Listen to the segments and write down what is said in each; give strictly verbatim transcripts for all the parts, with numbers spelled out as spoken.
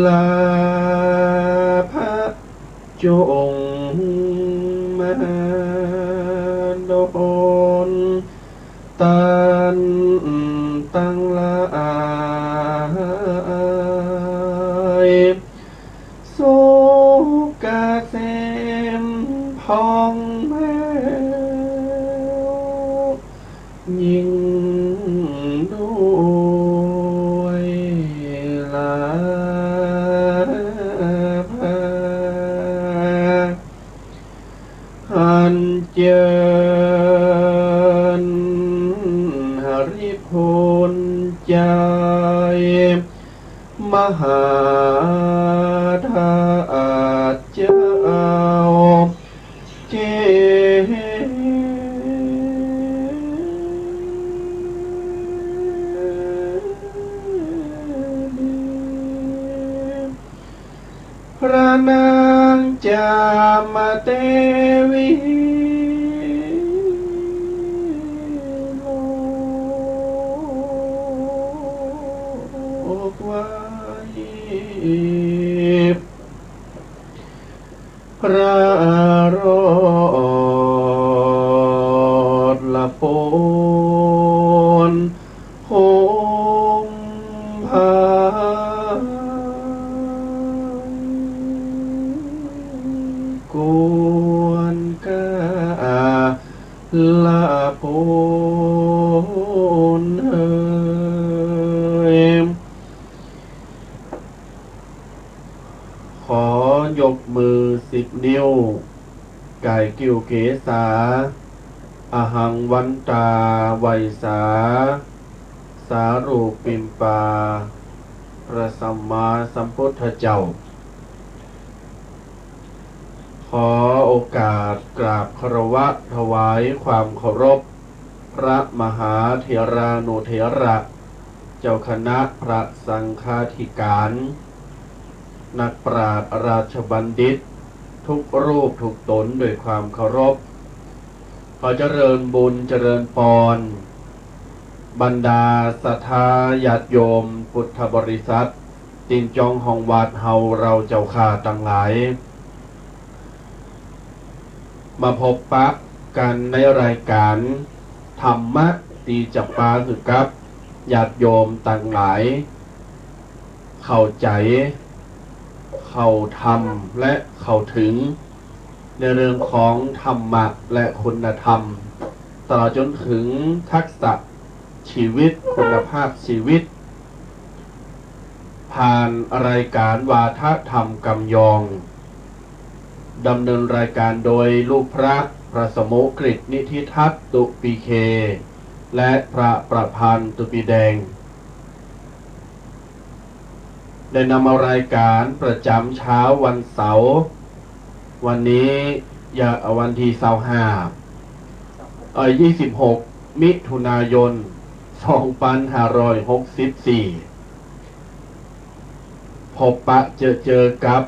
ลาพระจงมาดล ต้านตังหลาย สุขเกษมผ่องแผ้ว ยิ่งด้วยลาภา อันเจิญหริภุญใจ มหาธาตุเจ้า เจดีย์ พระนางจามเตวี โลกไว้ พระโรสละปูนโฮมพาน ควรค่าละปูนเฮย ขอยกมือสิบนิ้ว ก๋ายกิ่วเกศา อะหังวันตา ไวสา สารูปิมปา พระสัมมาสัมพุทธเจ้า ขอโอกาสกราบคารวะถวายความเคารพ พระมหาเถรานุเถระ เจ้าคณะพระสังฆาธิการ นักปราชญ์ราชบัณฑิต ทุกรูปทุกต๋นด้วยความเคารพ ขอเจริญบุญเจริญปอน บรรดาศรัทธาญาติโยมพุทธบริษัท ตี้จ้องห้องวัดเฮาเราเจ้าข้าตังหลาย มาพบปะกั๋นในรายก๋านธรรมะ ตี้จะปาหื้อกับญาติโยมตังหลาย เข้าใจ๋ เข้าธรรม และเข้าเถิง ในเรื่องของธรรมะและคุณธรรม ตลอดจ๋นเถิงทักษะชีวิต คุณภาพชีวิต ผ่านรายก๋านวาทะธรรมกำยอง ดำเนินรายก๋านโดยลูกพระ พระสมุกฤต นิธิทัศน์ ตุปีเค และพระประพันธ์ ตุปีแดง ได้นำเอารายก๋านประจ๋ำเช้าวันเสาร์ วันนี้ ยะ วันตี้ซาวห้า เอ่อ ยี่สิบหก มิถุนายน สองปันห้าร้อยหกสิบสี่ พบปะเจอเจอกับ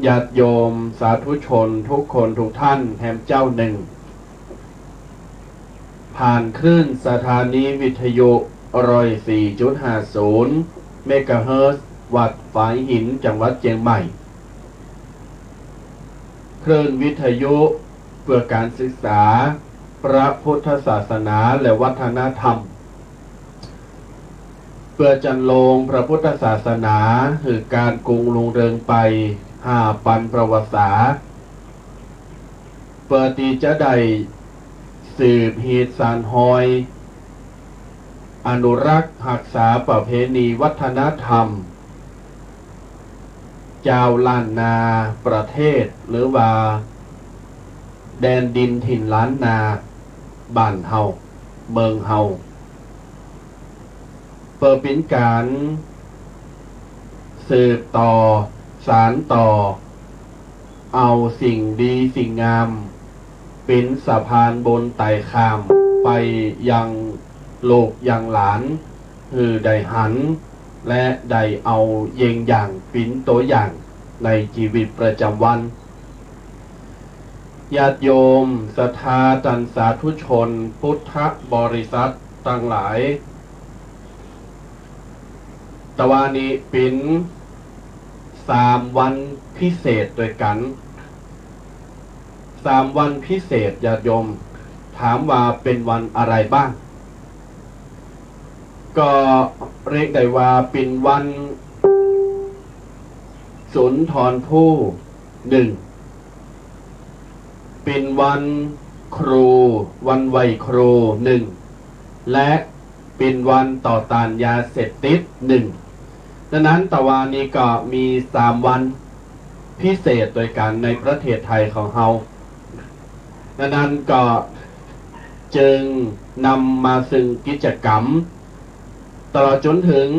ญาติโยมสาธุชนทุกคนทุกท่านแหมเจ้านึ่ง ผ่านคลื่นสถานีวิทยุ ร้อยสี่จุดห้าศูนย์ เมกะเฮิรตซ์ วัดฝายหิน จังหวัดเจียงใหม่ คลื่นวิทยุเปื้อก๋านศึกษาพระพุทธศาสนาและวัฒนธรรม เปื้อจันโลงพระพุทธศาสนาหื้อก้านกุงรุ่งเริงไป ห้าปันปวสา เปื้อตี้จะได้สืบฮีตสานฮอย อนุรักษ์ฮักษาประเพณีวัฒนธรรม จาวล้านนาประเทศ หรือว่าแดนดินถิ่นล้านนา บ้านเฮา เมืองเฮา เปื้อเป๋นก๋านสืบต่อ สานต่อ เอาสิ่งดีสิ่งงาม เป๋นสะพานบุญไต่ข้ามไปยังลูกยังหลาน หื้อได้หัน และได้เอาเยี่ยงอย่างเป๋นตั๋วอย่างในจีวิตประจ๋ำวัน ญาติโยมศรัทธาต้านสาธุชนพุทธบริษัทตังหลาย ตะวานี้เป๋นสามวันพิเศษตวยกั๋น สามวันพิเศษ ญาติโยม ถามว่าเป๋นวันอะไรบ้าง ก็เรียกได้ว่าเป๋นวันสุนทรภู่หนึ่ง เป๋นวันครู วันไหว้ครูหนึ่ง และเป๋นวันต่อต้านยาเสพติดหนึ่ง ดังนั้นตะวานี้ก็มีสามวันพิเศษตวยกั๋นในประเทศไทยของเฮา ดังนั้นก็จึงนำมาซึ่งกิจกรรม ตลอดจ๋นเถิง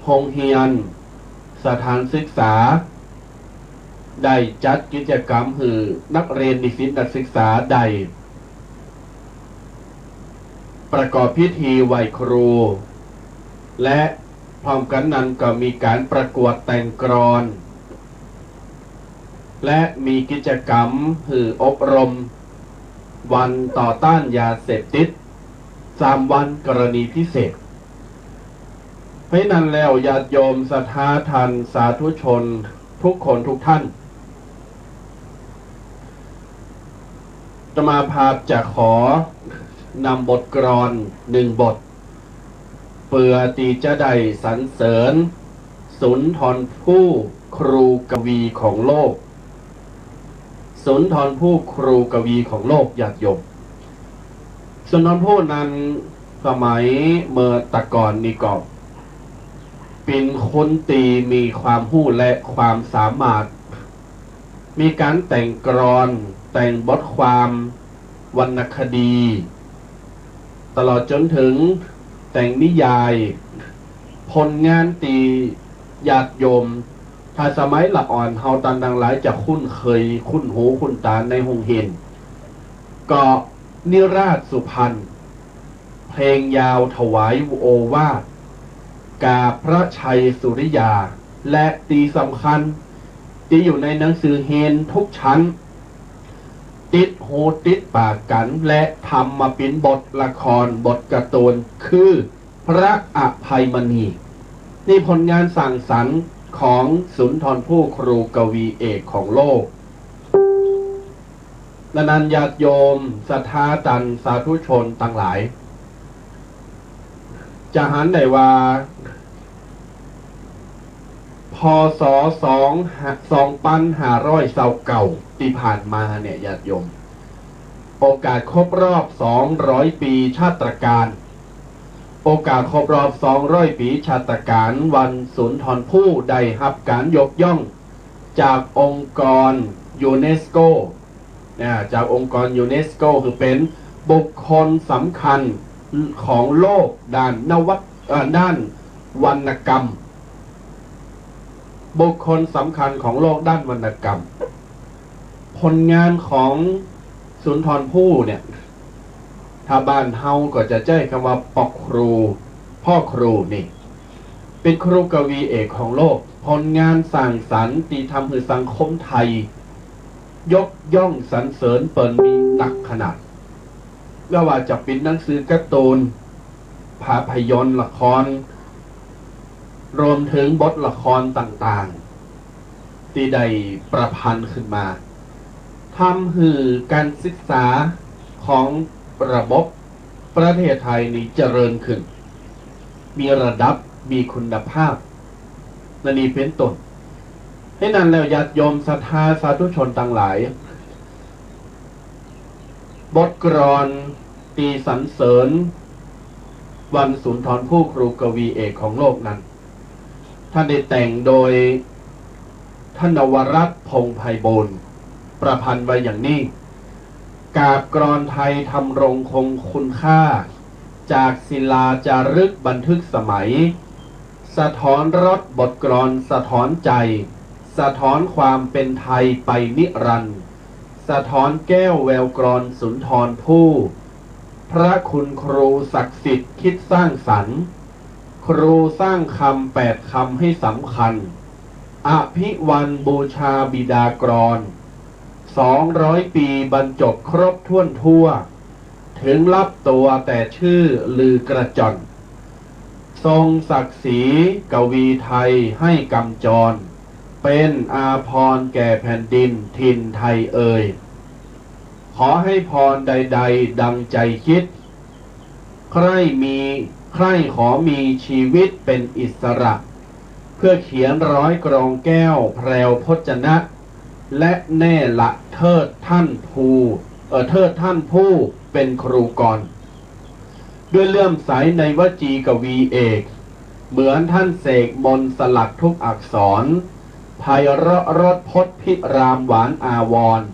โฮงเฮียน สถานศึกษา ได้จัดกิจกรรมหื้อนักเรียนนิสิตนักศึกษาได้ประกอบพิธีไหว้ครู และพร้อมกั๋นนั้นก็มีก๋านประกวดแต่งกลอน และมีกิจกรรมหื้ออบรมวันต่อต้านยาเสพติด สามวันกรณีพิเศษ เพราะฉะนั้นแล้วญาติโยมศรัทธาท่านสาธุชนทุกคนทุกท่าน อาตมาภาพจะขอนำบทกลอนหนึ่งบท เปื้อตี้จะได้สรรเสริญสุนทรภู่ครูกวีของโลก สุนทรภู่ครูกวีของโลก ญาติโยม สุนทรภู่นั้นสมัยเมื่อตะก่อนนี้ก็เป๋นคนตี้มีความฮู้และความสามารถ มีก๋านแต่งกลอน แต่งบทความ วรรณคดี ตลอดจ๋นเถิงแต่งนิยาย ผลงานตี้ญาติโยม ถ้าสมัยละอ่อนเฮาต้านตังหลายจะคุ้นเกย คุ้นหู คุ้นต๋าในโฮงเฮียน ก็นิราศสุพรรณ เพลงยาวถวายโอวาท กาบพระชัยสุริยา และตี้สำคัญ ตี้อยู่ในหนังสือเฮียนทุกชั้น ติดหูติดปากกั๋น และทำมาเป๋นบทละคร บทการ์ตูน คือพระอภัยมณี นี่ผลงานสร้างสรรค์ของสุนทรภู่ครูกวีเอกของโลก ดังนั้นญาติโยมศรัทธาท่านสาธุชนตังหลาย จะหันได้ว่า พ.ศ. สอง สองปันห้าร้อยซาวเก้า ตี้ผ่านมาเนี่ยญาติโยม โอกาสครบรอบสองร้อยปี๋ชาตการ โอกาสครบรอบสองร้อยปี๋ชาตการวันสุนทรภู่ได้ฮับก๋านยกย่องจากองค์กรยูเนสโก อ่า จากองค์กรยูเนสโก คือเป๋นบุคคลสำคัญของโลกด้านนวัต เอ่อ ด้านวรรณกรรม บุคคลสำคัญของโลกด้านวรรณกรรม ผลงานของสุนทรภู่เนี่ย ถ้าบ้านเฮาก็จะใจ๊กำว่าปอครู พ่อครูนี่ เป๋นครูกวีเอกของโลก ผลงานสร้างสรรค์ตี้ทำหื้อสังคมไทย ยกย่องสรรเสริญเปิ้นมีนักขนาด บ่ว่าจะเป๋นหนังสือการ์ตูน ภาพยนตร์ ละคร รวมเถิงบทละครต่างๆ ตี้ได้ประพันธ์ขึ้นมา ทำหื้อก๋านศึกษาของระบบประเทศไทยนี่เจริญขึ้น มีระดับ มีคุณภาพ และนี่เป๋นต้น เหตุนั้นแล้วญาติโยมศรัทธาสาธุชนตังหลาย บทกลอนตี้สรรเสริญวันสุนทรภู่ครูกวีเอกของโลกนั้น ท่านได้แต่งโดยท่านนวรัตน์ พงษ์ไพบูลย์ ประพันธ์ไว้อย่างนี้ กาบกลอนไทยทำรงคงคุณค่า จากศิลาจารึกบันทึกสมัย สะท้อนรสบทกลอนสะท้อนใจ สะท้อนความเป๋นไทยไปนิรันดร์ สะท้อนแก้วแววกลอนสุนทรภู่ พระคุณครูศักดิ์สิทธิ์คิดสร้างสรรค์ ครูสร้างคำแปดคำให้สำคัญ อภิวันบูชาบิดากลอน สองร้อยปี๋บรรจบครบถ้วนทั่ว ถึงลับตัวแต่ชื่อลือกระจ่อน ทรงศักดิ์ศรีกวีไทยให้กำจร เป็นอาภรณ์แก่แผ่นดินถิ่นไทยเอย ขอให้พรใดๆ ดังใจคิด ใคร่มี ใคร่ขอมีชีวิตเป็นอิสระ เพื่อเขียนร้อยกรองแก้วแพรวพจนะ และแน่ละเทิดท่านผู้ เอ่อ เทิดท่านผู้เป็นครูกร ด้วยเลื่อมใสในวจีกวีเอก เหมือนท่านเสกมนต์สลักทุกอักษร ไพเราะรสพจน์พิรามหวานอาวรณ์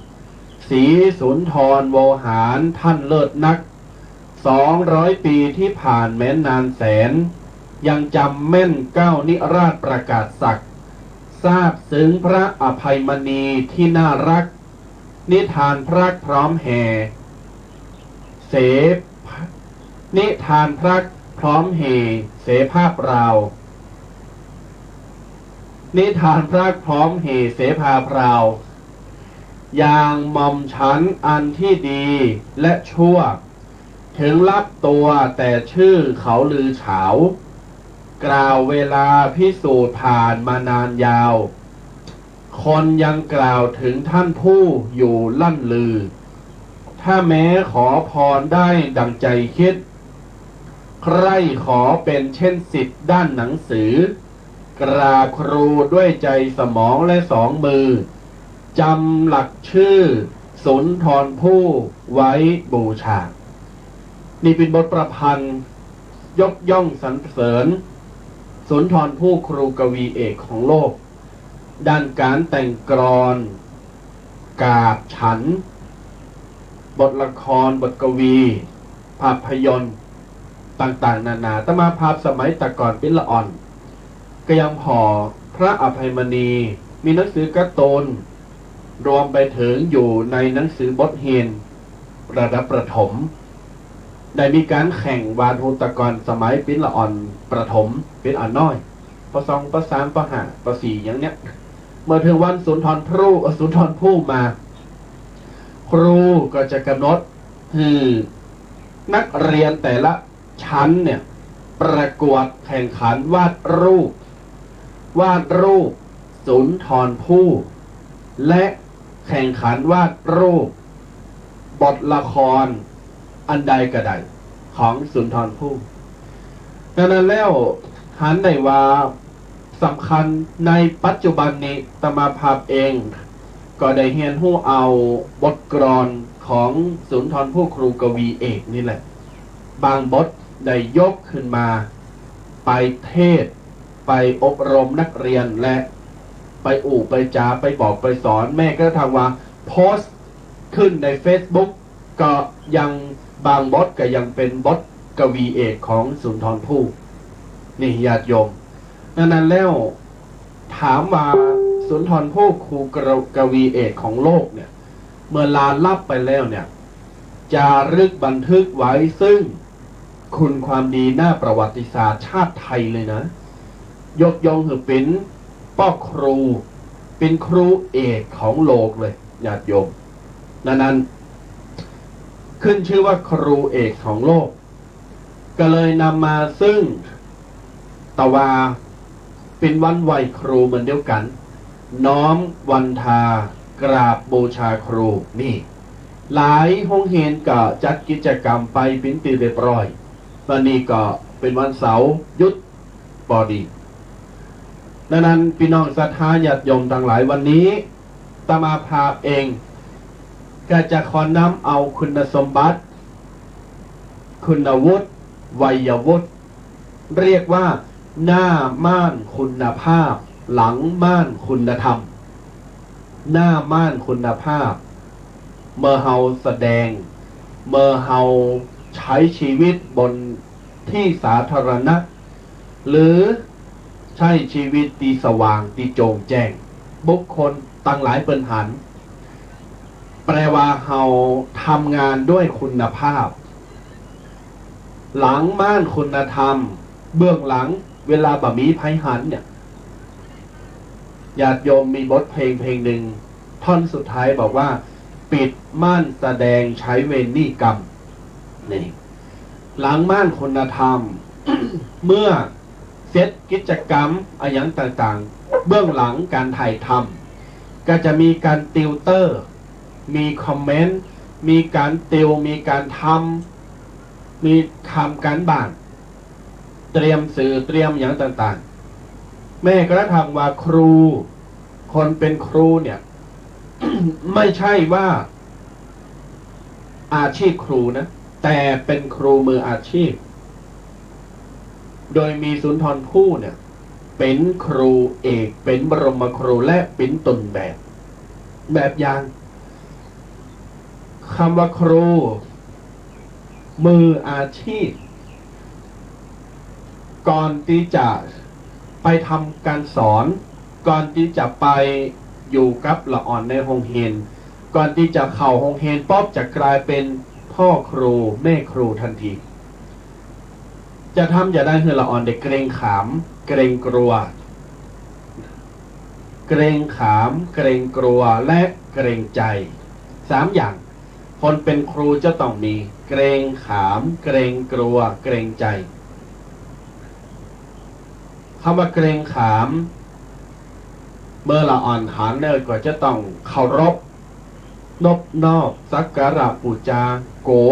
ศรีสุนทรโวหารท่านเลิศนัก สองร้อยปีที่ผ่านแม้นนานแสน ยังจำแม่นเก้านิราศประกาศศักดิ์ ซาบซึ้งพระอภัยมณีที่น่ารัก นิทานพระพร้อมแห่ เส นิทานพระพร้อมแห่เสภาพราว นิทานพระพร้อมแห่เสภาพราว อย่างหม่อมฉันอันที่ดีและชั่ว ถึงลับตัวแต่ชื่อเขาลือเฉา กล่าวเวลาพิสูจน์ผ่านมานานยาว คนยังกล่าวถึงท่านผู้อยู่ลั่นลือ ถ้าแม้ขอพรได้ดังใจคิด ใคร่ขอเป็นเช่นศิษย์ด้านหนังสือ กราบครูด้วยใจสมองและสองมือ จำหลักชื่อสุนทรภู่ไว้บูชา นี่เป็นบทประพันธ์ยกย่องสรรเสริญ สุนทรภู่ครูกวีเอกของโลก ด้านการแต่งกลอน กาบฉัน บทละคร บทกวี ภาพยนตร์ ต่างๆ นานา อาตมาภาพสมัยตะก่อนปิ๊นละอ่อน ก็ยังผ่อพระอภัยมณี มีหนังสือการ์ตูน รวมไปถึงอยู่ในหนังสือบทเฮียนระดับประถม ได้มีการแข่งวาดฮูปตะก่อนสมัยปิ๊นละอ่อนประถม ปิ๊นอ่อนน้อย ป.สอง ป.สาม ป.ห้า ป.สี่ อย่างเนี้ย เมื่อถึงวันสุนทรภู่ เอ่อ สุนทรภู่มา ครูก็จะกำหนดหื้อนักเรียนแต่ละชั้นเนี่ย ประกวดแข่งขันวาดรูป วาดรูปสุนทรภู่ และแข่งขันวาดรูปบทละครอันใดก็ได้ของสุนทรภู่ ดังนั้นแล้วหันได้ว่า สำคัญในปัจจุบันนี้ อาตมาภาพเองก็ได้เฮียนฮู้เอาบทกลอนของสุนทรภู่ครูกวีเอกนี่แหละ บางบทได้ยกขึ้นมาไปเทศน์ ไปอบรมนักเรียน และไปอู้ไปจา ไปบอกไปสอน แม้กระทั่งว่าโพสต์ขึ้นในเฟซบุ๊ก ก็ยัง บางบทก็ยังเป็นบทกวีเอกของสุนทรภู่ นี่ญาติโยม ดังนั้นแล้ว ถามว่าสุนทรภู่ครูกวีเอกของโลกเนี่ย เมื่อลาลับไปแล้วเนี่ย จารึกบันทึกไว้ซึ่งคุณความดีหน้าประวัติศาสตร์ชาติไทยเลยนะ ยกย่องหื้อเป็นป้อครู เป็นครูเอกของโลกเลย ญาติโยม ดังนั้น ขึ้นชื่อว่าครูเอกของโลก ก็เลยนำมาซึ่งตะวา เป็นวันไหว้ครูเหมือนเดียวกัน น้อมวันทา กราบบูชาครู นี่ หลายโฮงเฮียนก็จัดกิจกรรมไปเป็นตี้เรียบร้อย วันนี้ก็เป็นวันเสาร์หยุดปอดี ดังนั้นพี่น้องศรัทธาญาติโยมทั้งหลาย วันนี้อาตมาภาพเอง ก็จะขอนำเอาคุณสมบัติ คุณวุฒิ วัยวุฒิ เรียกว่าหน้าม่านคุณภาพ หลังม่านคุณธรรม หน้าม่านคุณภาพ เมื่อเฮาแสดง เมื่อเฮาใช้ชีวิตบนตี้สาธารณะ หรือใช้ชีวิตตี้สว่างตี้โจ่งแจ้ง บุคคลตังหลายเปิ้นหัน แปลว่าเฮาทำงานด้วยคุณภาพ หลังม่านคุณธรรม เบื้องหลัง เวลาบ่มีใผหันเนี่ย ญาติโยมมีบทเพลงเพลงหนึ่ง ท่อนสุดท้ายบอกว่า ปิดม่านแสดงใช้เวรหนี้กรรม นี่ หลังม่านคุณธรรม เมื่อ เซตกิจกรรมอะหยังต่างๆ เบื้องหลังก๋านถ่ายทำ ก็จะมีก๋านติวเตอร์ มีคอมเมนต์ มีก๋านติว มีก๋านทำ มีทำก๋านบ้าน เตรียมสื่อ เตรียมหยังต่างๆ แม้กระทั่งว่าครู คนเป๋นครูเนี่ย ไม่ใช่ว่าอาชีพครูนะ แต่เป๋นครูมืออาชีพ โดยมีสุนทรภู่เนี่ย เป๋นครูเอก เป๋นบรมครู และเป๋นต้นแบบ แบบอย่าง กำว่าครูมืออาชีพ ก่อนตี้จะไปทำก๋านสอน ก่อนตี้จะไปอยู่กับละอ่อนในโฮงเฮียน ก่อนตี้จะเข้าโฮงเฮียนป๊อบจะก๋ายเป๋นพ่อครูแม่ครูตันที จะทำจะใดหื้อละอ่อนได้เกรงขาม เกรงกลัว เกรงขาม เกรงกลัว และเกรงใจ๋ สามอย่าง คนเป๋นครูจะต้องมีเกรงขาม เกรงกลัว เกรงใจ๋ กำว่าเกรงขาม เมื่อละอ่อนหันแล้วก็จะต้องเคารพ นบนอบ สักการะปู๋จา โก๋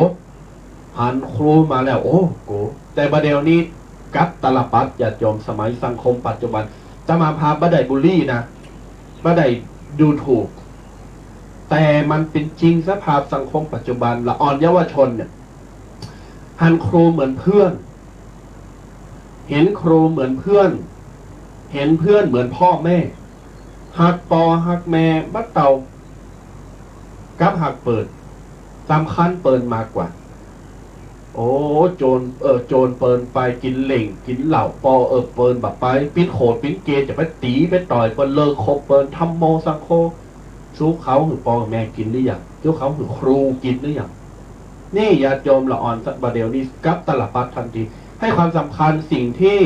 หันครูมาแล้ว โอ้ โก๋ แต่บ่าเดี่ยวนี้กลับตาลปัตร ญาติโยม สมัยสังคมปัจจุบัน อาตมาภาพบ่ได้บูลลี่นะ บ่ได้ดูถูก แต่มันเป๋นจริงสภาพสังคมปัจจุบัน ละอ่อนเยาวชนเนี่ย หันครูเหมือนเพื่อน หันครูเหมือนเพื่อน หันเพื่อนเหมือนพ่อแม่ ฮักปอฮักแม่บ่เต้ากับฮักเปิ้น สำคัญเปิ้นมากกว่า โอ้ โจร เออ โจรเปิ้นไปกิ๋นเหล้งกิ๋นเหล้า ปอเอิบเปิ้นบ่ไป ปิ๊นโขดปิ๊นเกณฑ์ จะไปตี๋ไปต่อยเปิ้น เลิกคบเปิ้น ธัมโม สังโฆ สุขเขาหื้อปอแม่กิ๋นหรือยัง สุขเขาหื้อครูกิ๋นหรือยัง นี่ญาติโยม ละอ่อนสักบ่าเดี่ยวนี้กลับตาลปัตรทันที ให้ความสำคัญสิ่งที่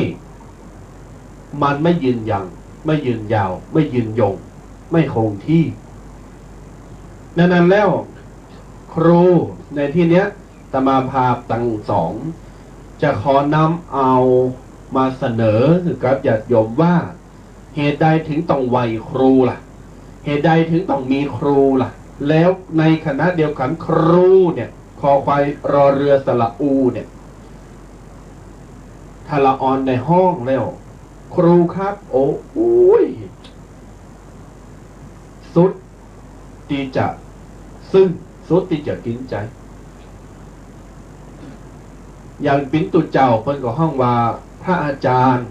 มันไม่ยืนยัง ไม่ยืนยาว ไม่ยืนยง ไม่คงที่ ดังนั้นแล้ว ครูในที่เนี้ย อาตมาภาพตังสอง จะขอนำเอามาเสนอหื้อกับญาติโยมว่า เหตุใดถึงต้องไหว้ครูล่ะ เหตุใดถึงต้องมีครูล่ะ แล้วในขณะเดียวกั๋นครูเนี่ย คอควายรอเรือสระอูเนี่ย ถ้าละอ่อนได้ฮ้องแล้ว ครูครับ โอ้ อุ๊ย สุดตี้จะซึ่ง สุดตี้จะกิ๋นใจ๋ อย่างปิ๊นตุ๊เจ้าเปิ้นก็ฮ้องว่าพระอาจารย์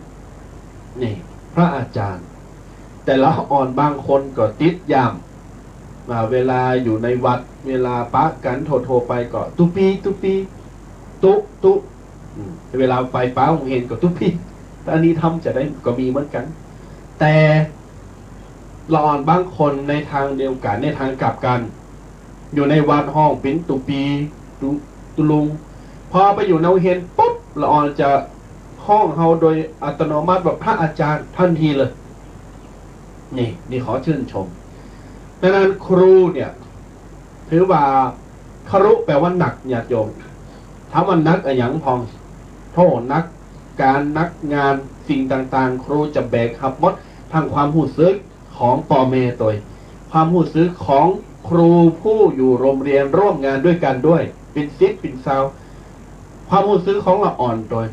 นี่ พระอาจารย์ แต่ละอ่อนบางคนก็ติดย่ำ อ่า เวลาอยู่ในวัด เวลาปะกั๋นทั่วๆ ไปก็ตุ๊ปี้ ตุ๊ปี้ ตุ๊ ตุ๊ อืม เวลาไปปะโฮงเฮียนก็ตุ๊ปี้ อันนี้ทำจะใดก็มีเหมือนกั๋น แต่ละอ่อนบางคนในทางเดียวกั๋น ในทางกลับกั๋น อยู่ในวัดฮ้องปิ๊นตุ๊ปี้ ตุ๊ ตุ๊ลุง พอไปอยู่ในโฮงเฮียนปุ๊บ ละอ่อนจะฮ้องเฮาโดยอัตโนมัติว่าพระอาจารย์ทันทีเลย นี่ นี่ขอชื่นชม ดังนั้นครูเนี่ย ถือว่า ครุ แปลว่าหนัก ญาติโยม ถามว่าหนักอะหยังพ่อง โธ่ หนักก๋านหนักงาน สิ่งต่างๆ ครูจะแบกฮับหมด ทั้งความฮู้สึกของป้อแม่ตวย ความฮู้สึกของครูผู้อยู่โฮงเฮียนร่วมงานด้วยกั๋นตวย เป๋นสิบเป๋นซาว ความฮู้สึกของละอ่อนตวย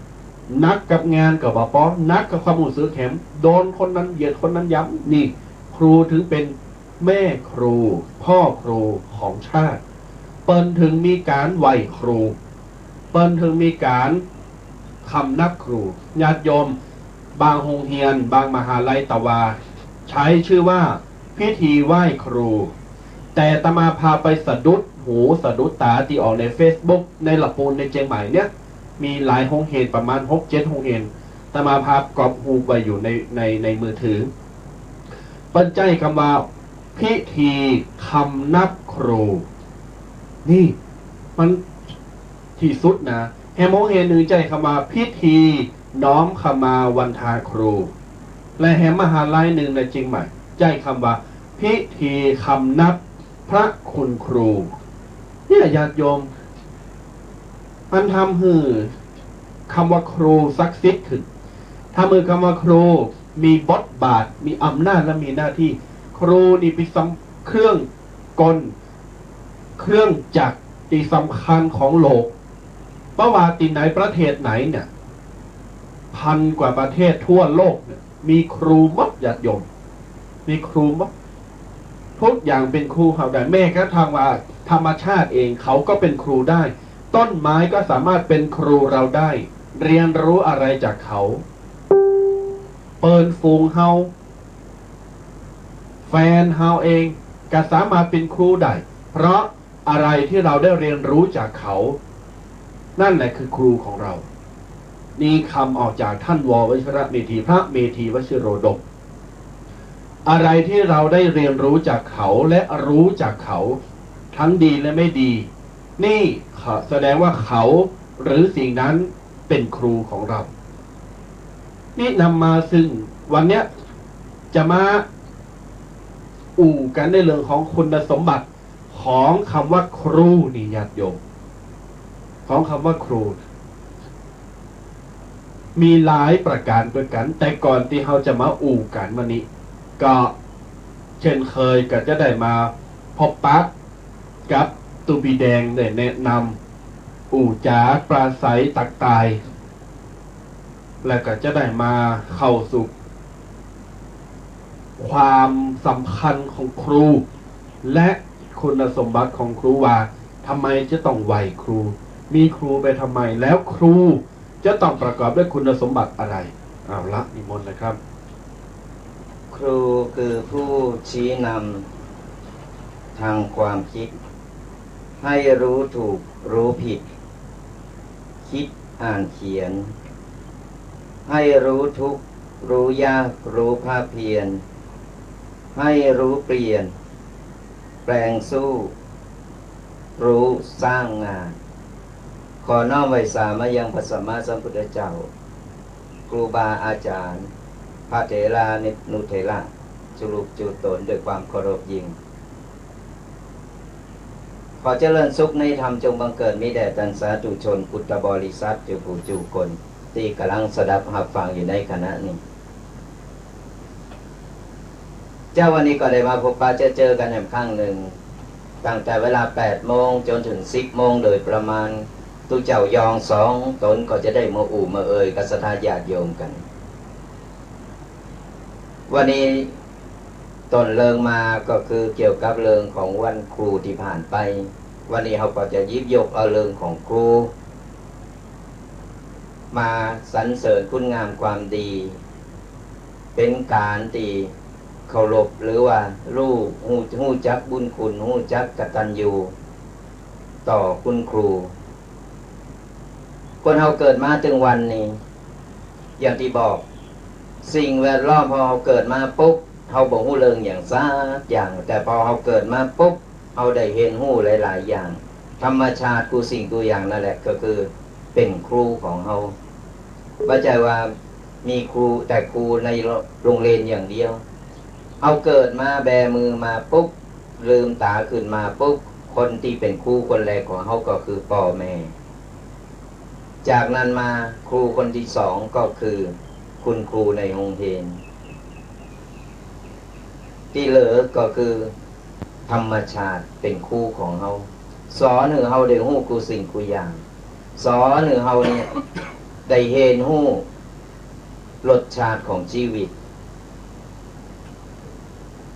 หนักกับงานก็บ่ปอ หนักกับความฮู้สึกแหม โดนคนนั้นเหยียดคนนั้นหยาม นี่ ครูถึงเป๋นแม่ครู พ่อครูของชาติ เปิ้นถึงมีก๋านไหว้ครู เปิ้นถึงมีก๋านคำนับครู ญาติโยม บางโฮงเฮียน บางมหาลัยตะวา ใจ๊ชื่อว่าพิธีไหว้ครู แต่อาตมาภาพไปสะดุดหูสะดุดต๋าตี้ออกในเฟซบุ๊ก ในละปูนในเจียงใหม่เนี่ย มีหลายโฮงเฮียน ประมาณหกเจ็ดโฮงเฮียน อาตมาภาพก๊อปรูปไว้อยู่ใน ใน ในมือถือ เปิ้นใจ๊กำว่า พิธีคำนับครู นี่ มันตี้สุดนะ แหมโฮงเฮียนนึ่งใจ๊กำว่า พิธีน้อมขมาวันทาครู และแหมมหาลัยนึ่งในเจียงใหม่ ใจ๊กำว่า พิธีคำนับพระคุณครู เนี่ย ญาติโยม อันทำหื้อกำว่าครูศักดิ์สิทธิ์ขึ้น ถ้าเมื่อกำว่าครูมีบทบาท มีอำนาจ และมีหน้าตี้ ครูนี่เป๋นสำ เครื่องกล เครื่องจักรตี้สำคัญของโลก บ่ว่าตี้ไหนประเทศไหนเนี่ย พันกว่าประเทศทั่วโลกเนี่ย มีครูหมดญาติโยม มีครูหมด ทุกอย่างเป๋นครูเฮาได้ แม้กระทั่งว่าธรรมชาติเองเขาก็เป๋นครูได้ ต้นไม้ก็สามารถเป๋นครูเราได้ เรียนรู้อะไรจากเขา เปิ้นฝูงเฮา แฟนเฮาเองก็สามารถเป๋นครูได้ เพราะอะไรที่เราได้เรียนรู้จากเขา นั่นแหละคือครูของเรา นี่กำออกจากท่านว.วชิระเมธี พระเมธีวชิโรดม อะไรที่เราได้เรียนรู้จากเขาและรู้จากเขา ทั้งดีและไม่ดี นี่แสดงว่าเขาหรือสิ่งนั้นเป๋นครูของเรา นี่นำมาซึ่งวันเนี้ยจะมาอู้กั๋นในเรื่องของคุณสมบัติของกำว่าครูนี่ญาติโยม ของกำว่าครู มีหลายประก๋านตวยกั๋น แต่ก่อนตี้เฮาจะมาอู้กั๋นวันนี้ ก็เช่นเคยก็จะได้มาพบปะกับตุ๊บีแดง ได้แนะนำ อู้จ๋าปราศรัยตักตาย แล้วก็จะได้มาเข้าสู่ความสำคัญของครู และคุณสมบัติของครูว่าทำไมจะต้องไหว้ครู มีครูไปทำไม แล้วครูจะต้องประกอบด้วยคุณสมบัติอะไร เอาละ นิมนต์นะครับ ครูคือผู้ชี้นำทางความคิด ให้รู้ถูกรู้ผิด คิดอ่านเขียน ให้รู้ทุกข์รู้ยากรู้ภาคเพียร ให้รู้เปลี่ยน แปลงสู้ รู้สร้างงาน ขอน้อมไหว้สามายังพระสัมมาสัมพุทธเจ้า ครูบาอาจ๋ารย์ พระเถรานุเถระ จุลูกจุตนด้วยความเคารพยิ่ง ขอเจริญสุขในธรรมจงบังเกิดมีแด่ต้านสาธุชนพุทธบริษัทจุผู้จุคน ตี้ก่ำลังสดับฮับฟังอยู่ในขณะนี้ เจ๊าวันนี้ก็ได้มาพบปะเจอเจอกั๋นแหมครั้งนึ่ง ตั้งแต่เวลาแปดโมงจ๋นเถิงสิบโมงโดยประมาณ ตุ๊เจ้ายองสองต๋นก็จะได้มาอู้มาเอ่ยกับศรัทธาญาติโยมกั๋น วันนี้ต้นเรื่องมาก็คือเกี่ยวกับเรื่องของวันครูตี้ผ่านไป วันนี้เฮาก็จะหยิบยกเอาเรื่องของครู มาสรรเสริญคุณงามความดี เป๋นก๋านตี้เคารพหรือว่าฮู้ ฮู้ ฮู้จักบุญคุณ ฮู้จักกตัญญูต่อคุณครู คนเฮาเกิดมาเถิงวันนี้ อย่างตี้บอก สิ่งแวดล้อมพอเฮาเกิดมาปุ๊บ เฮาบ่ฮู้เรื่องหยังสักอย่าง แต่พอเฮาเกิดมาปุ๊บ เฮาได้เฮียนฮู้หลายๆ อย่าง ธรรมชาติกู้สิ่งกู้อย่างนั่นแหละก็คือเป๋นครูของเฮา บ่ใจ้ว่ามีครู แต่ครูในโรงเรียนอย่างเดียว เฮาเกิดมาแบมือมาปุ๊บ ลืมต๋าขึ้นมาปุ๊บ คนตี้เป๋นครูคนแรกของเฮาก็คือป้อแม่ จากนั้นมาครูคนตี้สองก็คือคุณครูในโฮงเฮียน ตี้เหลือก็คือธรรมชาติเป๋นครูของเฮา สอนหื้อเฮาได้ฮู้กู้สิ่งกู้อย่าง สอนหื้อเฮาเนี่ยได้เฮียนฮู้รสชาติของจีวิต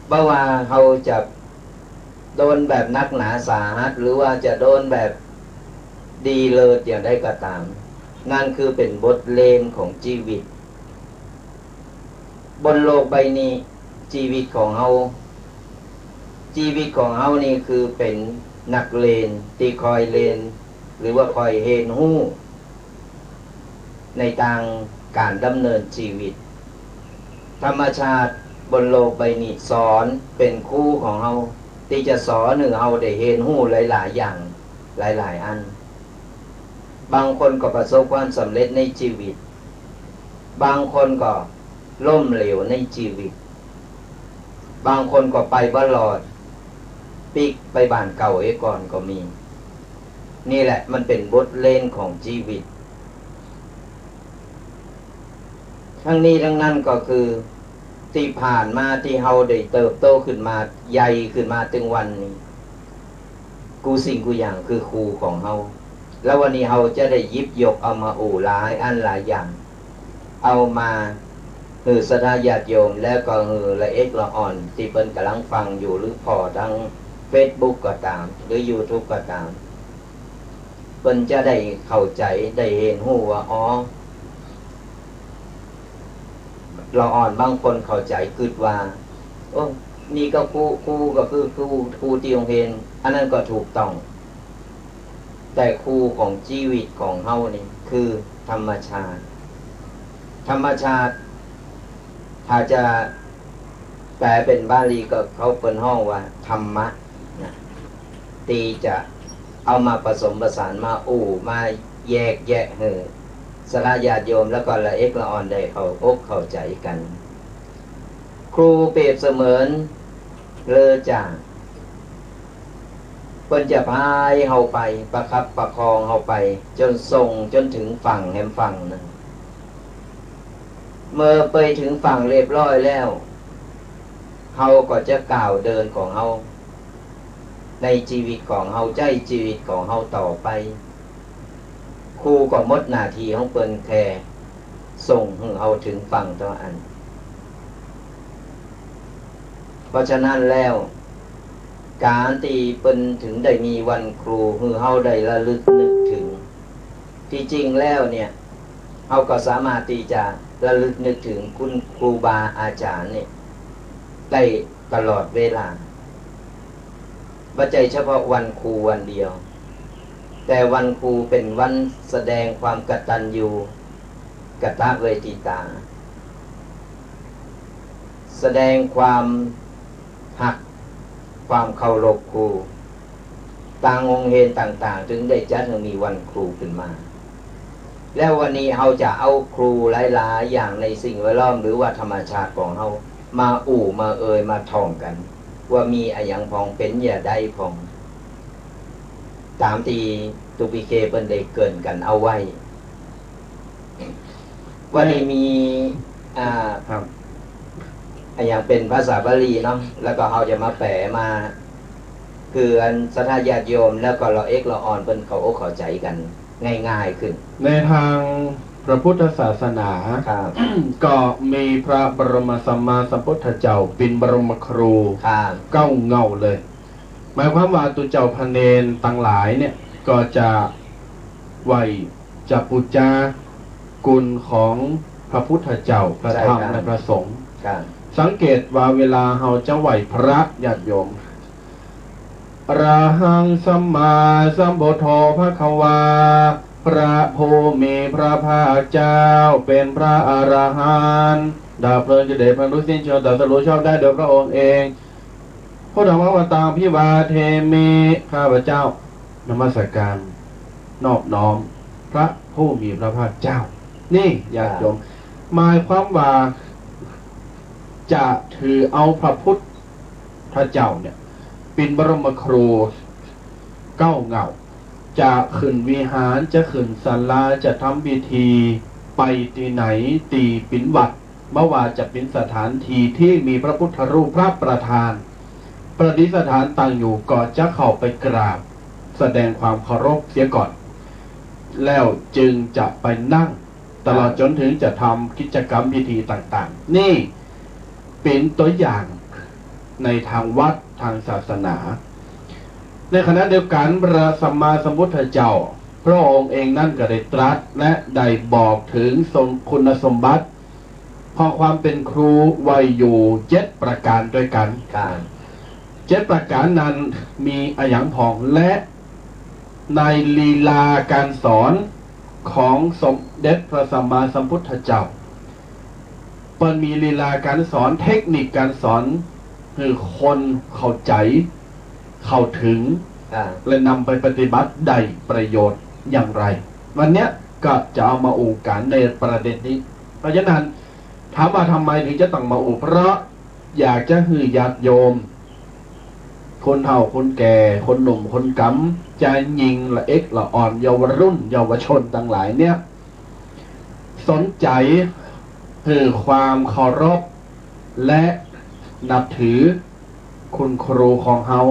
บ่ว่าเฮาจะโดนแบบหนักหนาสาหัส หรือว่าจะโดนแบบดีเลิศอย่างใดก็ต๋าม นั่นคือเป๋นบทเรียนของจีวิต บนโลกใบนี้ จีวิตของเฮา จีวิตของเฮานี่คือเป๋นนักเรียนตี้คอยเรียน หรือว่าคอยเฮียนฮู้ ในตางก๋านดำเนินจีวิต ธรรมชาติบนโลกใบนี้สอนเป๋นครูของเฮา ตี้จะสอนหื้อเฮาได้เฮียนฮู้หลายๆ อย่าง หลายๆ อัน บางคนก็ประสบความสำเร็จในจีวิต บางคนก็ล้มเหลวในจีวิต บางคนก็ไปบ่รอด ปิ๊กไปบ้านเก่าเหียก่อนก็มี นี่แหละมันเป๋นบทเรียนของจีวิต ตึงนี้ตึงนั้นก็คือ ตี้ผ่านมาตี้เฮาได้เติบโตขึ้นมา ใหญ่ขึ้นมาเถิงวันนี้ กู้สิ่งกู้อย่างคือครูของเฮา แล้ววันนี้เฮาจะได้หยิบยกเอามาอู้หลายอันหลายอย่าง เอามาหื้อศรัทธาญาติโยม แล้วก็หื้อละเอกละอ่อนตี้เปิ้นก่ำลังฟังอยู่ หรือผ่อตางเฟซบุ๊กก็ต๋าม หรือยูทูบก็ต๋าม เปิ้นจะได้เข้าใจ๋ ได้หันฮู้ว่า อ๋อ ละอ่อนบางคนเข้าใจ๋กึ๊ดว่า โอ้ นี่ก็ครู ครูก็คือครู ครูตี้โฮงเฮียน อันนั้นก็ถูกต้อง แต่ครูของจีวิตของเฮานี่คือธรรมชาติ ธรรมชาติ ถ้าจะแปลเป๋นบาลีก็เขาเปิ้นฮ้องว่าธรรมะนะ ตี้จะเอามาผสมผสาน มาอู้ มาแยกแยะหื้อศรัทธาญาติโยม แล้วก็ละเอกละอ่อนได้เข้าอกเข้าใจ๋กั๋น ครูเปรียบเสมือนเรือจ้าง เปิ้นจะพายเฮาไป ประคับประคองเฮาไป จ๋นส่งจ๋นเถิงฝั่งแหมฝั่งนั้น เมื่อไปเถิงฝั่งเรียบร้อยแล้ว เฮาก็จะก้าวเดินของเฮา ในจีวิตของเฮา ใจ๊จีวิตของเฮาต่อไป ครูก็หมดหน้าตี้ของเปิ้นแค่ส่งหื้อเฮาเถิงฝั่งเต้าอั้น เพราะฉะนั้นแล้ว ก๋านตี้เปิ้นเถิงได้มีวันครู หื้อเฮาได้ระลึกนึกเถิง ตี้จริงแล้วเนี่ย เฮาก็สามารถตี้จะระลึกนึกเถิงคุณครูบาอาจ๋ารย์เนี่ย ได้ตลอดเวลา บ่ใจ้เฉพาะวันครูวันเดียว แต่วันครูเป๋นวันแสดงความกตัญญูกตเวทิตา แสดงความฮัก ความเคารพครู ตางโฮงเฮียนต่างๆ เถิงได้จัดหื้อมีวันครูขึ้นมา แล้ววันนี้เฮาจะเอาครูหลายๆ อย่างในสิ่งแวดล้อม หรือว่าธรรมชาติของเฮา มาอู้ มาเอ่ย มาถ่องกั๋น ว่ามีอะหยังพ่อง เป๋นจะใดพ่อง ต๋ามตี้ตุ๊กปีเคเปิ้นได้เกริ่นกั๋นเอาไว้ วันนี้มี อ่า ครับ อะหยังเป๋นภาษาบาลีเนาะ แล้วก็เฮาจะมาแปลมา คืออันศรัทธาญาติโยม แล้วก็ละเอกละอ่อนเปิ้นเข้าอกเข้าใจ๋กั๋นง่ายๆ ขึ้น ในตางพระพุทธศาสนา ครับ ก็มีพระบรมสัมมาสัมพุทธเจ้าเป๋นบรมครู ครับ เก๊าเหง้าเลย หมายความว่าตุ๊เจ้าพระเณรตังหลายเนี่ย ก็จะไหว้ จะปู๋จาคุณของพระพุทธเจ้า พระธรรม ใช่ครับ และพระสงฆ์ ครับ สังเกตว่าเวลาเฮาจะไหว้พระญาติโยม อะระหังสัมมาสัมพุทโธภะคะวา พระผู้มีพระภาคเจ้าเป๋นพระอรหันต์ ดับเพลิงกิเลสแห่งทุกสิ้นเชิง ตรัสรู้ชอบได้โดยพระองค์เอง พุทธังภะคะวันตัง อะภิวาเทมิ ข้าพเจ้านมัสการนอบน้อมพระผู้มีพระภาคเจ้า นี่ญาติโยม หมายความว่าจะถือเอาพระพุทธเจ้าเนี่ยเป๋นบรมครูเก๊าเหง้า จะขึ้นวิหาร จะขึ้นศาลา จะทำพิธี ไปตี้ไหนตี้เป๋นวัด บ่ว่าจะเป๋นสถานที่ตี้มีพระพุทธรูปพระประธาน ประดิษฐานตั้งอยู่ ก็จะเข้าไปกราบแสดงความเคารพเสียก่อน แล้วจึงจะไปนั่ง ตลอดจ๋นเถิงจะทำกิจกรรมพิธีต่างๆ นี่เป๋นตั๋วอย่างในตางวัดตางศาสนา ในขณะเดียวกั๋นพระสัมมาสัมพุทธเจ้าพระองค์เองนั้นก็ได้ตรัสและได้บอกเถิงสม- คุณสมบัติ ของความเป๋นครูไว้อยู่เจ็ดประก๋านตวยกั๋น ครับ เจ็ดประก๋านนั้นมีอะหยังพ่อง และในลีลาก๋านสอนของสมเด็จพระสัมมาสัมพุทธเจ้า เปิ้นมีลีลาก๋านสอน เทคนิคก๋านสอนหื้อคนเข้าใจ๋ เข้าเถิง อ่า และนำไปปฏิบัติได้ประโยชน์อย่างไร วันเนี้ยก็จะเอามาอู้กั๋นในประเด็นนี้ เพราะฉะนั้นถามว่าทำไมถึงจะต้องมาอู้ เพราะอยากจะหื้อญาติโยม คนเฒ่าคนแก่ คนหนุ่มคนก๋ำ จะยิ่งละเอกละอ่อน เยาวรุ่นเยาวชนตังหลายเนี่ย สนใจ๋ หื้อความเคารพและนับถือคุณครูของเฮา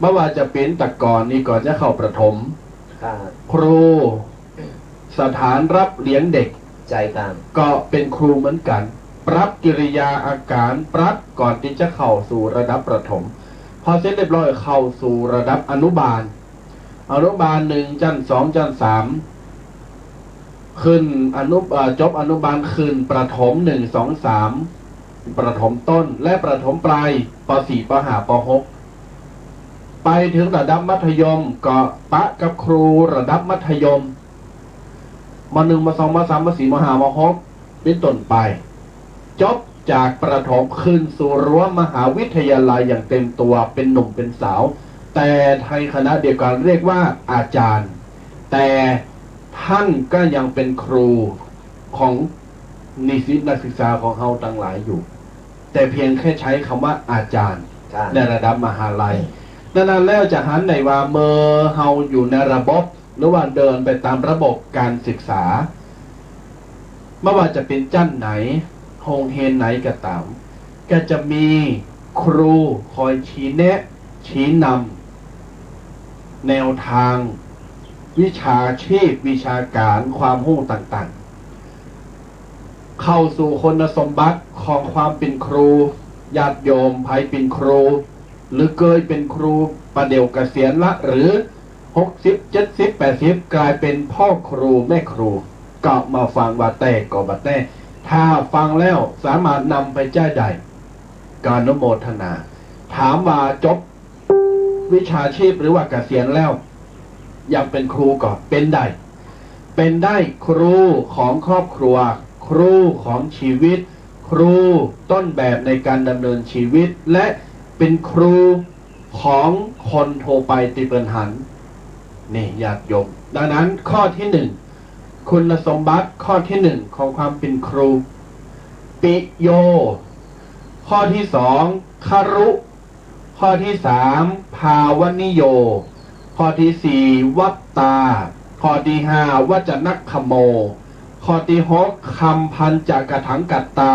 บ่ว่าจะเป๋นแต่ก่อนนี่ก่อนจะเข้าประถม ครับ ครูสถานรับเลี้ยงเด็ก ใจ้ครับ ก็เป๋นครูเหมือนกั๋น ปรับกิริยาอาก๋าร ปรับก่อนตี้จะเข้าสู่ระดับประถม พอเสร็จเรียบร้อยเข้าสู่ระดับอนุบาล อนุบาลหนึ่ง จั้นสอง จั้นสาม ขึ้นอนุ เอ่อ จบอนุบาลขึ้นประถมหนึ่ง สอง สาม ประถมต้นและประถมปลาย ป.สี่ ป.ห้า ป.หก ไปเถิงระดับมัธยมก็ปะกับครูระดับมัธยม ม.หนึ่ง ม.สอง ม.สาม ม.สี่ ม.ห้า ม.หก เป๋นต้นไป จบจากประถมขึ้นสู่รั้วมหาวิทยาลัยอย่างเต็มตัว เป๋นหนุ่มเป๋นสาว แต่ในขณะเดียวกั๋นเรียกว่าอาจารย์ แต่ต้านก็ยังเป๋นครูของนิสิตนักศึกษาของเฮาตังหลายอยู่ แต่เพียงแค่ใจ๊กำว่าอาจารย์ ครับ ในระดับมหาลัย ดังนั้นแล้วจะหันได้ว่าเมื่อเฮาอยู่ในระบบ หรือว่าเดินไปต๋ามระบบก๋านศึกษา บ่ว่าจะเป๋นจั้นไหน โฮงเฮียนไหนก็ต๋าม ก็จะมีครูคอยชี้แนะ ชี้นำ แนวตาง วิชาชีพ วิชาก๋าน ความฮู้ต่างๆ เข้าสู่คุณสมบัติของความเป๋นครู ญาติโยมใผเป๋นครู หรือเกยเป๋นครู ประเดี๋ยวเกษียณละ หรือ หกสิบ เจ็ดสิบ แปดสิบ ก๋ายเป๋นพ่อครูแม่ครู ก็มาฟังว่าแต๊ก็บ่แต๊ ถ้าฟังแล้วสามารถนำไปใจ๊ได้ ก็อนุโมทนา ถามว่าจบวิชาชีพหรือว่าเกษียณแล้ว ยังเป๋นครูก็เป๋นได้ เป๋นได้ครูของครอบครัว ครูของชีวิต ครูต้นแบบในการดำเนินชีวิต และเป๋นครู ของคนทั่วไปตี้เปิ้นหัน นี่ญาติโยม ดังนั้นข้อตี้หนึ่ง คุณสมบัติข้อตี้หนึ่งของความเป๋นครู ปิโย ข้อตี้สอง ครุ ข้อตี้สาม ภาวนิโย ข้อตี้สี่ วัตตา ข้อตี้ห้า วจนคโม ข้อตี้หก คำพันจะกะถังกัตตา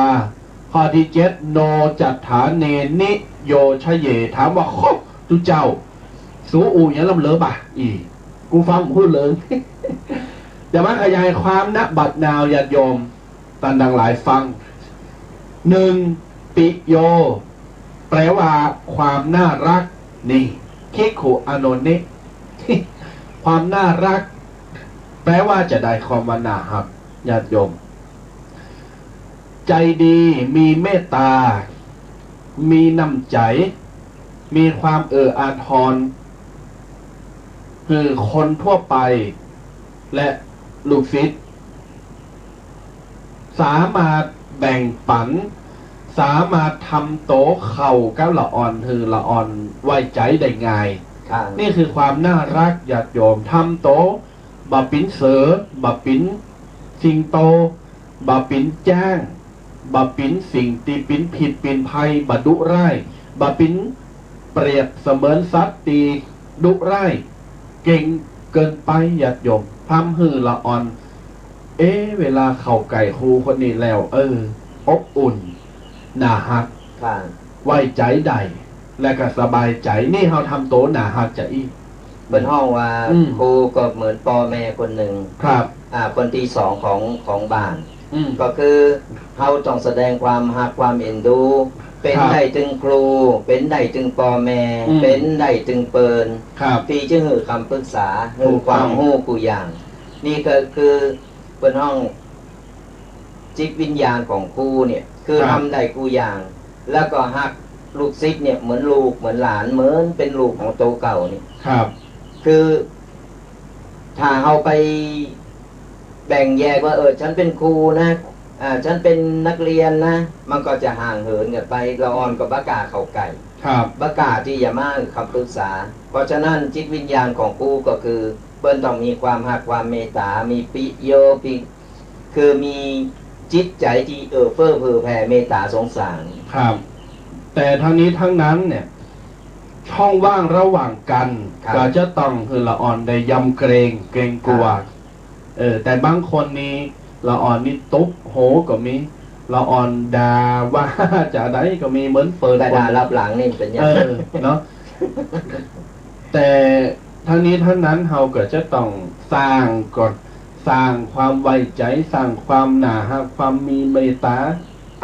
ข้อตี้เจ็ด โนจัตถาเนนิโยชเย ถามว่า โฮ ตุ๊เจ้า สูอู้หยังล้ำเหลือบ่า อี้ กูฟังบ่ฮู้เลิง จะมาขยายความนะ บัดนาวญาติโยม ต้านตังหลายฟัง หนึ่ง ปิโย แปลว่าความน่าฮัก นี่ คิกขุอโนเนะ ความน่าฮัก แปลว่าจะได้ความว่าน่าฮัก ญาติโยม ใจ๋ดี มีเมตต๋า มีน้ำใจ๋ มีความเอื้ออาทร หื้อคนทั่วไป และลูกศิษย์ สามารถแบ่งปั๋น สามารถทำโตเข้ากับละอ่อน หื้อละอ่อนไว้ใจ๋ได้ง่าย ครับ นี่คือความน่าฮัก ญาติโยม ทำโต บ่าปิ๋นเสือ บ่าปิ๋นสิงโต บ่าปิ๋นจ๊าง บ่าปิ๋นสิ่งตี้ปิ๋นผิดปิ๋นภัย บ่าดุร้าย บ่าปิ๋นเปรียบเสมือนสัตว์ตี้ดุร้าย เก่งเกินไป ญาติโยม ทำหื้อละอ่อน เอ๊ะ เวลาเข้าใก้ครูคนนี้แล้ว เออ อบอุ่น น่าฮัก ครับ ไว้ใจ๋ได้ และก็สบายใจ๋ นี่เฮาทำโตน่าฮักจาอี้ เปิ้นฮ้องว่า อืม ครูก็เหมือนป้อแม่คนนึ่ง ครับ อ่า คนตี้สองของ ของบ้าน อืม ก็คือเฮาต้องแสดงความฮักความเอ็นดู เป๋น ครับ ได้ตึงครู เป๋นได้ตึงป้อแม่ อืม เป๋นได้ตึงเปิ้น ครับ ตี้จะหื้อคำปรึกษา หื้อ ถูกต้อง ความฮู้กู้อย่าง นี่ก็คือเปิ้นฮ้อง จิตวิญญาณของครูเนี่ย คือ ครับ ทำได้กู้อย่าง แล้วก็ฮักลูกศิษย์เนี่ยเหมือนลูกเหมือนหลาน เหมือนเป๋นลูกของโตเก่าเนี่ย ครับ คือ ถ้าเฮาไปแบ่งแยกว่า เออ ฉันเป๋นครูนะ อ่า ฉันเป๋นนักเรียนนะ มันก็จะห่างเหินกั๋นไป ละอ่อนก็บ่กล้าเข้าใก้ ครับ บ่กล้าตี้จะมาหื้อคำปรึกษา เพราะฉะนั้นจิตวิญญาณของครูก็คือ เปิ้นต้องมีความฮักความเมตต๋า มีปิโย ปิ คือมีจิตใจ๋ตี้เอื้อเฟื้อเผื่อแผ่เมตต๋าสงสาร ครับ แต่ทั้งนี้ทั้งนั้นเนี่ย ช่องว่างระหว่างกั๋น ครับ ก็จะต้องหื้อละอ่อนได้ยำเกรง เกรงกลัว ครับ เออ แต่บางคนนี่ละอ่อนนี่ตุ๊บโหก็มี ละอ่อนด่าว่าจ๋าใดก็มี เหมือนเปิด แต่ด่า บ่น ลับหลังนี่เป๋นยัง เออ เนาะ แต่ทั้งนี้ทั้งนั้นเฮาก็จะต้องสร้างก่อน สร้างความไว้ใจ๋ สร้างความน่าฮัก ความมีเมตต๋า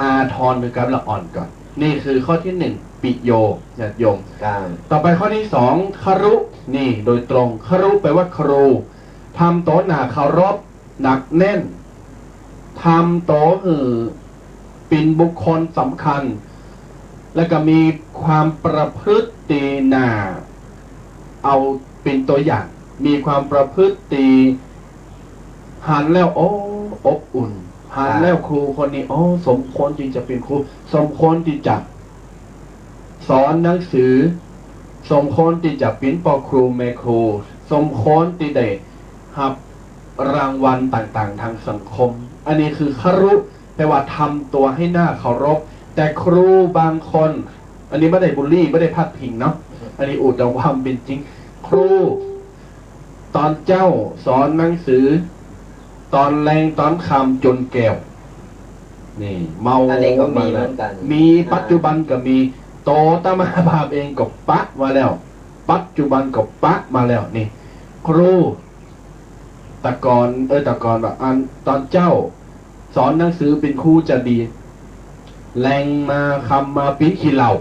อาทรกับละอ่อนก่อน นี่คือข้อตี้หนึ่ง ปิโย ญาติโยม ครับ ต่อไปข้อตี้สอง ครุ นี่โดยตรง ครุแปลว่าครู ทำตั๋วน่าเคารพ หนักแน่น ทำตั๋วหื้อเป๋นบุคคลสำคัญ แล้วก็มีความประพฤติตี้น่าเอาเป๋นตั๋วอย่าง มีความประพฤติตี้หันแล้ว โอ้ อบอุ่น หันแล้ว ครับ ครูคนนี้ โอ้ สมควรตี้จะเป๋นครู สมควรตี้จะ สอนหนังสือ สมควรตี้จะเป๋นป้อครูแม่ครู สมควรตี้ได้ฮับรางวัลต่างๆ ตางสังคม อันนี้คือครุ แปลว่าทำตั๋วหื้อน่าเคารพ แต่ครูบางคน อันนี้บ่ได้บูลลี่ บ่ได้พาดพิงเนาะ อันนี้อู้ต๋ามความเป๋นจริง ครู ต๋อนเจ๊าสอนหนังสือ ต๋อนแลงต๋อนค่ำจนแก่ว นี่ เมา อันนี้ก็มีเหมือนกั๋น มี อ่า ปัจจุบันก็มี ตั๋วอาตมาภาพเองก็ปะมาแล้ว ปัจจุบันก็ปะมาแล้ว นี่ ครู แต่ก่อน เออ แต่ก่อนว่า อัน ต๋อนเจ๊าสอนหนังสือเป๋นครูจะดี แลงมาค่ำมาปิ้นขี้เหล้า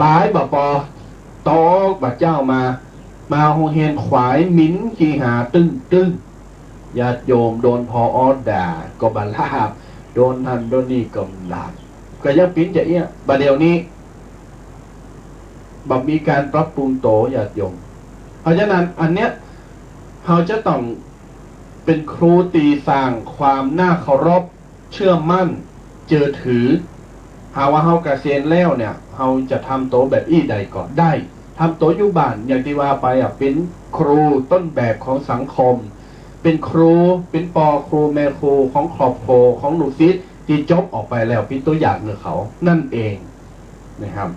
ป๋ายบ่ปอ ตกบ่าเจ๊ามา มาโฮงเฮียนขวายหมิ่นขี้หาตึ้งๆ ญาติโยม โดนผอ.ด่าก็บ่าลาบ โดนหั้นโดนนี่ก็บ่าลาบ ก็ยังปิ้นจะเอี้ย บ่าเดี่ยวนี้ บ่มีก๋านปรับปรุงตั๋ว ญาติโยม เพราะฉะนั้นอันเนี้ย เฮาจะต้องเป๋นครูตี้สร้างความน่าเคารพ เชื่อมั่น เจือถือ หากว่าเฮาเกษียณแล้วเนี่ย เฮาจะทำตั๋วแบบอี้ได้ก่อ ได้ ทำตั๋วอยู่บ้าน อย่างตี้ว่าไปอะ เป๋นครูต้นแบบของสังคม เป๋นครู เป๋นป้อครูแม่ครูของครอบครัว ของลูกศิษย์ตี้จบออกไปแล้ว เป๋นตั๋วอย่างหื้อเขา นั่นเอง นะครับ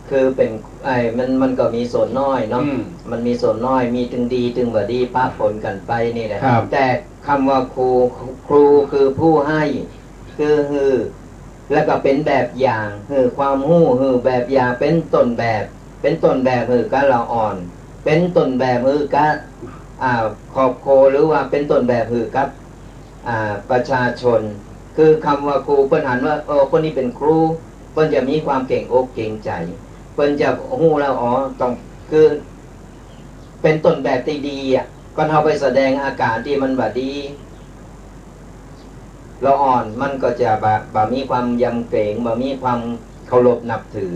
คือเป๋น ไอ้ มัน มันก็มีส่วนน้อยเนาะ อืม มันมีส่วนน้อย มีตึงดีตึงบ่ดีปะปนกั๋นไปนี่แหละ ครับ แต่กำว่าครู ครูคือผู้หื้อ คือหื้อ แล้วก็เป๋นแบบอย่าง หื้อความฮู้ หื้อแบบอย่าง เป๋นต้นแบบ เป๋นต้นแบบหื้อกับละอ่อน เป๋นต้นแบบหื้อกับ อ่า ครอบครัว หรือว่าเป๋นต้นแบบหื้อกับ อ่า ประชาชน คือกำว่าครู เปิ้นหันว่า เออ คนนี้เป๋นครู เปิ้นจะมีความเกรงอกเกรงใจ๋ เปิ้นจะฮู้แล้ว อ๋อ ต้อง คือ เป๋นต้นแบบตี้ดีอะ ก่อนเฮาไปแสดงอาก๋านตี้มันบ่ดี ละอ่อนมันก็จะบ่ บ่มีความยำเกรง บ่มีความเคารพนับถือ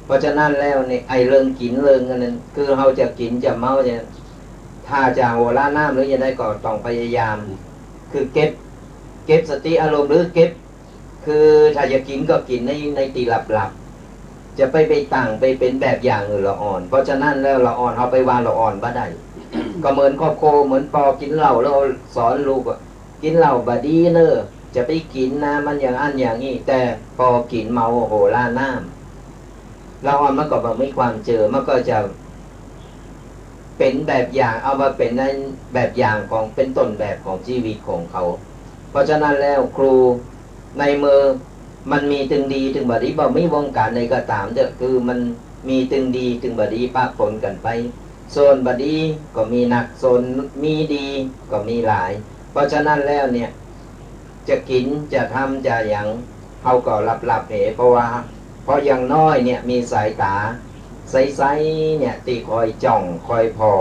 เพราะฉะนั้นแล้วนี่ ไอ้เรื่องกิ๋นเรื่องอันนั้น คือเฮาจะกิ๋นจะเมาเนี่ย ถ้าจะหัวล้าน้ำหรือจะได้ก็ต้องพยายาม คือเก็บ เก็บสติอารมณ์ หรือเก็บ คือถ้าจะกิ๋นก็กิ๋นใน ในตี้ลับๆ จะไป ไปตั้งไปเป๋นแบบอย่างหื้อละอ่อน เพราะฉะนั้นแล้วละอ่อน เฮาไปว่าละอ่อนบ่ได้ ก็เหมือนครอบครัว เหมือนป้อกิ๋นเหล้าแล้วสอนลูกว่า กิ๋นเหล้าบ่ดีเน่อ จะไปกิ๋นนะ มันอย่างอั้นอย่างอี้ แต่ป้อกิ๋นเมาหัวล้าน้ำ ละอ่อนมันก็บ่มีความเจือ มันก็จะเป๋นแบบอย่าง เอามาเป๋นในแบบอย่างของ เป๋นต้นแบบของจีวิตของเขา เพราะฉะนั้นแล้วครูในเมื่อมันมีตึงดีตึงบ่ดี บ่มีวงก๋านใดก็ต๋ามเต๊อะ คือมันมีตึงดีตึงบ่ดีปะปนกั๋นไป ส่วนบ่ดีก็มีนัก ส่วนมีดีก็มีหลาย เพราะฉะนั้นแล้วเนี่ย จะกิ๋นจะทำจะหยัง เฮาก็ลับๆ เห เพราะว่า เพราะอย่างน้อยเนี่ยมีสายต๋าใสๆ เนี่ยตี้คอยจ้องคอยผ่อ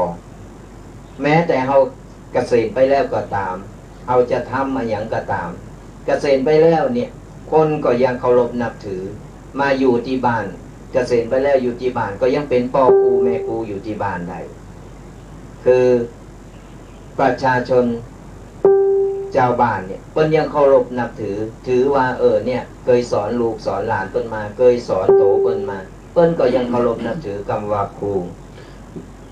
แม้แต่เฮาเกษียณไปแล้วก็ต๋าม เฮาจะทำอะหยังก็ต๋าม เกษียณไปแล้วเนี่ย คนก็ยังเคารพนับถือ มาอยู่ตี้บ้าน เกษียณไปแล้วอยู่ตี้บ้านก็ยังเป๋นป้อครูแม่ครูอยู่ตี้บ้านได้ คือ ประชาชนจาวบ้านเนี่ย เปิ้นยังเคารพนับถือ ถือว่า เออ เนี่ย เกยสอนลูกสอนหลานเปิ้นมา เกยสอนโตเปิ้นมา เปิ้นก็ยังเคารพนับถือกำว่าครู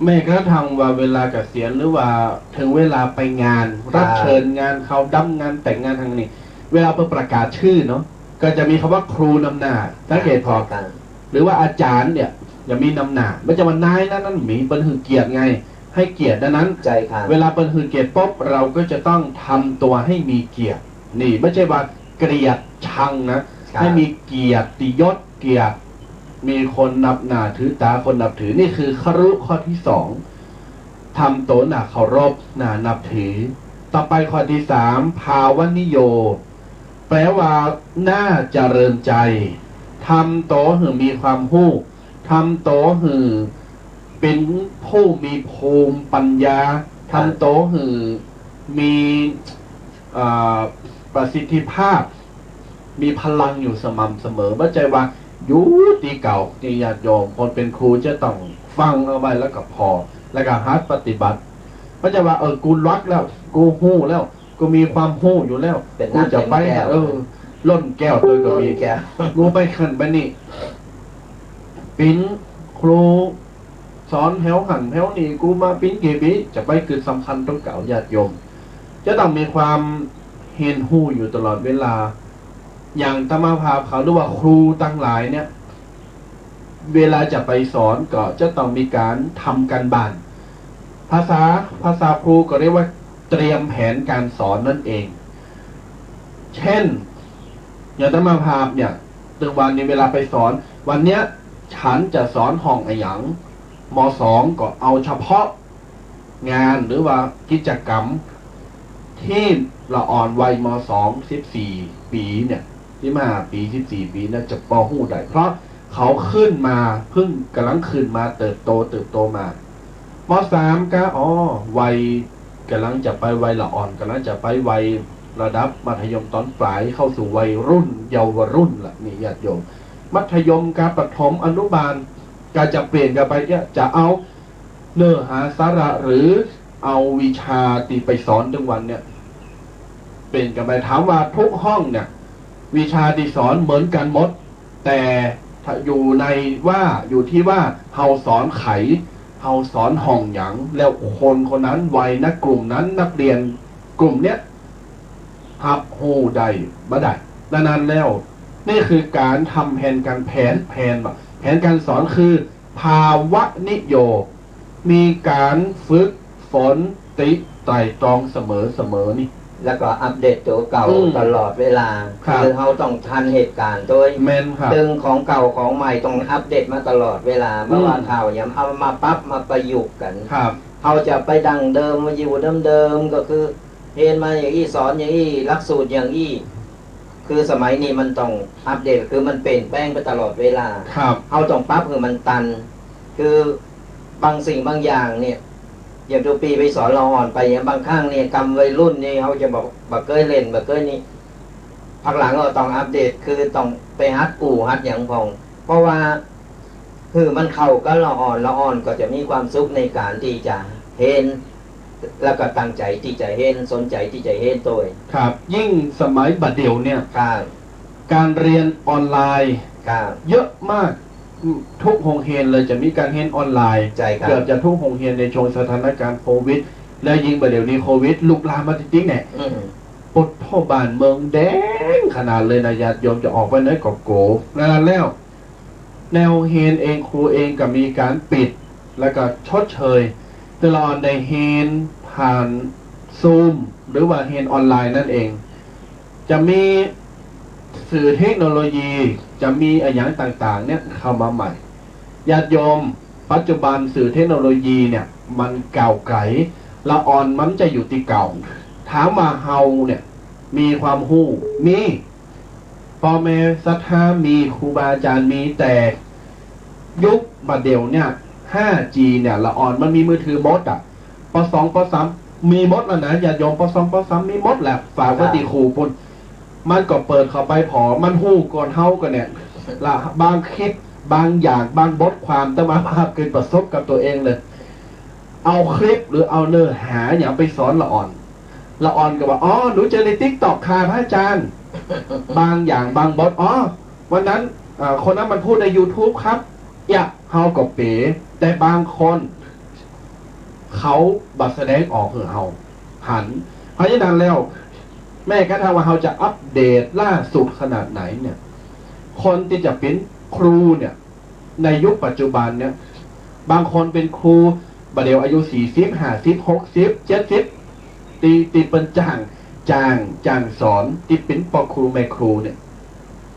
แม้กระทั่งว่าเวลาเกษียณหรือว่าเถิงเวลาไปงาน ครับ รับเชิญงานเข้าดำงานแต่งงานทางนี้ เวลาเปิ้นประกาศชื่อเนาะ ก็จะมีกำว่าครูนำหน้า สังเกตผ่อ ครับ หรือว่าอาจ๋ารย์เนี่ย จะมีนำหน้า บ่ใจ้ว่านายนั้นนั้นมี เปิ้นหื้อเกียรติไง หื้อเกียรติดังนั้น ใจ้ครับ เวลาเปิ้นหื้อเกียรติปุ๊บ เฮาก็จะต้องทำตั๋วหื้อมีเกียรติ นี่บ่ใจ้ว่า เกลียดชังนะ ครับ ให้มีเกียรติยศเกียรติ มีคนนับหน้าถือต๋า คนนับถือ นี่คือครุข้อที่สอง ทำตั๋วหน้าเคารพ หน้านับถือ ต่อไปข้อที่สาม ภาวนิโย แปลว่า น่าเจริญใจ ทำตั๋วหื้อมีความฮู้ ทำตั๋วหื้อเป๋นผู้มีภูมิปัญญา ทำตั๋วหื้อมี อ่า ประสิทธิภาพ มีพลังอยู่สม่ำเสมอ บ่ใจ้ว่าอยู่ตี้เก่า นี่ญาติโยม คนเป๋นครูจะต้องฟังเอาไว้แล้วก็ผ่อ แล้วก็หัดปฏิบัติ บ่ใจ้ว่า เออ กูลักแล้ว กูฮู้แล้ว กูมีความฮู้อยู่แล้ว เป๋น กูจะไป น้ำเต็มแก้ว เออ ล้นแก้วโดยก็มี ล้นแก้ว กูไปหั้นไปนี่ เป๋นครู สอนแถวหั้นแถวนี่ กูมาเป๋นกี่ปี๋ จะไปกึ๊ดสำคัญตรงเก่า ญาติโยม จะต้องมีความเฮียนฮู้อยู่ตลอดเวลา อย่างอาตมาภาพเขา หรือว่าครูตังหลายเนี่ย เวลาจะไปสอนก็จะต้องมีก๋านทำการบ้าน ภาษา ภาษาครูก็เรียกว่าเตรียมแผนการสอนนั่นเอง เช่น อย่างอาตมาภาพเนี่ย ตึงวันนี้เวลาไปสอน วันเนี้ยฉันจะสอนห้องอะหยัง ม.สอง ก็เอาเฉพาะงานหรือว่ากิจกรรมตี้ละอ่อนวัย ม.สอง สิบสี่ปี๋เนี่ย สิบห้าปี๋ สิบสี่ปี๋เนี่ยจะปอฮู้ได้ เพราะเขาขึ้นมา เพิ่งก๋ำลังขึ้นมา เติบโต เติบโตมา ม.สาม ก็ อ๋อ วัยก๋ำลังจะไปวัยละอ่อน ก๋ำลังจะไปวัยระดับมัธยมตอนปลาย เข้าสู่วัยรุ่น เยาวรุ่นละ นี่ญาติโยม มัธยมก็ ประถม อนุบาล ก็จะเปลี่ยนกั๋นไปเนี่ย จะเอาเนื้อหาสาระหรือเอาวิชาตี้ไปสอนตึงวันเนี่ย เปลี่ยนกั๋นไป ถามว่าทุกห้องเนี่ย วิชาตี้สอนเหมือนกั๋นหมด แต่ถ้าอยู่ในว่า อยู่ตี้ว่าเฮาสอนใผ เฮาสอนห้องหยัง แล้วคนคนนั้น วัยนักกลุ่มนั้น นักเรียนกลุ่มเนี้ย ฮับฮู้ได้บ่ได้ ดังนั้นแล้ว นี่คือก๋านทำแผนการ แผน แผน แผนการสอนคือ ภาวนิโย มีก๋านฝึกฝน ติไตร่ตรองเสมอ เสมอนี่ แล้วก็อัปเดตตั๋วเก่า อืม ตลอดเวลา ครับ คือเฮาต้องทันเหตุก๋ารณ์ตวย แม่นครับ ตึงของเก่าของใหม่ต้องอัปเดตมาตลอดเวลา อืม บ่ว่าข่าวหยังเอามาปรับมาประยุกต์กั๋น ครับ เฮาจะไปดั้งเดิม มาอยู่เดิมๆ ก็คือเฮียนมาอย่างอี้ สอนอย่างอี้ หลักสูตรอย่างอี้ คือสมัยนี้มันต้องอัปเดต คือมันเปลี่ยนแปลงไปตลอดเวลา ครับ เฮาต้องปรับหื้อมันตัน คือบางสิ่งบางอย่างเนี่ย อย่างตุ๊ปี๋ไปสอนละอ่อนไปอย่างบางครั้งเนี่ย กำวัยรุ่นนี่เฮาจะบอก บ่เกยเล่น บ่เกยนี่ ภาคหลังก็ต้องอัปเดต คือต้องไปหัดอู้หัดหยังพ่อง เพราะว่า หื้อมันเข้ากับละอ่อน ละอ่อนก็จะมีความสุขในก๋านตี้จะเฮียน แล้วก็ตั้งใจ๋ตี้จะเฮียน สนใจ๋ตี้จะเฮียนตวย ครับ ยิ่งสมัยบ่าเดี่ยวเนี่ย ครับ ก๋านเฮียนออนไลน์ ครับ เยอะมาก ทุกโฮงเฮียนเลยจะมีก๋านเฮียนออนไลน์ ใจ้ครับ เกือบจะทุกโฮงเฮียนในช่วงสถานก๋ารณ์โควิด แล้วยิ่งบ่าเดี่ยวนี้โควิดลุกลามมาติ๊กๆ เนี่ย อืม ปดโธ่ บ้านเมืองแดงขนาดเลยนะ ญาติโยมจะออกไปไหนก็โก๋ว ดังนั้นแล้ว แนวเฮียนเอง ครูเองก็มีก๋านปิด แล้วก็ชดเชย คือละอ่อนได้เฮียนผ่านซูม หรือว่าเฮียนออนไลน์นั่นเอง จะมีสื่อเทคโนโลยี จะมีอะหยังต่างๆ เนี่ยเข้ามาใหม่ ญาติโยม ปัจจุบันสื่อเทคโนโลยีเนี่ยมันก้าวไก๋ ละอ่อนมันจะอยู่ตี้เก่า ถามว่าเฮาเนี่ยมีความฮู้ มี ป้อแม่ศรัทธามี ครูบาอาจ๋ารย์มี แต่ยุคบ่าเดี่ยวเนี่ย ห้าจี เนี่ย ละอ่อนมันมีมือถือหมดอะ ป.สอง ป.สาม มีหมดแล้วนะ ญาติโยม ป.สอง ป.สาม มีหมดแหละ ฝากไว้ตี้ครูปู้น มันก็เปิดเข้าไปผ่อ มันฮู้ก่อนเฮาก่อเนี่ย ละบางคลิป บางอย่าง บางบทความ อาตมาภาพเกยประสบกับตั๋วเองเลย เอาคลิปหรือเอาเนื้อหาหยังไปสอนละอ่อน ละอ่อนก็ว่า "อ๋อ หนูเจอในติ๊กต็อกค่ะพระอาจารย์" บางอย่าง บางบท "อ๋อ วันนั้น อ่า คนนั้นมันพูดในยูทูบครับ" เยียะ เฮาก็เป๋ แต่บางคน เขาบ่แสดงออกหื้อเฮาหัน เพราะฉะนั้นแล้ว แม้กระทั่งว่าเฮาจะอัปเดตล่าสุดขนาดไหนเนี่ย คนตี้จะเป๋นครูเนี่ย ในยุคปัจจุบันเนี่ย บางคนเป๋นครู บ่าเดี่ยวอายุ สี่สิบ ห้าสิบ หกสิบ เจ็ดสิบ ตี้ ตี้เปิ้นจ้าง จ้าง จ้างสอนตี้เป๋นป้อครูแม่ครูเนี่ย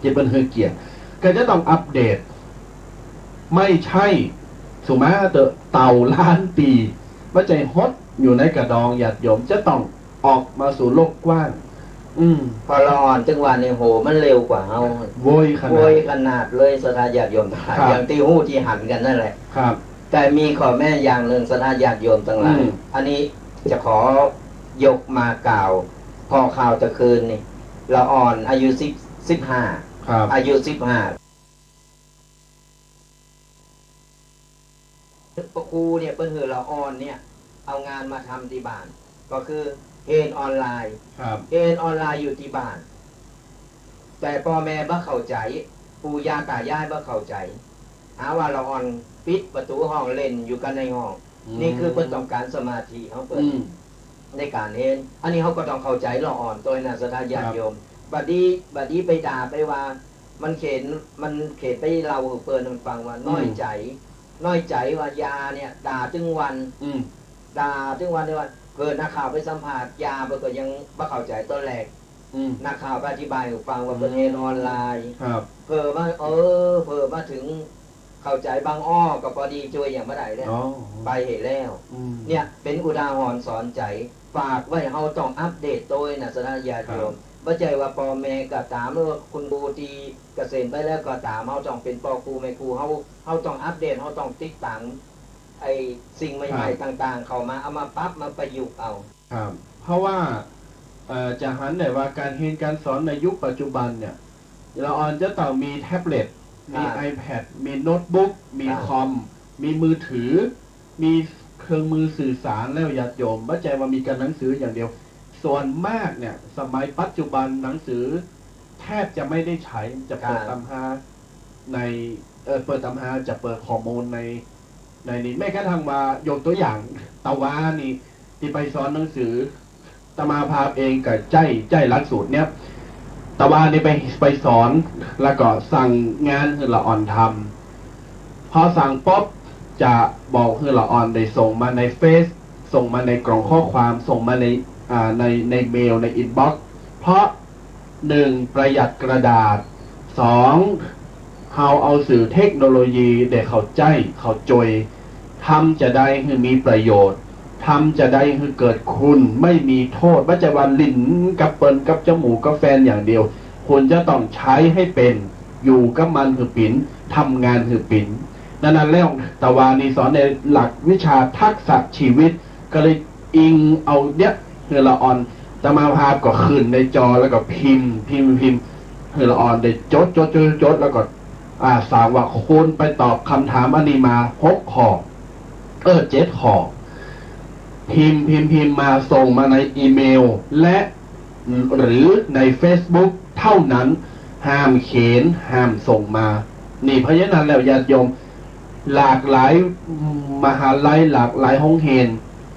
จะเปิ้นหื้อเกียรติ ก็จะต้องอัปเดต ไม่ใช่ สุมาเต๊อะ เต่าล้านปี๋ บ่ใจ้หดอยู่ในกระดอง ญาติโยม จะต้องออกมาสู่โลกกว้าง อืม พอละอ่อนตึงวันนี่ โห มันเร็วกว่าเฮา โว้ยขนาด โว้ยขนาดเลย ศรัทธาญาติโยมทั้งหลาย ครับ อย่างตี้ฮู้ตี้หันกั๋นนั่นแหละ ครับ แต่มีข้อแม้อย่างนึ่ง ศรัทธาญาติโยมตังหลาย อืม อันนี้จะขอยกมากล่าว พอข่าวตะคืนนี่ ละอ่อนอายุสิบ สิบห้า ครับ อายุสิบห้า ป้อครูเนี่ย เปิ้นหื้อละอ่อนเนี่ย เอางานมาทำตี้บ้าน ก็คือเฮียนออนไลน์ ครับ เฮียนออนไลน์อยู่ตี้บ้าน แต่ป้อแม่บ่เข้าใจ๋ ปู่ย่าต๋ายายบ่เข้าใจ๋ หาว่าละอ่อนปิดประตู๋ห้องเล่นอยู่กั๋นในห้อง อืม นี่คือเปิ้นต้องก๋านสมาธิของเปิ้น อืม ในก๋านเฮียน อันนี้เฮาก็ต้องเข้าใจ๋ละอ่อนตวยนะ ศรัทธาญาติโยม ครับ บ่ดี บ่ดีไปด่าไปว่า มันเขียน มันเขียนไปเล่าหื้อเปิ้นฟังว่า อืม น้อยใจ๋ น้อยใจ๋ว่ายาเนี่ยด่าตึงวัน อืม ด่าตึงวันเลยว่า เปิ้นนักข่าวไปสัมภาษณ์ยา เปิ้นก็ยังบ่เข้าใจ๋ตอนแรก อืม นักข่าวไปอธิบายหื้อฟังว่าเปิ้น อืม เฮียนออนไลน์ ครับ เผลอมา เออ เผลอมาเถิงเข้าใจ๋บางอ้อ ก็ปอดีจ้วยหยังบ่ได้แล้ว อ๋อ ไปเหียแล้ว อืม เนี่ยเป๋นอุทาหรณ์สอนใจ๋ ฝากไว้เฮาต้องอัปเดตตวยนะ ศรัทธาญาติโยม ครับ บ่ใจ้ว่าป้อแม่ก็ต๋าม หรือว่าคุณครูตี้เกษียณไปแล้วก็ต๋าม เฮาต้องเป๋นป้อครูแม่ครู เฮา เฮาต้องอัปเดต เฮาต้องติดต๋ามไอ้สิ่งใหม่ๆ ครับ ต่างๆ เข้ามา เอามาปรับมาประยุกต์เอา ครับ เพราะว่า เอ่อ จะหันได้ว่าก๋านเฮียนก๋านสอนในยุคปัจจุบันเนี่ย ละอ่อนจะต้องมีแท็บเล็ต มี ครับ ไอแพด มีโน้ตบุ๊ก มี ครับ คอม มีมือถือ มีเครื่องมือสื่อสารแล้ว ญาติโยม บ่ใจ้ว่ามีแต่หนังสืออย่างเดียว ส่วนมากเนี่ย สมัยปัจจุบันหนังสือแทบจะไม่ได้ใช้ จะเปิด ครับ ตำราใน เอ่อ เปิดตำรา จะเปิดข้อมูลใน ในนี้ แม้กระทั่งว่า ยกตัวอย่าง ตะวานี่ ตี้ไปสอนหนังสือ อาตมาภาพเองก็ใจ๊ ใจ๊หลักสูตรเนี่ย ตะวานี่ไป ไปสอน แล้วก็สั่งงานหื้อละอ่อนทำ พอสั่งปุ๊บ จะบอกหื้อละอ่อนได้ส่งมาในเฟซ ส่งมาในกล่องข้อความ ส่งมาใน อ่า ใน ในเมล ในอินบ็อกซ์ เพราะ หนึ่ง ประหยัดกระดาษ สอง เฮาเอาสื่อเทคโนโลยีได้เข้าใจ๊ เข้าจวย ทำจะใดหื้อมีประโยชน์ ทำจะใดหื้อเกิดคุณ ไม่มีโทษ บ่ใจ้ว่าเล่นกับเปิ้น กับเจ้าหมู่กับแฟนอย่างเดียว คุณจะต้องใช้ให้เป๋น อยู่กับมันหื้อเป๋น ทำงานหื้อเป๋น นั้นๆ แล้ว ตะวานี่สอนในหลักวิชาทักษะชีวิต ก็เลยอิงเอาเนี่ย หื้อละอ่อน อาตมาภาพก็ขึ้นในจอ แล้วก็พิมพ์ พิมพ์ พิมพ์ หื้อละอ่อนได้จด จด จด จด แล้วก็ อ่า สาวกคุณไปตอบคำถามอันนี้มาหกข้อ เออ เจ็ดข้อ พิมพ์ พิมพ์ พิมพ์มา ส่งมาในอีเมล และ หรือในเฟซบุ๊กเท่านั้น ห้ามเขียน ห้ามส่งมา นี่ เพราะฉะนั้นแล้ว ญาติโยม หลากหลายมหาลัย หลากหลายโฮงเฮียน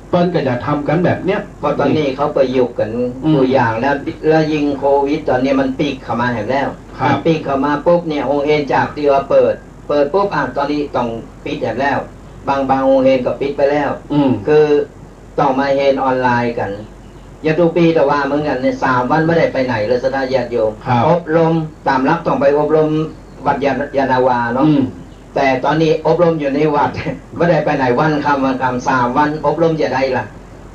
เปิ้นก็จะทำกั๋นแบบเนี้ย เพราะต๋อนนี้เขาประยุกต์กั๋น อืม กู้อย่างแล้ว แล้วยิ่งโควิดต๋อนนี้มันปิ๊กเข้ามาแหมแล้ว ครับ มันปิ๊กเข้ามาปุ๊บเนี่ย โฮงเฮียนจากตี้ว่าเปิด เปิดปุ๊บ อ่ะ ต๋อนนี้ต้องปิดแหมแล้ว บาง บางโฮงเฮียนก็ปิดไปแล้ว อืม คือต้องมาเฮียนออนไลน์กั๋น อย่างตุ๊กปี๋ตะวาเหมือนกั๋นเนี่ย สามวันบ่ได้ไปไหนเลย ศรัทธาญาติโยม ครับ อบรม ต๋ามหลักต้องไปอบรมวัดยาน ยานาวาเนาะ อืม แต่ต๋อนนี้อบรมอยู่ในวัด บ่ได้ไปไหน วันค่ำ วันค่ำ สามวัน อบรมจะใดล่ะ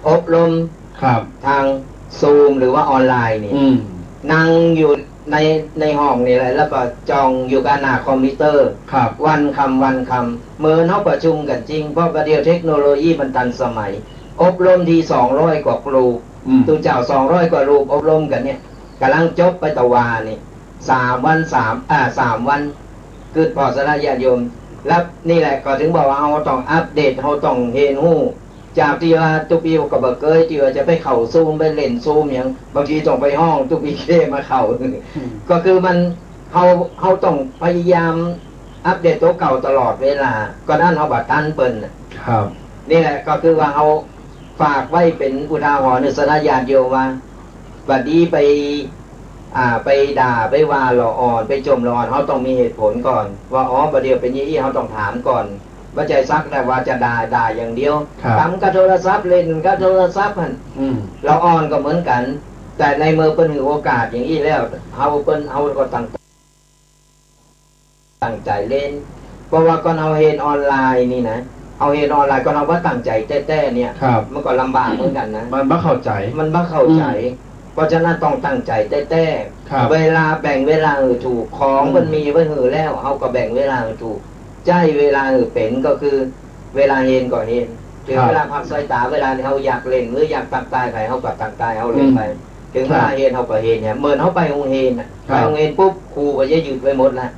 อบรม ครับ ทางซูม หรือว่าออนไลน์นี่ อืม นั่งอยู่ใน ในห้องนี่แหละ แล้วก็จ้องอยู่กับหน้าคอมพิวเตอร์ ครับ วันค่ำ วันค่ำ เหมือนเฮาประชุมกั๋นจริง เพราะบ่าเดี่ยวเทคโนโลยีมันตันสมัย อบรมทีสองร้อยกว่ารูป อืม ตุ๊เจ้า สองร้อยกว่ารูป อบรมกั๋นเนี่ย ก่ำลังจบไปตะวานี่ สามวัน สาม อ่า สามวัน กึ๊ดผ่อ ศรัทธาญาติโยม แล้วนี่แหละก็ถึงบอกว่าเฮาต้องอัปเดต เฮาต้องเฮียนฮู้ จากตี้ว่าตุ๊กปี๋ก็บ่เกยตี้ว่าจะไปเข้าซูม ไปเล่นซูมหยัง บางทีต้องไปฮ้องตุ๊กปี๋เก้มาเข้า อืม ก็คือมัน เฮา เฮาต้องพยายามอัปเดตตั๋วเก่าตลอดเวลา ก็นั้นเฮาบ่ตันเปิ้นน่ะ ครับ นี่แหละก็คือว่าเฮาฝากไว้เป๋นอุทาหรณ์ ศรัทธาญาติโยมว่า บ่ดีไป อ่า ไปด่า ไปว่าละอ่อน ไปจ้มละอ่อน เฮาต้องมีเหตุผลก่อน ว่า อ๋อ บ่าเดี่ยวเป๋นอย่างอี้ เฮาต้องถามก่อน บ่ใจ้สักแต่ว่าจะด่า ด่าอย่างเดียว ครับ ต๋ำกับโทรศัพท์ เล่นกับโทรศัพท์หั้น อืม ละอ่อนก็เหมือนกั๋น แต่ในเมื่อเปิ้นหื้อโอกาสอย่างอี้แล้ว เฮา เปิ้น เฮาก็ตั้ง ตั้งใจ๋เล่น เพราะว่าก่อนเฮาเฮียนออนไลน์นี่นะ เฮาเฮียนออนไลน์ ก่อนเฮาบ่ตั้งใจ๋แต๊ๆ เนี่ย ครับ มันก็ลำบากเหมือนกั๋นนะ มันบ่เข้าใจ๋ มันบ่เข้าใจ๋ อืม เพราะฉะนั้นต้องตั้งใจ๋แต๊ๆ ครับ เวลา แบ่งเวลาหื้อถูก ของ อืม เปิ้นมีไว้หื้อแล้ว เฮาก็แบ่งเวลาหื้อถูก ใจ๊เวลาหื้อเป๋น ก็คือเวลาเฮียนก็เฮียน เถิง ครับ เวลาพักสายต๋า เวลาเฮาอยากเล่น หรืออยากตั๊กตายใผ เฮาก็ตั๊กตายเฮาเล่นไป อืม เถิงเวลา ครับ เฮียนเฮาก็เฮียนเนี่ย เหมือนเฮาไปโฮงเฮียนน่ะ ครับ ไปโฮงเฮียนปุ๊บ ครูก็จะยึดไว้หมดละ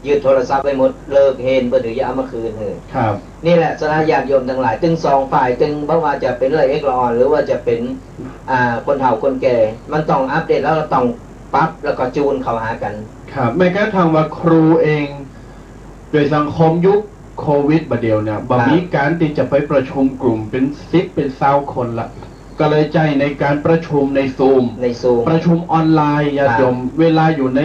ยึดโทรศัพท์ไว้หมด เลิกเฮียนเปิ้นถึงจะเอามาคืนหื้อ ครับ นี่แหละ สำหรับญาติโยมตังหลาย ตึงสองฝ่าย ตึงบ่ว่าจะเป๋นละเอกละอ่อน หรือว่าจะเป๋น อ่า คนเฒ่าคนแก่ มันต้องอัปเดต แล้วก็ต้องปรับ แล้วก็จูนเข้าหากั๋น ครับ แม้กระทั่งว่าครูเอง โดยสังคมยุคโควิดบ่าเดี่ยวเนี่ย บ่ ครับ มีก๋านตี้จะไปประชุมกลุ่มเป๋นสิบเป๋นซาวคนละ ก็เลยใจ๊ในก๋านประชุมในซูม ในซูม ประชุมออนไลน์ ญาติโยม ครับ เวลาอยู่ใน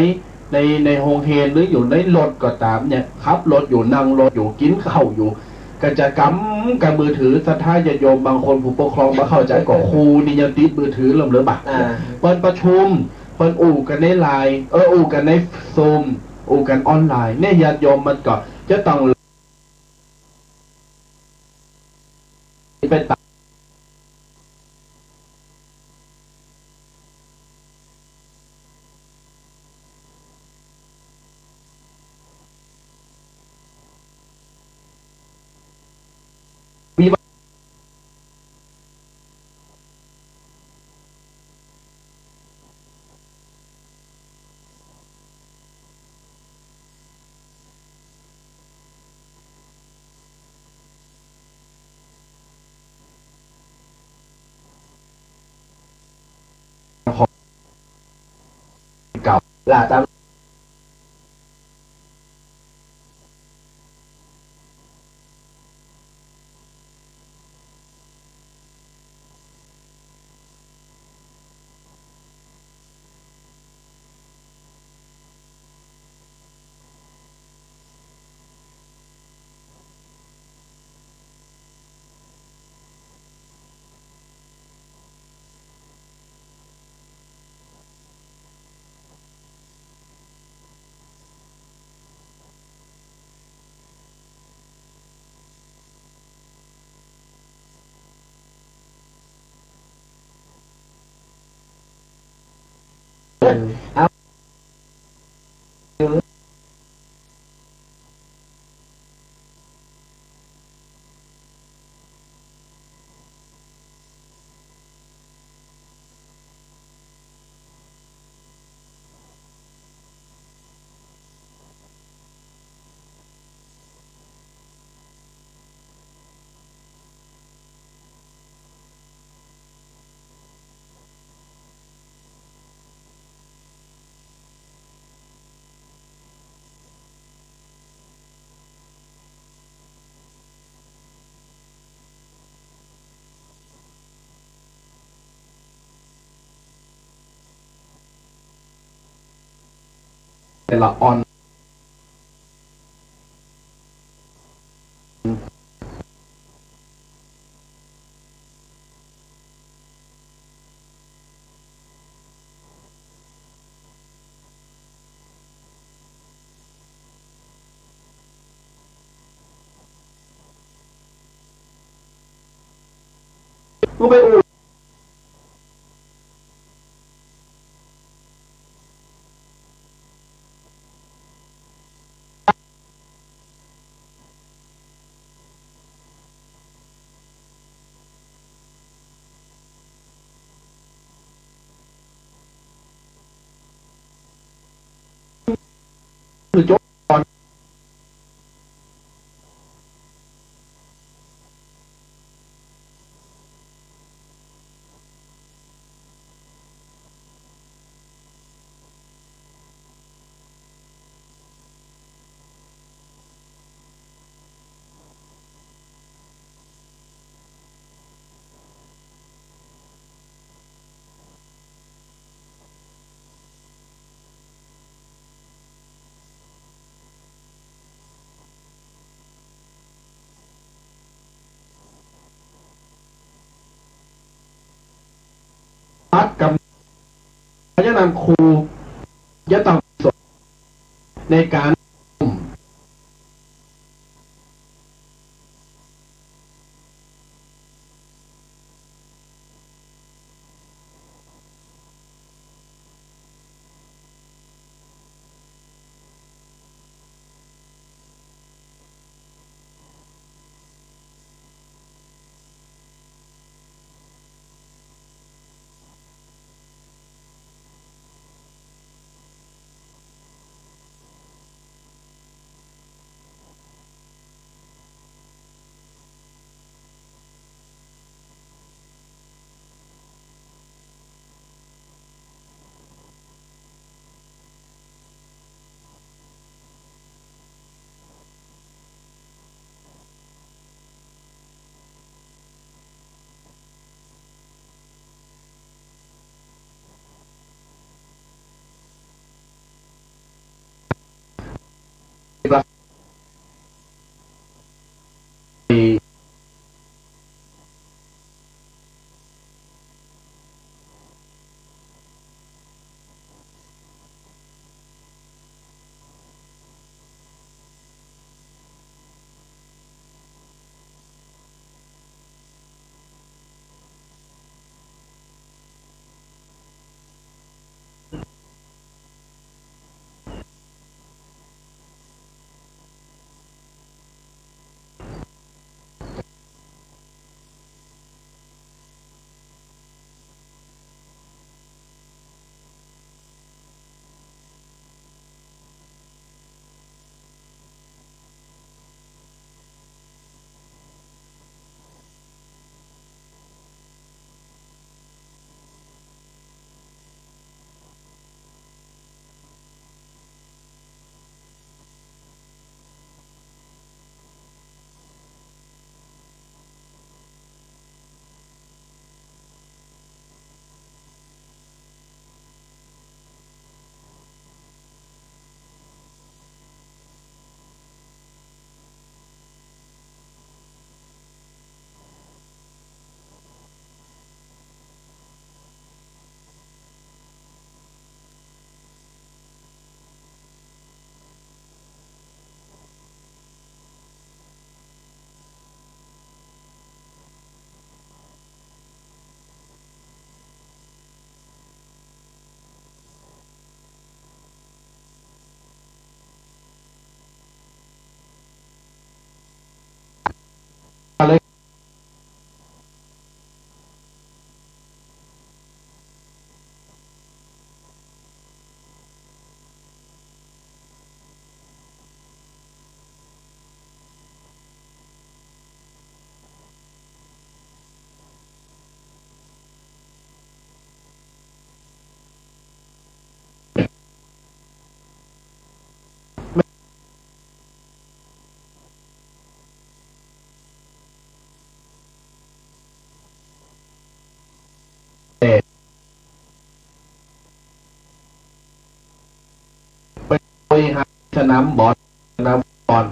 ใน ในโฮงเฮียน หรืออยู่ในรถก็ต๋ามเนี่ย ขับรถอยู่ นั่งรถอยู่ กิ๋นข้าวอยู่ ก็จะกำ กำมือถือ ศรัทธาญาติโยมบางคน ผู้ปกครองบ่เข้าใจ๋ ก็ครูนี่ยังติดมือถือเริ่มเลยบ่า อ่า เปิ้นประชุม เปิ้นอู้กั๋นในไลน์ เออ อู้กั๋นในซูม อู้กั๋นออนไลน์ เนี่ย ญาติโยมมันก็จะต้องไปต๋าม เก่า ล่ะ ต๋ามแต่ละออน กูไปอู้ ตัดกำ านครูจะต้องสอนในการ ไปหาสนามบอล สนามบอล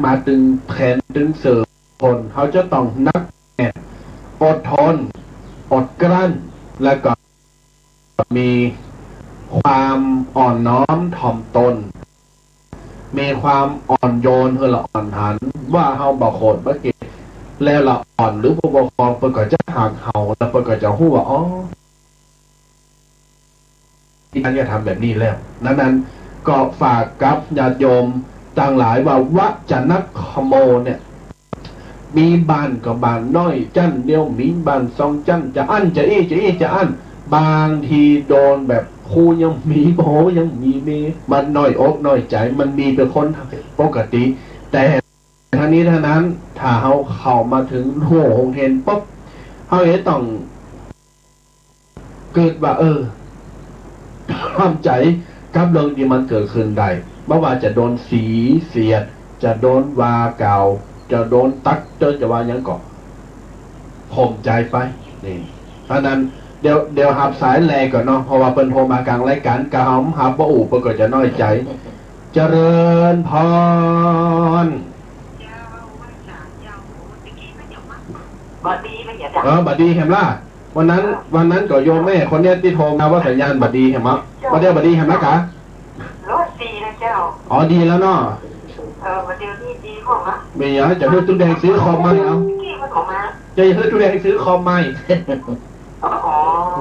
มาตึงแผนตึงเสริมผล เขาจะต้องหนักแน่น อดทน อดกลั้น และก็ มีความอ่อนน้อมถ่อมตน มีความอ่อนโยนหื้อละอ่อนหัน ว่าเฮาบ่โขดบ่เกลียด แล้วละอ่อนหรือผู้ปกครองเปิ้นก็จะฮักเฮา แล้วเปิ้นก็จะฮู้ว่า อ๋อ ที่ท่านจะทำแบบนี้แล้ว นั้นๆ ก็ฝากกับญาติโยมตังหลายว่า วัจจนคโมเนี่ย มีบ้านก็บ้านน้อยจั๊นเดียว มีบ้านสองจั๊น จะอั้นจะอี้ จะอี้จะอั้น บางทีโดนแบบครูยังมีพ่อยังมีแม่ มันน้อยอกน้อยใจ๋ มันมีเป๋นคนปกติ แต่ทั้งนี้ทั้งนั้น ถ้าเฮาเข้ามาเถิงหั้วโฮงเฮียนปุ๊บ เฮาจะต้อง กึ๊ดว่า เออ ทำใจ๋กับเรื่องตี้มันเกิดขึ้นได้ บ่ว่าจะโดนสีเสียด จะโดนว่ากล่าว จะโดนตั๊กเต๊อะ จะว่าหยังก็ข่มใจ๋ไป นี่ เพราะนั้นเดี๋ยว เดี๋ยวฮับสายแรกก่อนเนาะ เพราะว่าเปิ้นโทรมากลางรายก๋าน กาหำฮับบ่อู้ เปิ้นก็จะน้อยใจ๋ เจริญพร บ่ดีมันอย่าดัง เออ บ่ดีแหมล่ะ วันนั้น วันนั้นก็โยมแม่คนเนี้ยตี้โทรมาว่าสัญญาณบ่ดีแหม เจ้า บ่าเดี่ยวบ่ดีแหมล่ะกา รถดีนะเจ้า อ๋อ ดีแล้วเนาะ เออ บ่าเดี่ยวนี้ดีของละ ไม่อยากจะหื้อตุ๊แดงซื้อคอมใหม่เอา เมื่อกี้มันออกมา จะหื้อตุ๊แดงซื้อคอมใหม่ อ๋อ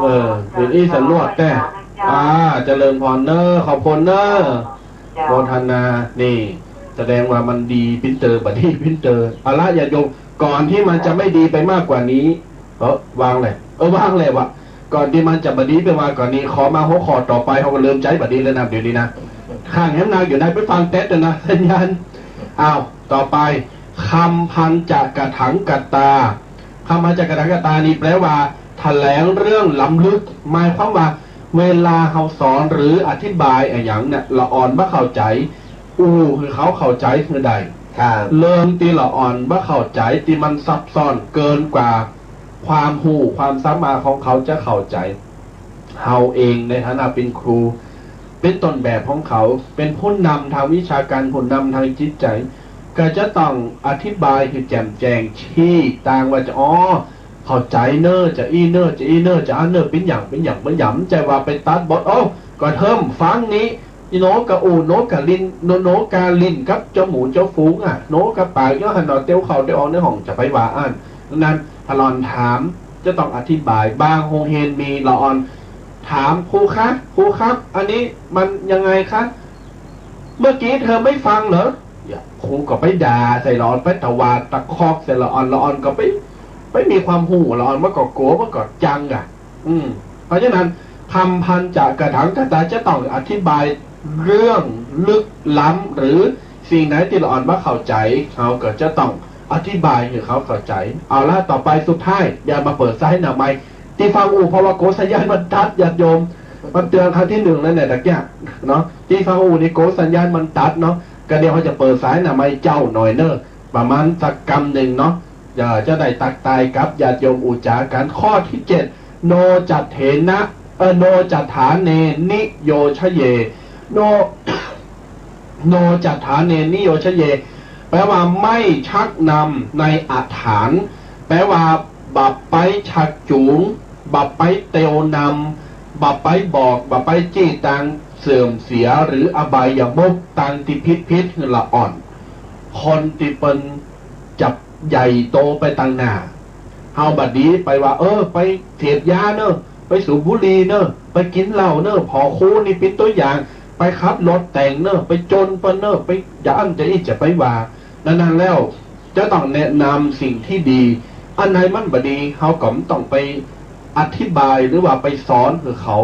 เออ เดี๋ยวอี้สำรวจแต่ เจ้า อ่า เจริญพรเน้อ ขอบคุณเน้อ เจ้า โมทนา นี่ แสดงว่ามันดีปิ้นเตอร์ บ่ดีปิ้นเตอร์ เอาละญาติโยม ก่อนที่มันจะไม่ดีไปมากกว่านี้ เออ วางเลย เออ วางเลยวะ ก่อนตี้มันจะบ่ดีไปมากกว่านี้ ขอมาหัวข้อต่อไป เฮาก็เริ่มใจ๊บ่ดีแล้วนะ เดี๋ยวนี้นะ ข้างแหมนางอยู่ในไปฟังแต๊ดนะ สัญญาณ อ้าว ต่อไป คำปัญจกถังคตา คำปัญจกถังคตานี่แปลว่า แถลงเรื่องล้ำลึก หมายความว่า เวลาเฮาสอนหรืออธิบายอะหยังเนี่ย ละอ่อนบ่เข้าใจ๋ อู้หื้อเขาเข้าใจ๋หื้อได้ ครับ เรื่องตี้ละอ่อนบ่เข้าใจ๋ ตี้มันซับซ้อนเกินกว่าความฮู้ความสามารถของเขาจะเข้าใจ๋ เฮาเองในฐานะเป๋นครู เป๋นต้นแบบของเขา เป๋นผู้นำตางวิชาก๋าน ผู้นำตางจิตใจ๋ ก็จะต้องอธิบายหื้อแจ่มแจ้ง ชี้ตางว่าจะ อ๋อ เข้าใจ๋เน้อ จะอี้เน้อ จะอี้เน้อ จะอั้นเน้อ เป๋นหยัง เป๋นหยัง เป๋นหยัง บ่ใจ้ว่าไปตัดบท โอ้ ก็เถิมฟังนี้ อีโหนกะอู้ โหนกะลิ้น โหน โหนกะลิ้นกับเจ้าหมู่เจ้าฝูงอะ โหนกะปาก ย้อนหั้นเนาะ เตียวเข้าเตียวออกในห้อง จะไปว่าอั้น นั้นถ้าหล่อนถาม จะต้องอธิบาย บางโฮงเฮียนมี ละอ่อนถาม ครูคะ ครูครับ อันนี้มันยังไงคะ เมื่อกี้เธอไม่ฟังเหรอ อย่า ครูก็ไปด่าใส่หล่อน ไปตวาดตะคอกใส่ละอ่อน ละอ่อนก็ไป ไปมีความฮู้ ละอ่อนมันก็กั๋ว มันก็จังอะ อืม เพราะฉะนั้น คำปัญจกถังคตาจะต้องอธิบายเรื่องลึกล้ำ หรือสิ่งไหนตี้ละอ่อนบ่เข้าใจ๋ เฮาก็จะต้องอธิบายหื้อเขาเข้าใจ๋ เอาละ ต่อไปสุดท้าย เดี๋ยวมาเปิดสายหน้าไมค์ ตี้ฟังอู้ เพราะว่าโกสัญญาณมันตัด ญาติโยม มันเตือนครั้งตี้หนึ่งแล้วเนี่ยตะเกียะเนาะ ตี้ฟังอู้นี่โกสัญญาณมันตัดเนาะ ก็เดี๋ยวเฮาจะเปิดสายหน้าไมค์เจ๊าหน่อยเน้อ ประมาณสักกำนึ่งเนาะ จะ จะได้ตักตายกับญาติโยมอู้จ๋ากั๋น ข้อตี้เจ็ด โนจัตเถนะ เออ โนจัตถาเนนิโยชเย โน โนจัตถาเนนิโยชเย แปลว่าไม่ชักนำในอัฏฐาน แปลว่าบ่ไปชักจูง บ่ไปเตียวนำ บ่ไปบอก บ่ไปจี้ตางเสื่อมเสีย หรืออบายมุข ตางตี้ผิดๆ หื้อละอ่อน คนตี้เปิ้นจะใหญ่โตไปตางหน้า เฮาบ่ดีไปว่า เออ ไปเสพยาเน้อ ไปสูบบุหรี่เน้อ ไปกิ๋นเหล้าเน้อ ผ่อครูนี่เป๋นตั๋วอย่าง ไปขับรถแต่งเน้อ ไปจนเปิ้นเน้อ ไปจะอั้นจะอี้ จะไปว่า นั้นๆ แล้ว จะต้องแนะนำสิ่งตี้ดี อันไหนมันบ่ดี เฮาก็บ่ต้องไปอธิบายหรือว่าไปสอนหื้อเขา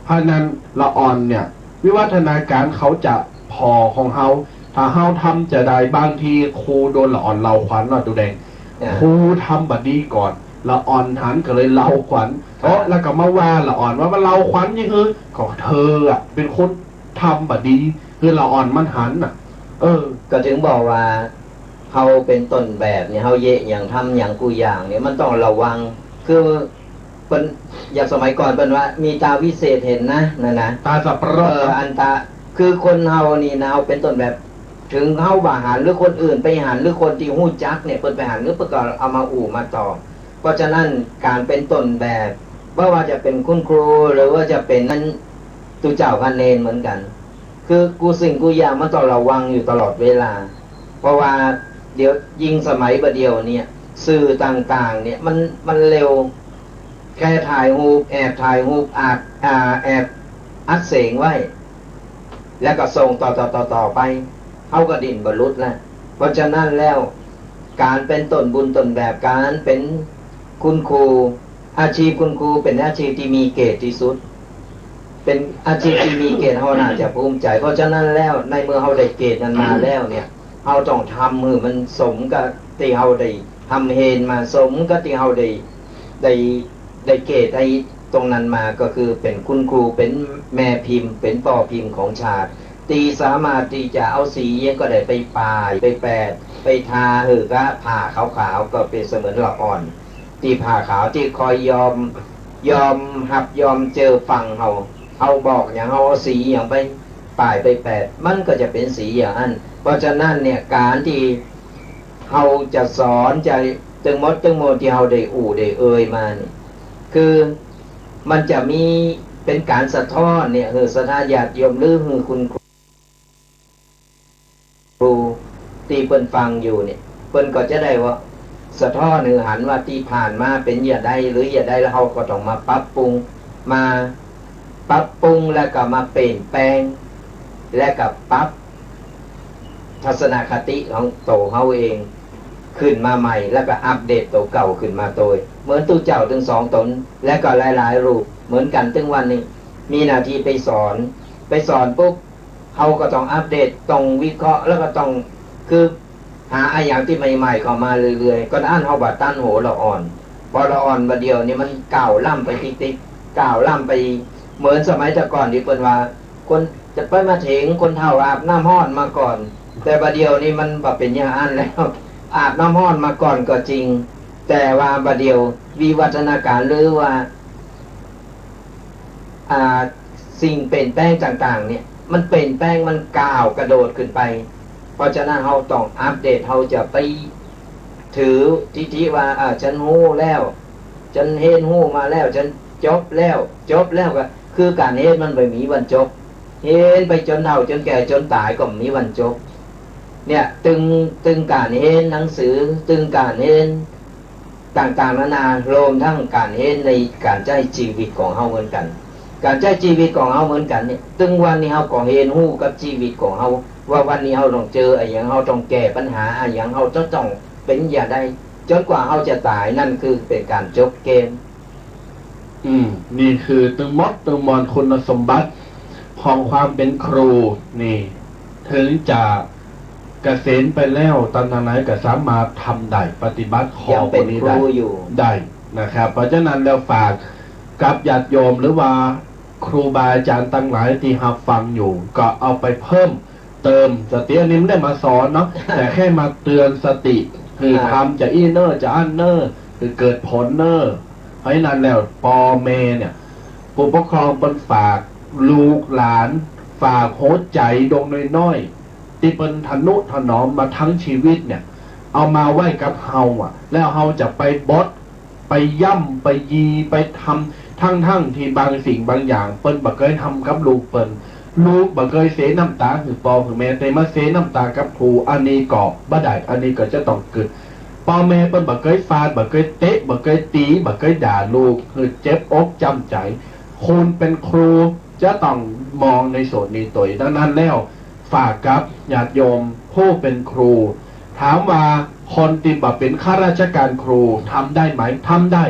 เพราะนั้นละอ่อนเนี่ย วิวัฒนาก๋ารเขาจะผ่อของเฮา ถ้าเฮาทำจะได้ บางทีครูโดนละอ่อนเล้าขวัญเนาะ ตุ๊แดง อ่า ครูทำบ่ดีก่อน ละอ่อนหันก็เลยเล้าขวัญ ครับ โอ้ แล้วก็มาว่าละอ่อนว่า มาเล้าขวัญหยังหื้อ ก็เธออะเป๋นคนทำบ่ดี หื้อละอ่อนมันหันน่ะ เออ ก็จึงบอกว่า เฮาเป๋นต้นแบบเนี่ย เฮาเยียะหยังทำหยังกู้อย่างเนี่ย มันต้องระวัง คือ เปิ้น อย่างสมัยก่อนเปิ้นว่า มีต๋าวิเศษหันนะ นั่นนะ ต๋าสับปะรด เออ อันต๋า คือคนเฮานี่นะ เฮาเป๋นต้นแบบ เถิงเฮาบ่หัน หรือคนอื่นไปหัน หรือคนตี้ฮู้จักเนี่ย เปิ้นไปหัน หรือเปิ้นก็เอามาอู้มาตอบ เพราะฉะนั้นก๋านเป๋นต้นแบบ บ่ว่าจะเป๋นคุณครู หรือว่าจะเป๋นนั้น ตุ๊เจ้าพระเณรเหมือนกั๋น คือกู้สิ่งกู้อย่างมันต้องระวังอยู่ตลอดเวลา เพราะว่าเดี๋ยวยิ่งสมัยบ่าเดี่ยวเนี่ย สื่อต่างๆ เนี่ยมัน มันเร็ว แค่ถ่ายฮูป แอบถ่ายฮูป อัด อ่า แอบอัดเสียงไว้ แล้วก็ส่งต่อๆๆๆ ไป เฮาก็ดิ้นบ่หลุดแล้ว เพราะฉะนั้นแล้ว ก๋านเป๋นต้นบุญต้นแบบ ก๋านเป๋นคุณครู อาชีพคุณครูเป๋นอาชีพตี้มีเกียรติตี้สุด เป๋นอาชีพตี้มีเกียรติ เฮาน่าจะภูมิใจ๋ เพราะฉะนั้นแล้ว ในเมื่อเฮาได้เกียรตินั้นมาแล้วเนี่ย เฮาต้องทำหื้อมันสมกับตี้เฮาได้ฮ่ำเฮนมา สมกับตี้เฮาได้ ได้ ได้เกียรติไอ้ตรงนั้นมา ก็คือเป๋นคุณครู เป๋นแม่พิมพ์ เป๋นป้อพิมพ์ของชาติ ตี้สามารถตี้จะเอาสีหยังก็ได้ไปป้าย ไปแปด ไปทาหื้อกับผ้าขาวๆ ก็เปรียบเสมือนละอ่อน ตี้ผ้าขาวตี้คอยยอม ยอมฮับยอมเจอฟังเฮา เฮาบอกหยัง เฮาเอาสีหยังไปป้ายไปแปะ มันก็จะเป๋นสีอย่างอั้น เพราะฉะนั้นเนี่ย ก๋านตี้เฮาจะสอน จะตึงหมดตึงมวลตี้เฮาได้อู้ได้เอ่ยมานี่ คือมันจะมีเป๋นก๋านสะท้อนเนี่ย หื้อศรัทธาญาติโยม หรือหื้อคุณครู ครูตี้เปิ้นฟังอยู่เนี่ย เปิ้นก็จะได้ว่าสะท้อนหื้อหันว่าตี้ผ่านมาเป๋นอย่างใดหรืออย่างใด แล้วเฮาก็ต้องมาปรับปรุง มาปรับปรุงแล้วก็มาเปลี่ยนแปลง และก็ปรับทัศนคติของตั๋วเฮาเองขึ้นมาใหม่ แล้วก็อัปเดตตั๋วเก่าขึ้นมาโตย เหมือนตุ๊เจ้าตึงสองต๋น และก็หลายๆ รูปเหมือนกั๋น ตึงวันนี้มีหน้าตี้ไปสอน ไปสอนปุ๊บ เฮาก็ต้องอัปเดต ต้องวิเคราะห์ แล้วก็ต้อง คือ หาอะหยังตี้ใหม่ๆ เข้ามาเรื่อยๆ ก่อนอั้นเฮาบ่ตันหัวละอ่อน พอละอ่อนบ่าเดี่ยวนี้มันก้าวล้ำไปติ๊กๆ ก้าวล้ำไป เหมือนสมัยแต่ก่อนตี้เปิ้นว่า คนจะไปมาเถิงคนเฒ่าอาบน้ำฮ้อนมาก่อน แต่บ่าเดี่ยวนี้มันบ่เป๋นอย่างอั้นแล้ว อาบน้ำฮ้อนมาก่อนก็จริง แต่ว่าบ่าเดี่ยววิวัฒนาการหรือว่า อ่า สิ่งเปลี่ยนแปลงต่างๆ เนี่ย มันเปลี่ยนแปลง มันก้าวกระโดดขึ้นไป เพราะฉะนั้นเฮาต้องอัปเดต เฮาจะไปถือทิฐิว่า อ่า ฉันฮู้แล้ว ฉันเฮียนฮู้มาแล้ว ฉันจบแล้ว จบแล้วก็คือก๋านเฮียนมันบ่มีวันจบ เฮียนไปจ๋นเฒ่าจ๋นแก่จ๋นต๋ายก็บ่มีวันจบ เนี่ย ตึง ตึงก๋านเฮียนหนังสือ ตึงก๋านเฮียน ต่างๆ นานา รวมทั้งก๋านเฮียนในก๋านใจ๊จีวิตของเฮาเหมือนกั๋น ก๋านใจ๊จีวิตของเฮาเหมือนกั๋นเนี่ย ตึงวันนี้เฮาก็เฮียนฮู้กับจีวิตของเฮา ว่าวันนี้เฮาต้องเจออะหยัง เฮาต้องแก้ปัญหาอะหยัง เฮาจะต้องเป๋นอย่างใด จ๋นกว่าเฮาจะต๋าย นั่นคือเป๋นก๋านจบเกม อืม นี่คือตึงหมดตึงมวลคุณสมบัติของความเป๋นครูนี่ เถิงจะเกษียณไปแล้ว ตันทางไหนก็สามารถทำได้ ปฏิบัติข้อ ยังเป๋นครูอยู่ ได้นะครับ เพราะฉะนั้นแล้วฝากกับญาติโยมหรือว่าครูบาอาจ๋ารย์ตังหลายตี้ฮับฟังอยู่ ก็เอาไปเพิ่มเติมสติ อันนี้บ่ได้มาสอนเนาะ แต่แค่มาเตือนสติ คือ อ่า ทำจะอี้เน่อ จะอั้นเน่อ คือเกิดผลเน่อ เพราะฉะนั้นแล้ว ป้อแม่เนี่ย ผู้ปกครองเปิ้นฝากลูกหลาน ฝากหัวใจ๋ดวงน้อยๆ ตี้เปิ้นทะนุถนอมมาตึงจีวิตเนี่ย เอามาไว้กับเฮาอะ แล้วเฮาจะไปบด ไปย่ำ ไปยี ไปทำ ทั้งๆ ตี้บางสิ่งบางอย่างเปิ้นบ่เกยทำกับลูกเปิ้น ลูกบ่เกยเสียน้ำต๋าหื้อป้อหื้อแม่ แต่มาเสียน้ำต๋ากับครู อันนี้ก็บ่ได้ อันนี้ก็จะต้องกึ๊ด ป้อแม่เปิ้นบ่เกยฟาด บ่เกยเตะ บ่เกยตี๋ บ่เกยด่าลูกหื้อเจ็บอกจ๋ำใจ๋ คนเป๋นครูจะต้องมองในส่วนนี้โตย ดังนั้นแล้ว ฝากกับญาติโยมผู้เป๋นครู ถามว่าคนตี้บ่เป๋นข้าราชการครูทำได้ไหม ทำได้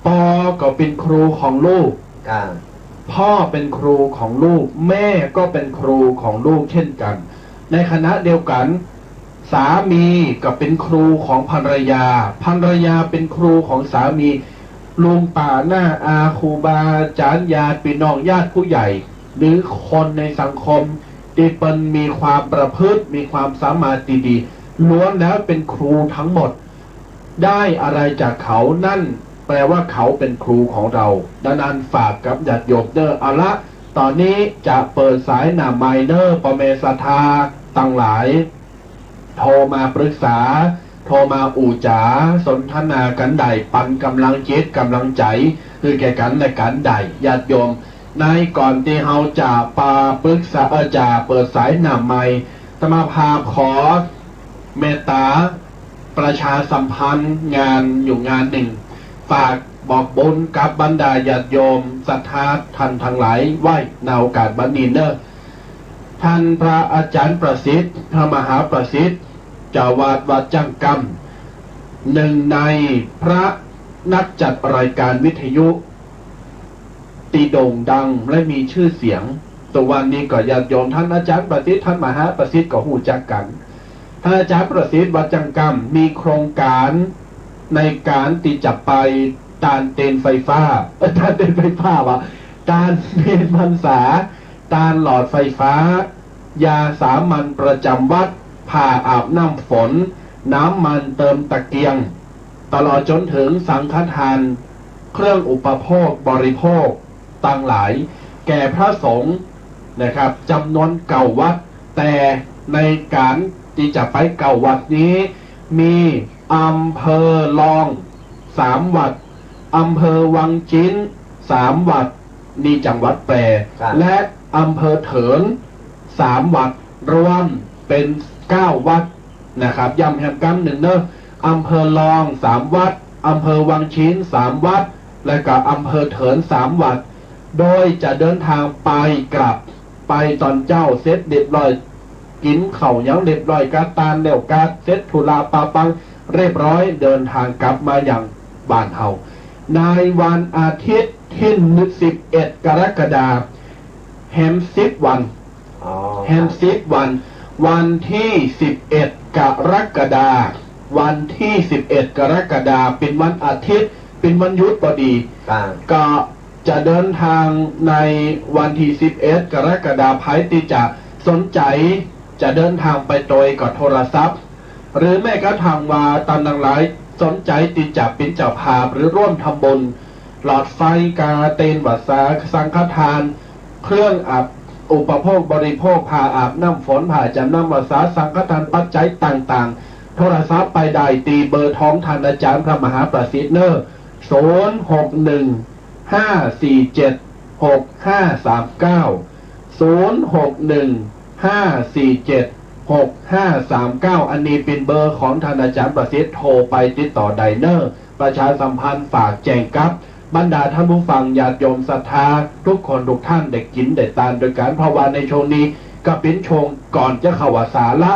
ป้อก็เป๋นครูของลูก อ่า พ่อเป๋นครูของลูก แม่ก็เป๋นครูของลูกเช่นกั๋น ในขณะเดียวกั๋น สามีก็เป๋นครูของภรรยา ภรรยาเป๋นครูของสามี ลุงป้าน้าอา ครูบาอาจ๋ารย์ ญาติปี้น้อง ญาติผู้ใหญ่ หรือคนในสังคมตี้เปิ้นมีความประพฤติ มีความสามารถตี้ดี ล้วนแล้วเป๋นครูทั้งหมด ได้อะไรจากเขา นั่นแปลว่าเขาเป๋นครูของเรา ดังนั้นฝากกับญาติโยมเน่อ เอาละ ต๋อนนี้จะเปิดสายหน้าไมค์เน่อ ป้อแม่ศรัทธาตังหลาย โทรมาปรึกษา โทรมาอู้จ๋า สนทนากั๋นได้ ปันก๋ำลังจิตก๋ำลังใจ๋ หื้อแก่กั๋นและกั๋นได้ ญาติโยม ในก่อนตี้เฮาจะปาปรึกษา เอ่อ จะเปิดสายหน้าไมค์ อาตมาภาพขอเมตต๋าประชาสัมพันธ์งานอยู่งานหนึ่ง ฝากบอกบุญกับบรรดาญาติโยมศรัทธาท่านทั้งหลายไว้ในโอกาสบัดนี้เน่อ ท่านพระอาจ๋ารย์ประสิทธิ์ พระมหาประสิทธิ์ เจ้าอาวาสวัดจ้างกำ หนึ่งในพระนักจัดรายการวิทยุตี้โด่งดังและมีชื่อเสียง ตุ๊วันนี้ก็ญาติโยม ท่านอาจ๋ารย์ประสิทธิ์ ท่านมหาประสิทธิ์ก็ฮู้จักกั๋น ท่านอาจ๋ารย์ประสิทธิ์วัดจ้างกำ มีโครงก๋านในก๋านตี้จะไปต้านเตียนไฟฟ้า เอ่อ ต้านเตียนไฟฟ้าว่ะ ต้านเตียนพรรษา ต้านหลอดไฟฟ้า ยาสามัญประจ๋ำวัด ผ้าอาบน้ำฝน น้ำมันเติมตะเกียง ตลอดจนเถิงสังฆทานเครื่องอุปโภคบริโภคตังหลาย แก่พระสงฆ์นะครับ จ๋ำนวนเก้าวัด แต่ในก๋านตี้จะไปเก้าวัดนี้ มีอำเภอลองสามวัด อำเภอวังจินสามวัด นี่จังหวัดแปร่ ครับ และอำเภอเถินสามวัด รวมเป๋นเก้าวัดนะครับ ย้ำแหมกำนึ่งเนาะ อำเภอลองสามวัด อำเภอวังจินสามวัด และก็อำเภอเถินสามวัด โดยจะเดินทางไปกลับ ไปต๋อนเจ๊าเสร็จเรียบร้อย กิ๋นข้าวหยังเรียบร้อย กาตานแล้ว กาเสร็จธุระปะปังเรียบร้อย เดินทางกลับมายังบ้านเฮา ในวันอาทิตย์ตี้สิบเอ็ดกรกฎาคม แฮมสิบวัน อ๋อ แฮมสิบวัน วันตี้สิบเอ็ดกรกฎาคม วันตี้สิบเอ็ดกรกฎาคม เป๋นวันอาทิตย์ เป๋นวันหยุดพอดี ครับ ก็ จะเดินทางในวันตี้สิบเอ็ดกรกฎาคม ใผตี้จะสนใจ๋จะเดินทางไปตวยก็โทรศัพท์ หรือแม้กระทั่งว่าต้านตังหลายสนใจ๋ตี้จะเป๋นเจ้าภาพหรือร่วมทำบุญ หลอดไฟ กาเตนวสา สังฆทาน เครื่องอาบ อุปโภคบริโภค ผ้าอาบน้ำฝน ผ้าจ๋ำน้ำวสา สังฆทานปัจจัยต่างๆ โทรศัพท์ไปได้ตี้เบอร์ของต้านอาจ๋ารย์พระมหาประสิทธิ์เน่อ ศูนย์หกหนึ่ง ห้าสี่เจ็ด หกห้าสามเก้า ศูนย์หกหนึ่ง ห้าสี่เจ็ด หกห้าสามเก้า อันนี้เป๋นเบอร์ของต้านอาจ๋ารย์ประสิทธิ์ โทรไปติดต่อได้เน่อ ประชาสัมพันธ์ฝากแจ้งกับรบรรดาต้านผู้ฟังญาติโยมศรัทธากู้คนกู้ต้านได้กิ๋นได้ตานตวยกั๋น เพราะว่าในช่วงนี้ก็เป๋นช่วงก่อนจะเข้าวัสสาละ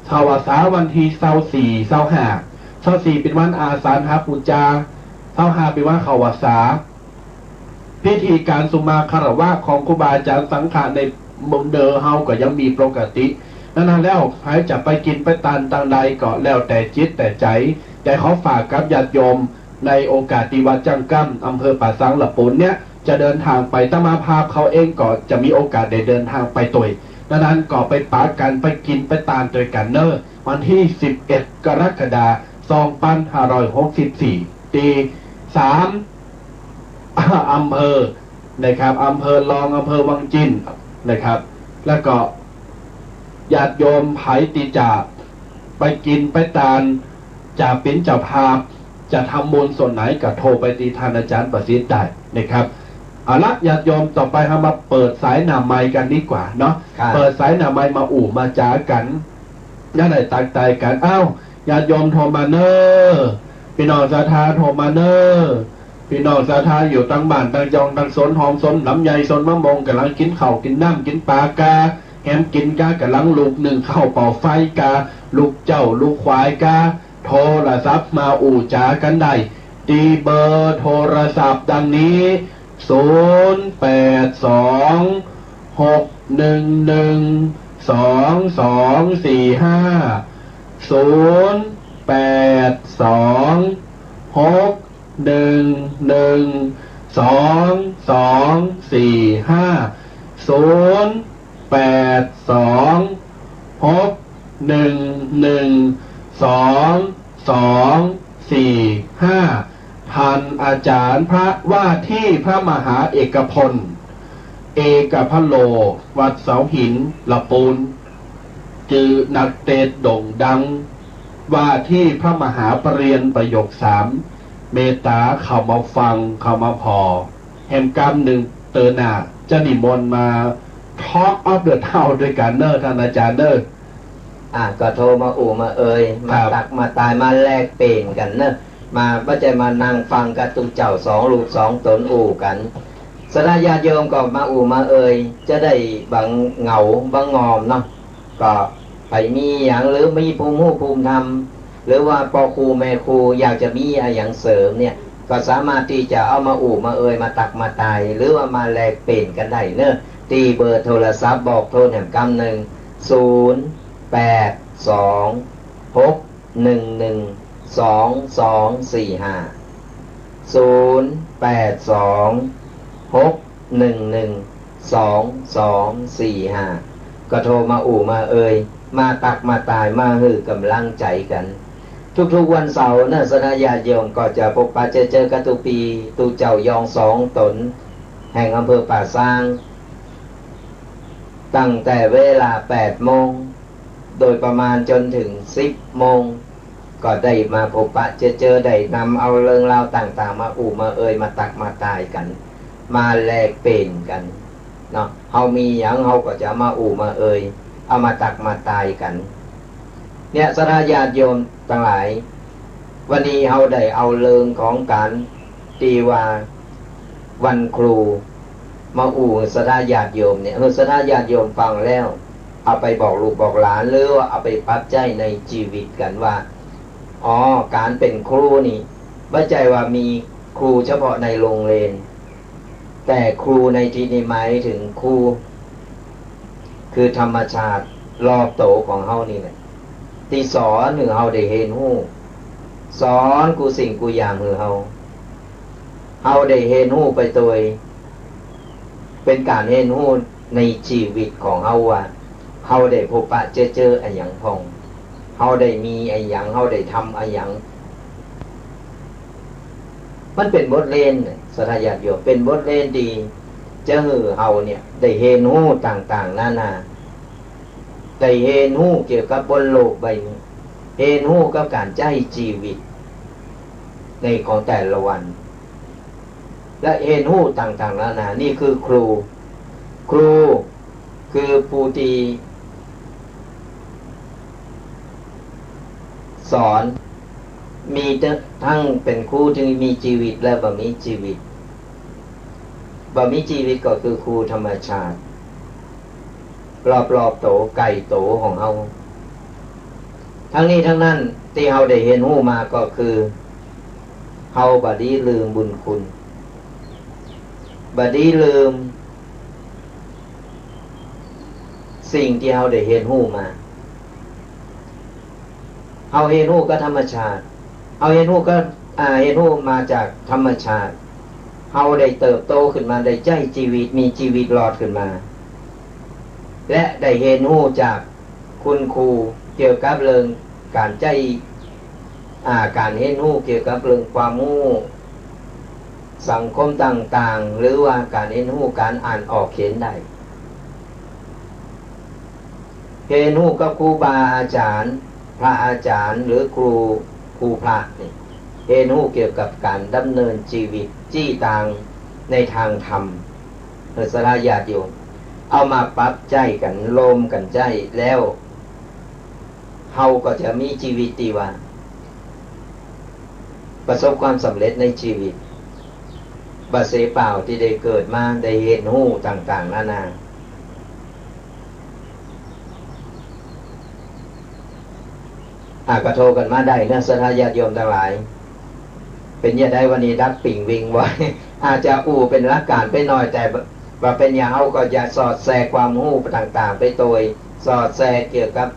เข้าวัสสาวันตี้ซาวสี่ ซาวห้า ซาวสี่เป๋นวันอาสาฬหปู๋จา ซาวห้าเป๋นวันเข้าวัสสา พิธีก๋านสุมาคารวะของครูบาอาจ๋ารย์สังฆะในเมืองเหนือเฮาก็ยังมีปกติ นั้นแล้วใผจะไปกิ๋นไปตานตังใดก็แล้วแต่จิตแต่ใจ๋ แต่ขอฝากกับญาติโยมในโอกาสตี้วัดจ้างก้ำ อำเภอป่าซางละปูนเนี่ย จะเดินทางไป อาตมาภาพเขาเองก็จะมีโอกาสได้เดินทางไปตวย นั้นก็ไปปะกั๋นไปกิ๋นไปตานตวยกั๋นเน่อ วันตี้สิบเอ็ดกรกฎาคม สองปันห้าร้อยหกสิบสี่ ตี้สาม อำเภอนะครับ อำเภอลอง อำเภอวังจินนะครับ แล้วก็ญาติโยมใผตี้จะไปกิ๋นไปตาน จะเป๋นเจ้าภาพ จะทำบุญส่วนไหนก็โทรไปตี้ต้านอาจ๋ารย์ประสิทธิ์ได้นะครับ เอาละญาติโยม ต่อไปเฮามาเปิดสายหน้าไมค์กั๋นดีกว่าเนาะ ครับ เปิดสายหน้าไมค์มาอู้มาจ๋ากั๋น จะได้ตักตายกั๋น อ้าว ญาติโยมโทรมาเน่อ ปี้น้องศรัทธาโทรมาเน่อ ปี้น้องศรัทธาอยู่ตางบ้านตางจ่องตางสวนหอมสวนลำไยสวนมะม่วง ก่ำลังกิ๋นข้าวกิ๋นน้ำกิ๋นป๋ากา แฮมกิ๋นกา ก่ำลังลุกนึ่งข้าวเป่าไฟกา ลุกเจ๊าลุกขวายกา โทรศัพท์มาอู้จ๋ากั๋นได้ ตี้เบอร์โทรศัพท์ดังนี้ ศูนย์แปดสอง หกหนึ่งหนึ่ง สองสองสี่ห้า ศูนย์แปดสอง หกหนึ่งหนึ่ง สองสองสี่ห้า ศูนย์แปดสอง หกหนึ่งหนึ่ง สองสองสี่ห้า ต้านอาจ๋ารย์พระว่าตี้พระมหาเอกพล เอกพโล วัดเสาหิน ละปูน จื้อนักเตสน์โด่งดัง ว่าตี้พระมหาประเรียนประโยคสาม เมตต๋าเข้ามาฟัง เข้ามาผ่อ แหมกำนึ่งเตื้อหน้าจะนิมนต์มา Talk of the Town ตวยกั๋นเน่อ ต้านอาจ๋ารย์เน่อ อ่ะ ก็โทรมาอู้มาเอ่ย มา ครับ ตักมาตาย มาแลกเปลี่ยนกั๋นเน่อ มา บ่ใจ้มานั่งฟังกาตุ๊เจ้าสองรูปสองต๋นอู้กั๋น ศรัทธาญาติโยมก็มาอู้มาเอ่ย จะได้บ่เหงาบ่งอมเนาะ ก็ใผมีหยังหรือมีภูมิฮู้ภูมิธรรม หรือว่าป้อครูแม่ครูอยากจะมีอะหยังเสริมเนี่ย ก็สามารถตี้จะเอามาอู้มาเอ่ย มาตักมาตาย หรือว่ามาแลกเปลี่ยนกั๋นได้เน่อ ตี้เบอร์โทรศัพท์บอกโทรแหมกำนึ่ง ศูนย์แปดสอง หกหนึ่งหนึ่ง สองสองสี่ห้า ศูนย์แปดสอง หกหนึ่งหนึ่ง สองสองสี่ห้า ก็โทรมาอู้มาเอ่ย มาตักมาตาย มาหื้อก๋ำลังใจ๋กั๋น ทุกๆวันเสาร์เนาะ ศรัทธาญาติโยมก็จะพบปะเจอเจอกั๋นกู้ปี๋ ตุ๊เจ้ายองสองต๋น แห่งอำเภอป่าซาง ตั้งแต่เวลาแปดโมง โดยประมาณจ๋นเถิงสิบโมง ก็ได้มาพบปะเจอเจอ ได้นำเอาเรื่องราวต่างๆ มาอู้มาเอ่ย มาตักมาตายกั๋น มาแลกเปลี่ยนกั๋นเนาะ เฮามีหยังเฮาก็จะมาอู้มาเอ่ย เอามาตักมาตายกั๋น เนี่ย ศรัทธาญาติโยมตังหลาย วันนี้เฮาได้เอาเรื่องของก๋านตี้ว่าวันครูมาอู้ศรัทธาญาติโยมเนี่ย หื้อศรัทธาญาติโยมฟังแล้ว เอาไปบอกลูกบอกหลาน หรือว่าเอาไปปรับใจ๊ในจีวิตกั๋นว่า อ๋อ ก๋านเป๋นครูนี่ บ่ใจ้ว่ามีครูเฉพาะในโรงเรียน แต่ครูในตี้นี้หมายเถิงครู คือธรรมชาติรอบตั๋วของเฮานี่แหละ ตี้สอนหื้อเฮาได้เฮียนฮู้ สอนกู้สิ่งกู้อย่างหื้อเฮา เฮาได้เฮียนฮู้ไปโตย เป๋นก๋านเฮียนฮู้ในจีวิตของเฮาว่า เฮาได้พบปะเจอเจออะหยังพ่อง เฮาได้มีอะหยัง เฮาได้ทำอะหยัง มันเป๋นบทเรียนเนี่ย ศรัทธาญาติโยม เป๋นบทเรียนตี้จะหื้อเฮาเนี่ยได้เฮียนฮู้ต่างๆ นานา ได้เฮียนฮู้เกี่ยวกับบนโลกใบนี้ เฮียนฮู้กับก๋านใจ๊จีวิตในของแต่ละวัน และเฮียนฮู้ต่างๆ นานา นี่คือครู ครูคือผู้ตี้สอน มีทั้งเป๋นครูตี้มีจีวิตและบ่มีจีวิต บ่มีจีวิตก็คือครูธรรมชาติ รอบๆ ตั๋ว ใก้ตั๋วของเฮา ทั้งนี้ทั้งนั้นตี้เฮาได้เฮียนฮู้มาก็คือ เฮาบ่ดีลืมบุญคุณ บ่ดีลืมสิ่งตี้เฮาได้เฮียนฮู้มา เฮาเฮียนฮู้กับธรรมชาติ เฮาเฮียนฮู้กับ อ่า เฮียนฮู้มาจากธรรมชาติ เฮาได้เติบโตขึ้นมา ได้ใจ๊จีวิต มีจีวิตรอดขึ้นมา และได้เฮียนฮู้จากคุณครูเกี่ยวกับเรื่องก๋านใจ๊ อ่า ก๋านเฮียนฮู้เกี่ยวกับเรื่องความฮู้สังคมต่างๆ หรือว่าก๋านเฮียนฮู้ก๋านอ่านออกเขียนได้ เฮียนฮู้กับครูบาอาจ๋ารย์ พระอาจ๋ารย์ หรือครู ครูพระนี่ เฮียนฮู้เกี่ยวกับก๋านดำเนินจีวิต จี้ตางในตางธรรม หื้อศรัทธาญาติโยม เอามาปรับใจ๊กั๋น รวมกั๋นใจ๊แล้ว เฮาก็จะมีจีวิตตี้ว่า ประสบความสำเร็จในจีวิต บ่เสียเปล่าตี้ได้เกิดมา ได้เฮียนฮู้ต่างๆ นานา อ่ะ ก็โทรกั๋นมาได้เนาะ ศรัทธาญาติโยมตังหลาย เป๋นจาใดวันนี้ดับปิ่งวิงไว้ อาจจะอู้เป๋นหลักก๋านไปหน่อย แต่บ่เป๋นหยัง เฮาก็จะสอดแทรกความฮู้ต่างๆ ไปโตย สอดแทรกเกี่ยวกับ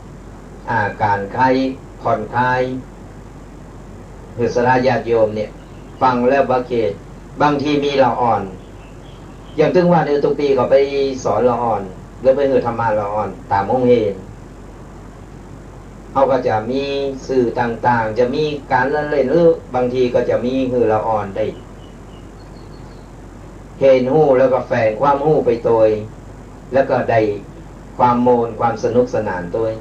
อ่า ก๋านคลาย ผ่อนคลาย หื้อศรัทธาญาติโยมเนี่ย ฟังแล้วบ่เขต บางทีมีละอ่อน อย่างตึงว่าเนี่ย ตุ๊กปี๋ก็ไปสอนละอ่อน หรือไปหื้อธรรมะละอ่อนต๋ามโฮงเฮียน เฮาก็จะมีสื่อต่างๆ จะมีก๋านละเล่น หรือบางทีก็จะมีหื้อละอ่อนได้ เฮียนฮู้แล้วก็แฝงความฮู้ไปโตย แล้วก็ได้ความโมน ความสนุกสนานโตย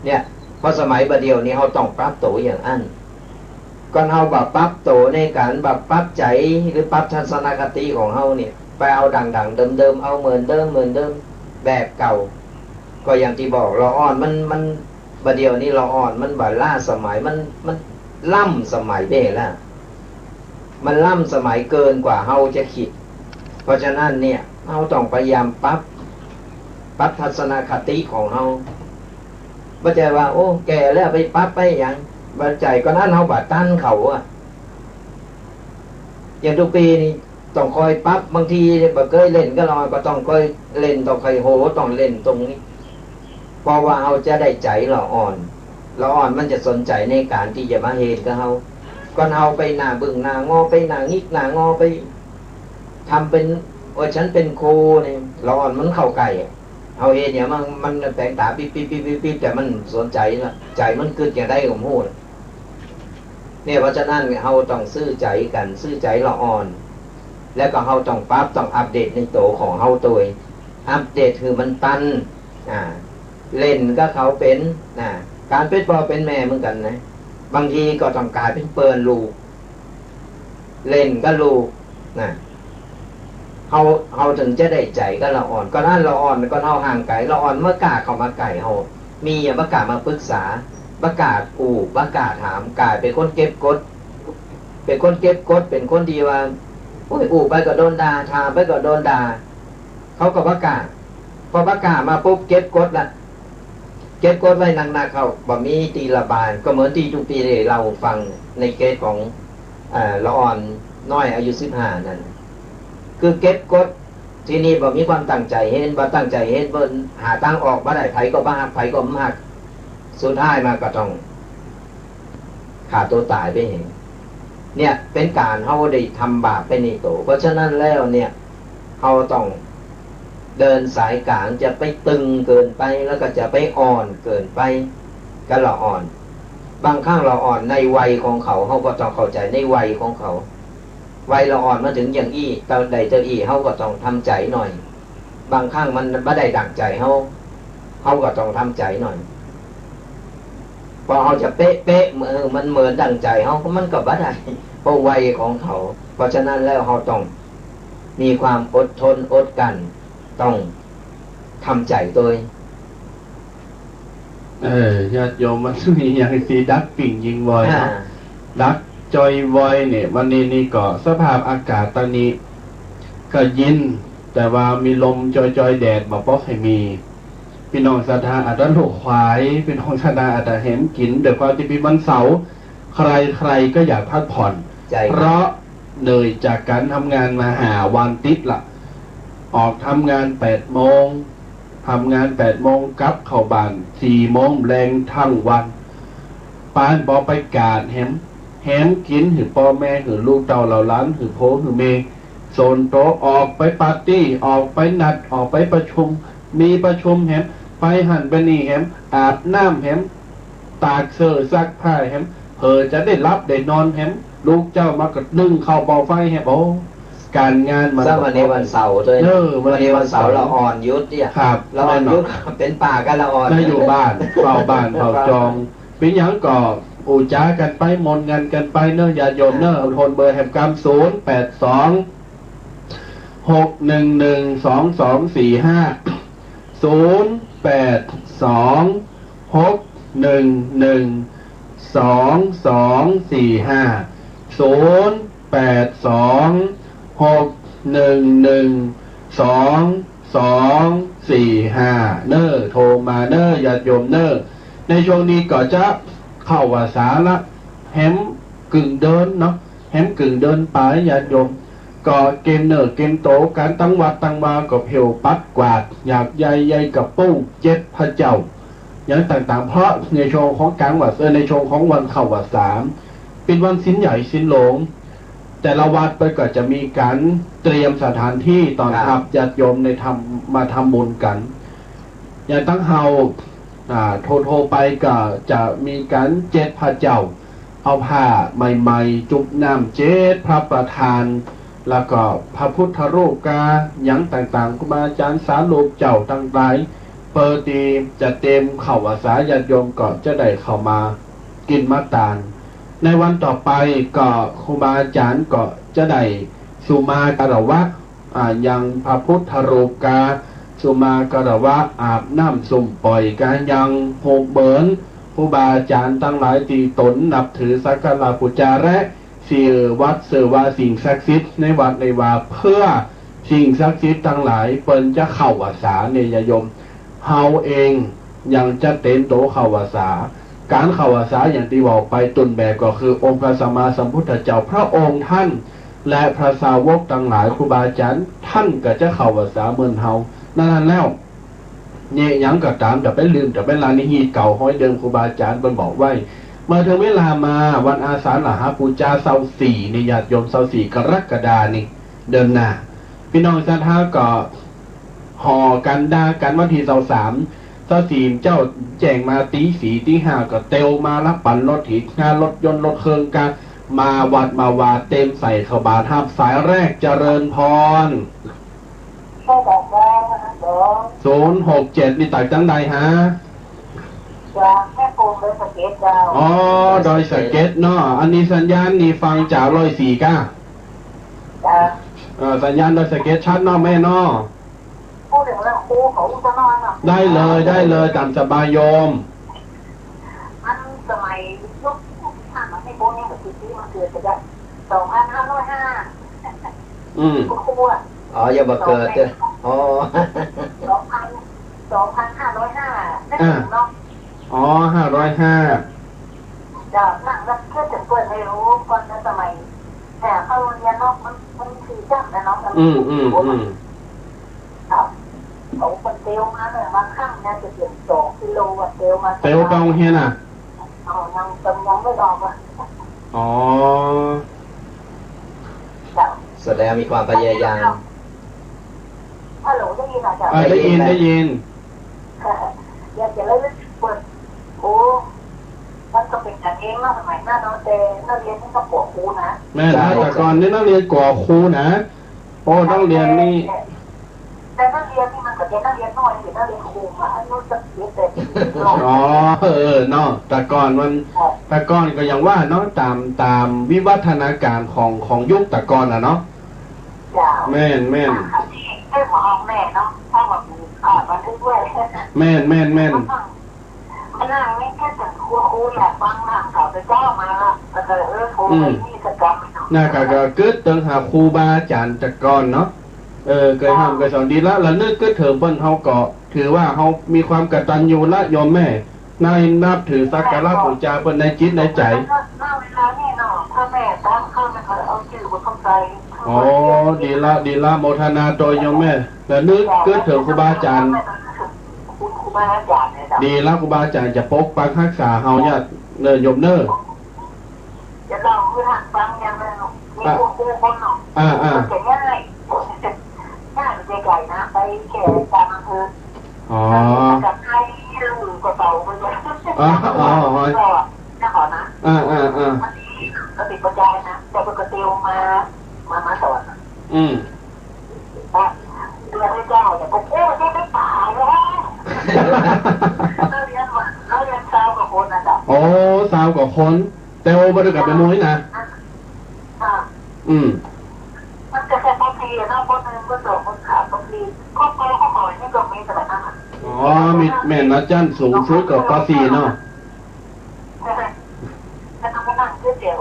เนี่ย เพราะสมัยบ่าเดี่ยวนี้เฮาต้องปรับตั๋วอย่างอั้น ก่อนเฮาบ่ปรับตั๋วในก๋านบ่ปรับใจ๋ หรือปรับทัศนคติของเฮาเนี่ย ไปเอาดั่งๆ เดิมๆ เอาเหมือนเดิม เหมือนเดิม แบบเก่า ก็อย่างตี้บอก ละอ่อนมัน มัน บ่าเดี่ยวนี้ละอ่อนมันบ่ล้าสมัย มัน มันล้ำสมัยไปแล้ว มันล้ำสมัยเกินกว่าเฮาจะคิด เพราะฉะนั้นเนี่ย เฮาต้องพยายามปรับ ปรับทัศนคติของเฮา บ่ใจ้ว่า โอ้ แก่แล้วไปปรับไปหยัง บ่ใจ้ ก่อนอั้นเฮาบ่ตันเขาอะ อย่างตุ๊กปี๋นี่ ต้องคอยปรับ บางทีบ่เกยเล่นกับละอ่อน ก็ต้องคอยเล่น ต้องคอยโห ต้องเล่นตรงนี้ เพราะว่าเฮาจะได้ใจ๋ละอ่อน ละอ่อนมันจะสนใจ๋ในก๋านตี้จะมาเฮียนกับเฮา ก่อนเฮาไปหน้าบึ้งหน้างอ ไปหน้างิกหน้างอ ไปทำเป๋น โอ้ย ฉันเป๋นครูนี่ ละอ่อนมันเข้าใก้อะ เฮาเห็นเนี่ยมัน มันแป๋งต๋าปิ๊บปิ๊บปิ๊บปิ๊บปิ๊บ แต่มันสนใจ๋ละ ใจ๋มันกึ๊ดอย่างใดก็บ่ฮู้ละ เนี่ย เพราะฉะนั้นเฮาต้องซื่อใจ๋กั๋น ซื่อใจ๋ละอ่อน แล้วก็เฮาต้องปรับ ต้องอัปเดตในตั๋วของเฮาโตย อัปเดตหื้อมันตัน อ่า เล่นกับเขาเป๋น นะ ก๋านเป๋นป้อเป๋นแม่เหมือนกั๋นนะ บางทีก็ต้องก๋ายเป๋นเปิ้นลูก เล่นกับลูก นะ เฮา เฮาเถิงจะได้ใจ๋กับละอ่อน ก่อนอั้นละอ่อน ก่อนเฮาห่างไก๋ ละอ่อนบ่กล้าเข้ามาใก้เฮา มีหยังบ่กล้ามาปรึกษา บ่กล้าอู้ บ่กล้าถาม ก๋ายเป๋นคนเก็บกด เป๋นคนเก็บกด เป๋นคนตี้ว่า โอ้ย อู้ไปก็โดนด่า ถามไปก็โดนด่า เขาก็บ่กล้า พอบ่กล้ามาปุ๊บ เก็บกดละ เก็บกดไว้นักๆ เข้า บ่มีตี้ระบาย ก็เหมือนตี้ตุ๊ปี้ได้เล่าฟังในเคสของ เอ่อ ละอ่อนน้อยอายุสิบห้านั่น คือเก็บกด ทีนี้บ่มีความตั้งใจ๋เฮียน บ่ตั้งใจ๋เฮียน บ่หาตางออกบ่ได้ ใผก็บ่ฮัก ใผก็บ่ฮัก สุดท้ายมาก็ต้อง ฆ่าตั๋วต๋ายไปเอง เนี่ยเป๋นก๋านเฮาได้ทำบาปไปในตั๋ว เพราะฉะนั้นแล้วเนี่ย เฮาต้องเดินสายก๋าง จะไปตึงเกินไป แล้วก็จะไปอ่อนเกินไป ก็ละอ่อน บางครั้งละอ่อนในวัยของเขา เฮาก็ต้องเข้าใจ๋ในวัยของเขา วัยละอ่อนมาเถิงอย่างอี้ เต้าใดเต้าอี้ เฮาก็ต้องทำใจ๋หน่อย บางครั้งมันบ่ได้ดั่งใจ๋เฮา เฮาก็ต้องทำใจ๋หน่อย พอเฮาจะเป๊ะๆ เออ มันเหมือนดั่งใจ๋เฮา มันก็บ่ได้ เพราะวัยของเขา เพราะฉะนั้นแล้วเฮาต้องมีความอดทนอดกลั้น ต้องทำใจ๋โตย เออ ญาติโยม มันมีอย่างตี้ดักปิ้งยิงวอยเนาะ อ่า ดักจอยวอยเนี่ย วันนี้นี่ก็สภาพอากาศต๋อนนี้ก็เย็น แต่ว่ามีลมจอยๆ แดดบ่ปอใค่มี ปี้น้องศรัทธาอาจจะลูกขวาย ปี้น้องศรัทธาอาจจะแหมกิ๋น ด้วยความตี้เป๋นวันเสาร์ ใครๆ ก็อยากพักผ่อน ใจ้ครับ เพราะเหนื่อยจากก๋านทำงานมาห้าวันติดละ ออกทำงานแปดโมง ทำงานแปดโมง กลับเข้าบ้านสี่โมงแลง ตึงวัน ปานบ่ไปกาดแหม แหมกิ๋นหื้อป้อแม่ หื้อลูกเต้าเหล่าหลาน หื้อผัวหื้อเมีย ส่วนตั๋วออกไปปาร์ตี้ ออกไปนัด ออกไปประชุม มีประชุมแหม ไปหั้นไปนี่แหม อาบน้ำแหม ตากเสื้อซักผ้าแหม เผื่อจะได้หลับได้นอนแหม ลูกเจ้ามาก็นึ่งข้าวเบาไฟแหม โอ้ ก๋านงานมัน ซ้ำวันนี้วันเสาร์โตย เออ วันนี้วันเสาร์ วันนี้วันเสาร์ ละอ่อนหยุดเนี่ย ครับ ละอ่อนหยุด แม่นเนาะ เป๋นป่ากั๋นละอ่อน ได้อยู่บ้าน เฝ้าบ้านเฝ้าจอง เป๋นหยังก็อู้จ๋ากั๋นไป ม่วนงานกั๋นไปเนาะ ญาติโยมเนาะ โทรเบอร์แหมกำ ศูนย์แปดสอง หกหนึ่งหนึ่ง สองสองสี่ห้า ศูนย์แปดสอง หกหนึ่งหนึ่ง สองสองสี่ห้า ศูนย์แปดสอง หกหนึ่งหนึ่ง สองสองสี่ห้า เน้อ โทรมาเน้อ ญาติโยมเน้อ ในช่วงนี้ก็จะเข้าพรรษาละ แหมกึ่งเดือนเนาะ แหมกึ่งเดือนป๋าย ญาติโยม ก็เกียมเนื้อเกียมตั๋วกั๋น ตังวัดตังวาก็เผี้ยวปัดกวาด หยากใยใยกระปุ้ง เจ็ดพระเจ้า อย่างต่างๆ เพราะในช่วงของก๋างพรรษา เอ่อ ในช่วงของวันเข้าพรรษา เป๋นวันศีลใหญ่ศีลหลวง แต่ละวัดเปิ้นก็จะมีก๋านเตรียมสถานตี้ต้อนรับ ครับ ญาติโยมในทำ มาทำบุญกั๋น อย่างตังเฮา อ่า ทั่วๆ ไปก็จะมีก๋านเจ็ดพระเจ้า เอาผ้าใหม่ๆ จุ่มน้ำเจ็ดพระประธาน แล้วก็พระพุทธรูปกา หยังต่างๆ ครูบาอาจ๋ารย์สารูปเจ้าตังหลาย เปื้อตี้จะเตรียมเข้าพรรษา ญาติโยมก็จะได้เข้ามากิ๋นมาตาน ในวันต่อไปก็ครูบาอาจ๋ารย์ก็จะได้สุมาคารวะ อ่า ยังพระพุทธรูปกา สุมาคารวะ อาบน้ำส้มป่อยกา ยังฮูปเหมินครูบาอาจ๋ารย์ตังหลายตี้ตนนับถือสักการะบูชา และ เสื้อวัดเสื้อวาสิ่งศักดิ์สิทธิ์ในวัดในวา เปื้อสิ่งศักดิ์สิทธิ์ตังหลายเปิ้นจะเข้าพรรษาเนี่ย ญาติโยม เฮาเองยังจะเตรียมตั๋วเข้าพรรษา ก๋านเข้าพรรษาอย่างตี้เว้าไปต้นแบบก็คือองค์พระสัมมาสัมพุทธเจ้าพระองค์ท่าน และพระสาวกตังหลายครูบาอาจ๋ารย์ต้านก็จะเข้าพรรษาเหมือนเฮา นั้นแล้ว เยียะหยังก็ต๋าม จะไปลืม จะไปละ ในฮีตเก่าฮ้อยเดิม ครูบาอาจ๋ารย์เปิ้นบอกไว้ เมื่อเถิงเวลามาวันอาสาฬหบูชาซาวสี่นี่ ญาติโยม ซาวสี่กรกฎานี่ เดือนหน้า ปี้น้องศรัทธาก็ ห่อกั๋นดากั๋นวันตี้ซาวสาม ซาวสี่เจ้าแจ้งมาตี๋สี่ตี๋ห้าก็เตียวมาละ ปั่นรถถีบ งานรถยนต์รถเคิงกั๋น มาวัดมาวาเตรียมใส่เข้าบาตร ฮับสายแรก เจริญพร ศูนย์หกเจ็ด นี่ตากจังใดฮะ จากแม่กลองดอยสะเก็ดเจ้า อ๋อ ดอยสะเก็ดเนาะ อันนี้สัญญาณนี่ฟังจากร้อยสี่ก้า จ้ะ เอ่อ สัญญาณดอยสะเก็ดชัดเนาะแม่เนาะ พูดเถิงเรื่องครูของอุตสาหะ ได้เลย ได้เลย ต๋ามสบายโยม มันสมัยยุคผ่านมาในพวกนี้มันคือที่มันเกิดจากสองพันห้าร้อยห้า อืม คุณครูอะ อ๋อ ยังบ่เกิดเจ้อ อ๋อ สองพัน สองพันห้าร้อยห้า นึกเถิงเนาะ อ่า อ๋อ ห้าร้อยห้า เจ้า นั่งแล้วคิดเถิงเปิ้น ไม่ฮู้ก่อนนะ สมัย แต่เข้าโฮงเฮียนเนาะ มัน มันคือจ้ำนะเนาะ อืม อืม อืม ครับ เอาคนเตียวมาเนี่ย บางครั้งเนี่ยจะเปลี่ยนสองกิโลอะ เตียวมา เตียวไปโฮงเฮียนน่ะ เอา ยัง ยังไม่ออกอะ อ๋อ ครับ แสดงมีความพยายาม ฮัลโหล ได้ยินเหรอจ๊ะ อ่า ได้ยิน ได้ยิน ได้ยิน อยากจะเล่าเรื่องเปิด โอ้ มันก็เป๋นกั๋นเองเนาะ สมัยนั้นเนาะ แต่นักเรียนนี่ก็กั๋วครูนะ แม่นนะ ใช่ แต่ก่อนนี่นักเรียนกั๋วครูนะ โอ้ นักเรียนนี่ แต่นักเรียนนี่มันก็เป๋นนักเรียนน้อย เป๋นนักเรียนครูอะ อายุสักเจ็ดแปดปีเนาะ อ๋อ เออ เนาะ แต่ก่อนมัน ครับ แต่ก่อนก็อย่างว่าเนาะ ต๋าม ต๋ามวิวัฒนาการของ ของยุคแต่ก่อนน่ะเนาะ เจ้า แม่น แม่น อ่ะ อันนี้ให้หมอออกแม่เนาะ เพราะว่ามี อ่า บันทึกไว้ แม่น แม่น แม่น มานั่งนี่แค่เถิงครู ครูอยากฟังธรรม เขาไปเจ้ามาละ แล้วก็ เออ ครู อืม ไปนี่สักกรรมเนาะ น่ะ ก็ ก็กึ๊ดเถิงหาครูบาอาจ๋ารย์แต่ก่อนเนาะ เออ เกยห้ามเกยสอนดีละ ละนึกกึ๊ดเถิงเปิ้น เฮาก็ถือว่าเฮามีความกตัญญูละโยมแม่ ในนับถือสักการะบูชาเปิ้นในจิตในใจ๋ ณ เวลานี้เนาะ พ่อแม่ตามเขาเนี่ย เขาเอาจื้อบุญคำใส อ๋อ ดีละ ดีละ โมทนาโตยโยมแม่ ละนึกกึ๊ดเถิงครูบาอาจ๋ารย์ คุณครูบาอาจ๋ารย์เนี่ยเจ้า ดีละ ครูบาอาจ๋ารย์จะปกปักฮักษาเฮาเนี่ย เน่อโยมเน่อ จะเล่าให้ฟังอย่างหนึ่ง มี อ่ะ ครู ครูคนหนึ่ง อ่า อ่า มันจะง่าย ง่ายมันจะใหญ่นะ ไปแค่ตามอำเภอ อ๋อ กับใครลืมกระเป๋าไปเลย อ๋อ อ๋อ อ๋อ ก็นะขอนะ อ่า อ่า อ่า มันมีกระติกกระจายนะ แต่ปกติมา มา มาสอนอะ อืม อ่ะ เดือนเจ้าเนี่ย ผมพูดไม่ได้ตายเลย นักเรียนว่ะ นักเรียนซาวกว่าคนนะจ๊ะ โอ้ ซาวกว่าคน แต่โอ้ บ่ได้กลับไปมวยนะ อ่ะ อืม มันก็แค่ปสี่เนาะ ปหนึ่ง ปสอง ปสาม ปสี่ ครอบครัวเขาขอให้ก็มีขนาดนั้นอะ อ๋อ มี แม่นนะ ชั้นสูงสุดก็ ปสี่ เนาะ แล้วก็มานั่งก๋วยเตี๋ยว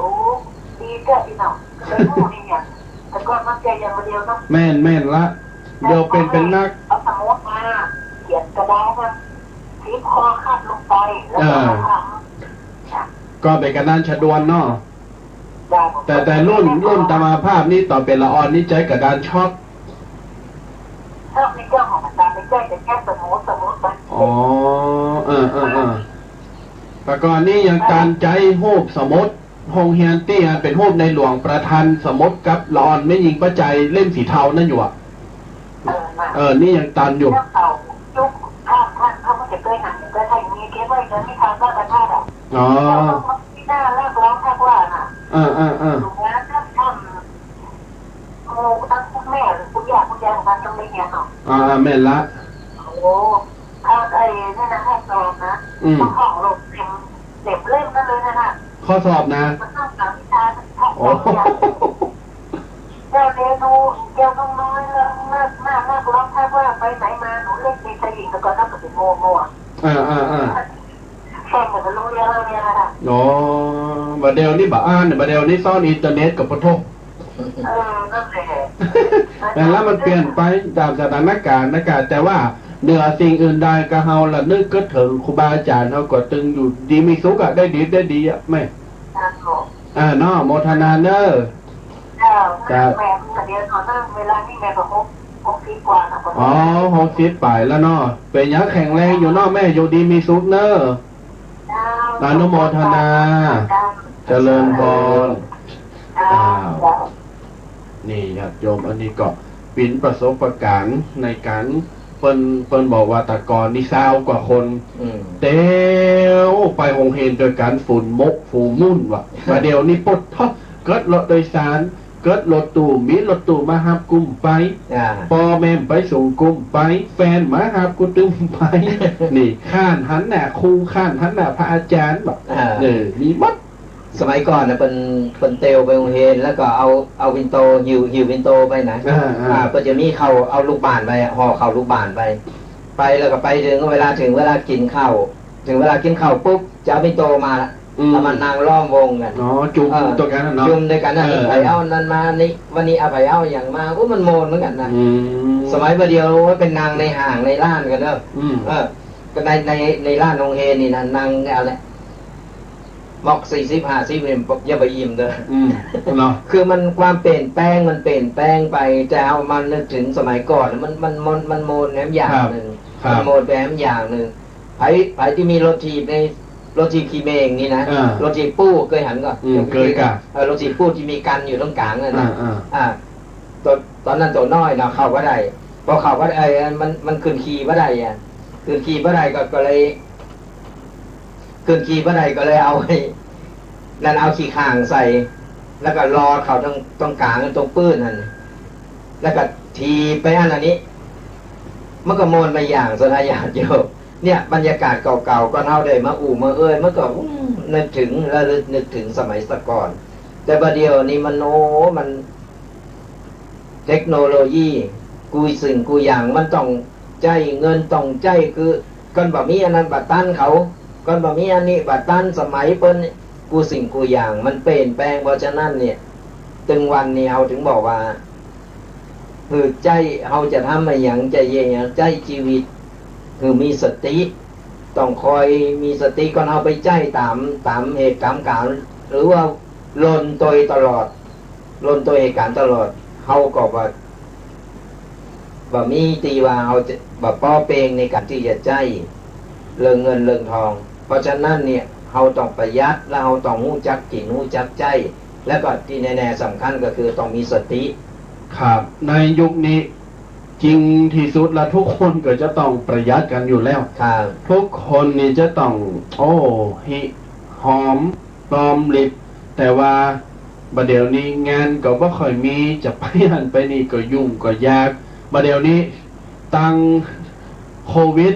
ดีเจ้าพี่น้อง ก็เลยรู้นี่เนี่ย แต่ก่อนมันจะอย่างเดียวเนาะ แม่น แม่นละ เดี๋ยวเป๋น เป๋นนัก เอาสมุดมา เขียนกระดาษมา สิบข้อคัดลงไป แล้วก็ อ่า มาทำ ก็เป๋นกระดานชนวนเนาะ แต่ แต่รุ่น รุ่นอาตมาภาพนี่ต๋อนเป๋นละอ่อนนี่ใจ๊กระดานช็อก ช็อกนี่เจ้าของอาจ๋ารย์ไม่ใจ้ แต่แค่สมุด สมุดไป อ๋อ เออ เออ เออ แต่ก่อนนี่ยังตานใจ๊ฮูปสมุด โฮงเฮียนตี้อันเป๋นฮูปในหลวงประธานสมุดกับละอ่อนแม่ญิงป้าใจเล่มสีเทานั่นอยู่อะ เออ น่ะ เออ นี่ยังตานอยู่ เจ้าเก่ายุคท่าน ท่านเขาก็จะเคยหัน เคยให้มีเก็บไว้ จะไม่ทำบ้านประทาดอะ อ๋อ เราต้องมาที่หน้าเลิกร้องทักว่าน่ะ เออ เออ เออ ถูกแล้ว ท่าน ท่าน โอ้ ทั้งคุณแม่ คุณย่า คุณยายของท่านต้องได้เรียนเนาะ อ่า แม่นละ โอ้ ถ้าไอ้นี่นะ ให้สอบนะ อืม ต้องท่องลงเต็ม เต็มเล่มนั่นเลยนะน่ะ ข้อสอบนะ มันต้องสามวิชา ท่อง โอ้ สามวิชา เจ้าเรนู เจ้าน้องน้อย เลิก เลิกหน้า เลิกร้องทักว่าไปไหนมา หนูเล่นตีสนิท แล้วก็นับถือโมโมอะ อ่า อ่า อ่า แข่งกับโรงเรียนเราเนี่ยนะคะ อ๋อ บ่าเดี่ยวนี้บ่อ่าน บ่าเดี่ยวนี้ซ้อนอินเทอร์เน็ตกับปะโถ เออ นั่นแหละ แต่ละมันเปลี่ยนไปต๋ามสถานการณ์นะกะ แต่ว่าเหนือสิ่งอื่นใดก็เฮาละนึกกึ๊ดเถิงครูบาอาจ๋ารย์ เฮาก็ตึงอยู่ดีมีสุขอะ ได้ดี ได้ดีอะ แม่ ครับผม อ่า เนาะ โมทนาเน้อ เจ้า ครับ แม่เดี๋ยวต๋อนนั้นเวลานี้แม่ก็หก หกสิบกว่านะ อ๋อ หกสิบปลายแล้วเนาะ เป๋นยังแข็งแรงอยู่เนาะแม่ อยู่ดีมีสุขเน้อ เจ้า อนุโมทนา เจ้า เจริญพร เจ้า อ้าว นี่ญาติโยม อันนี้ก็เป๋นประสบการณ์ในก๋าน เปิ้น เปิ้นบอกว่าแต่ก่อนนี่ซาวกว่าคน อืม เตียวไปโฮงเฮียนตวยกั๋น ฝูงมก ฝูงมุ่นว่ะ บ่าเดี่ยวนี้ปะโถ เกิดรถโดยสาร เกิดรถตู้ มีรถตู้มาฮับกุมไป อ่า ป้อแม่ไปส่งกุมไป แฟนมาฮับกูตึมไป นี่ ค้านหันหน้าครู ค้านหันหน้าพระอาจ๋ารย์บอก อ่า เออ มีหมด สมัยก่อนน่ะ เปิ้น เปิ้นเตียวไปโฮงเฮียน แล้วก็เอา เอาปิ่นโต หิ้ว หิ้วปิ่นโตไปนะ อ่า อ่า อ่า เปิ้นจะมีข้าว เอาลูกบ้านไปอะ ห่อข้าวลูกบ้านไป ไปแล้วก็ไปเถิงเวลา เถิงเวลากิ๋นข้าว เถิงเวลากิ๋นข้าวปุ๊บ จะเอาปิ่นโตมาละ อืม เอามานั่งล้อมวงกั๋น อ๋อ จุม เออ ตวยกั๋นน่ะเนาะ จุมตวยกั๋นน่ะ เออ ใผเอาอันนั้นมา นี่ วันนี้เอา ใผเอาอะหยังมา โอ้ มันม่วนเหมือนกั๋นนะ อืม สมัยบ่าเดี่ยว โอ้ย ไปนั่งในห้างในร้านกั๋นเนาะ อืม เออ ก็ใน ใน ในร้านโฮงเฮียนนี่นะ นั่งเอาแหละ ม็อกสี่สิบห้าสิบเนี่ย อย่าไปอิ่มเด้อ อืม เนาะ คือมัน ความเปลี่ยนแปลงมันเปลี่ยนแปลงไป แต่เอามานึกเถิงสมัยก่อน มัน มัน มัน มันม่วนแหมอย่างนึ่ง ครับ ครับ มันม่วนไปแหมอย่างนึ่ง ใผ ใผตี้มีรถถีบใน รถถีบขี้เมงนี่นะ อ่า รถถีบปู้ เกยหันก่อ อืม เกยก่ะ เออ รถถีบปู้ตี้มีกั๋นอยู่ตรงก๋างนั่นนะ อ่า อ่า อ่า ต๋อน ต๋อนนั้นตั๋วน้อยเนาะ เข้าบ่ได้ พอเข้าบ่ได้ เอ้ย มัน มันขึ้นขี่บ่ได้อะ ขึ้นขี่บ่ได้ก็ ก็เลย ขึ้นขี่บ่ได้ก็เลยเอาไอ้นั่น เอาขี้ข้างใส่ แล้วก็ลอดเข้าตรง ตรงก๋าง ตรงปื้นนั่น แล้วก็ถีบไปอันอันนี้ มันก็ม่วนไปอย่างสนญาติโยม เนี่ย บรรยากาศเก่าๆ ก่อนเฮาได้มาอู้มาเอ่ย มันก็ อืม นึกเถิง ระลึกนึกเถิงสมัยสะก่อน แต่บ่าเดี่ยวนี้มัน โอ้ มัน เทคโนโลยี กู้สิ่งกู้อย่างมันต้องใจ๊เงิน ต้องใจ๊ คือ ก่อนบ่มีอันนั้นบ่ตันเขา ก่อนบ่มีอันนี้บ่ตัน สมัยเปิ้นนี่ กู้สิ่งกู้อย่างมันเปลี่ยนแปลง เพราะฉะนั้นเนี่ย ตึงวันนี้เฮาเถิงบอกว่า คือใจ๊ เฮาจะทำอะหยัง จะเยียะหยัง ใจ๊ชีวิต คือมีสติ ต้องคอยมีสติ ก่อนเฮาไปใจ๊ต๋าม ต๋ามเหตุต๋ามก๋ารณ์ หรือว่าหล่นตวยตลอด หล่นตวยเหตุก๋ารณ์ตลอด เฮาก็บ่ บ่มีตี้ว่าเฮาจะ บ่ป้อเป่งในก๋านตี้จะใจ๊เรื่องเงินเรื่องทอง เพราะฉะนั้นเนี่ย เฮาต้องประหยัด และเฮาต้องฮู้จักกิ๋น ฮู้จักใจ๊ แล้วก็ตี้แน่ๆ สำคัญก็คือต้องมีสติ ครับ ในยุคนี้ จริงตี้สุดละ ทุกคนก็จะต้องประหยัดกั๋นอยู่แล้ว ครับ ทุกคนนี่จะต้อง โอ้ หิหอม ปลอมลิบ แต่ว่าบ่าเดี่ยวนี้งานก็บ่ค่อยมี จะไปหั้นไปนี่ก็ยุ่งก็ยาก บ่าเดี่ยวนี้ ตังโควิด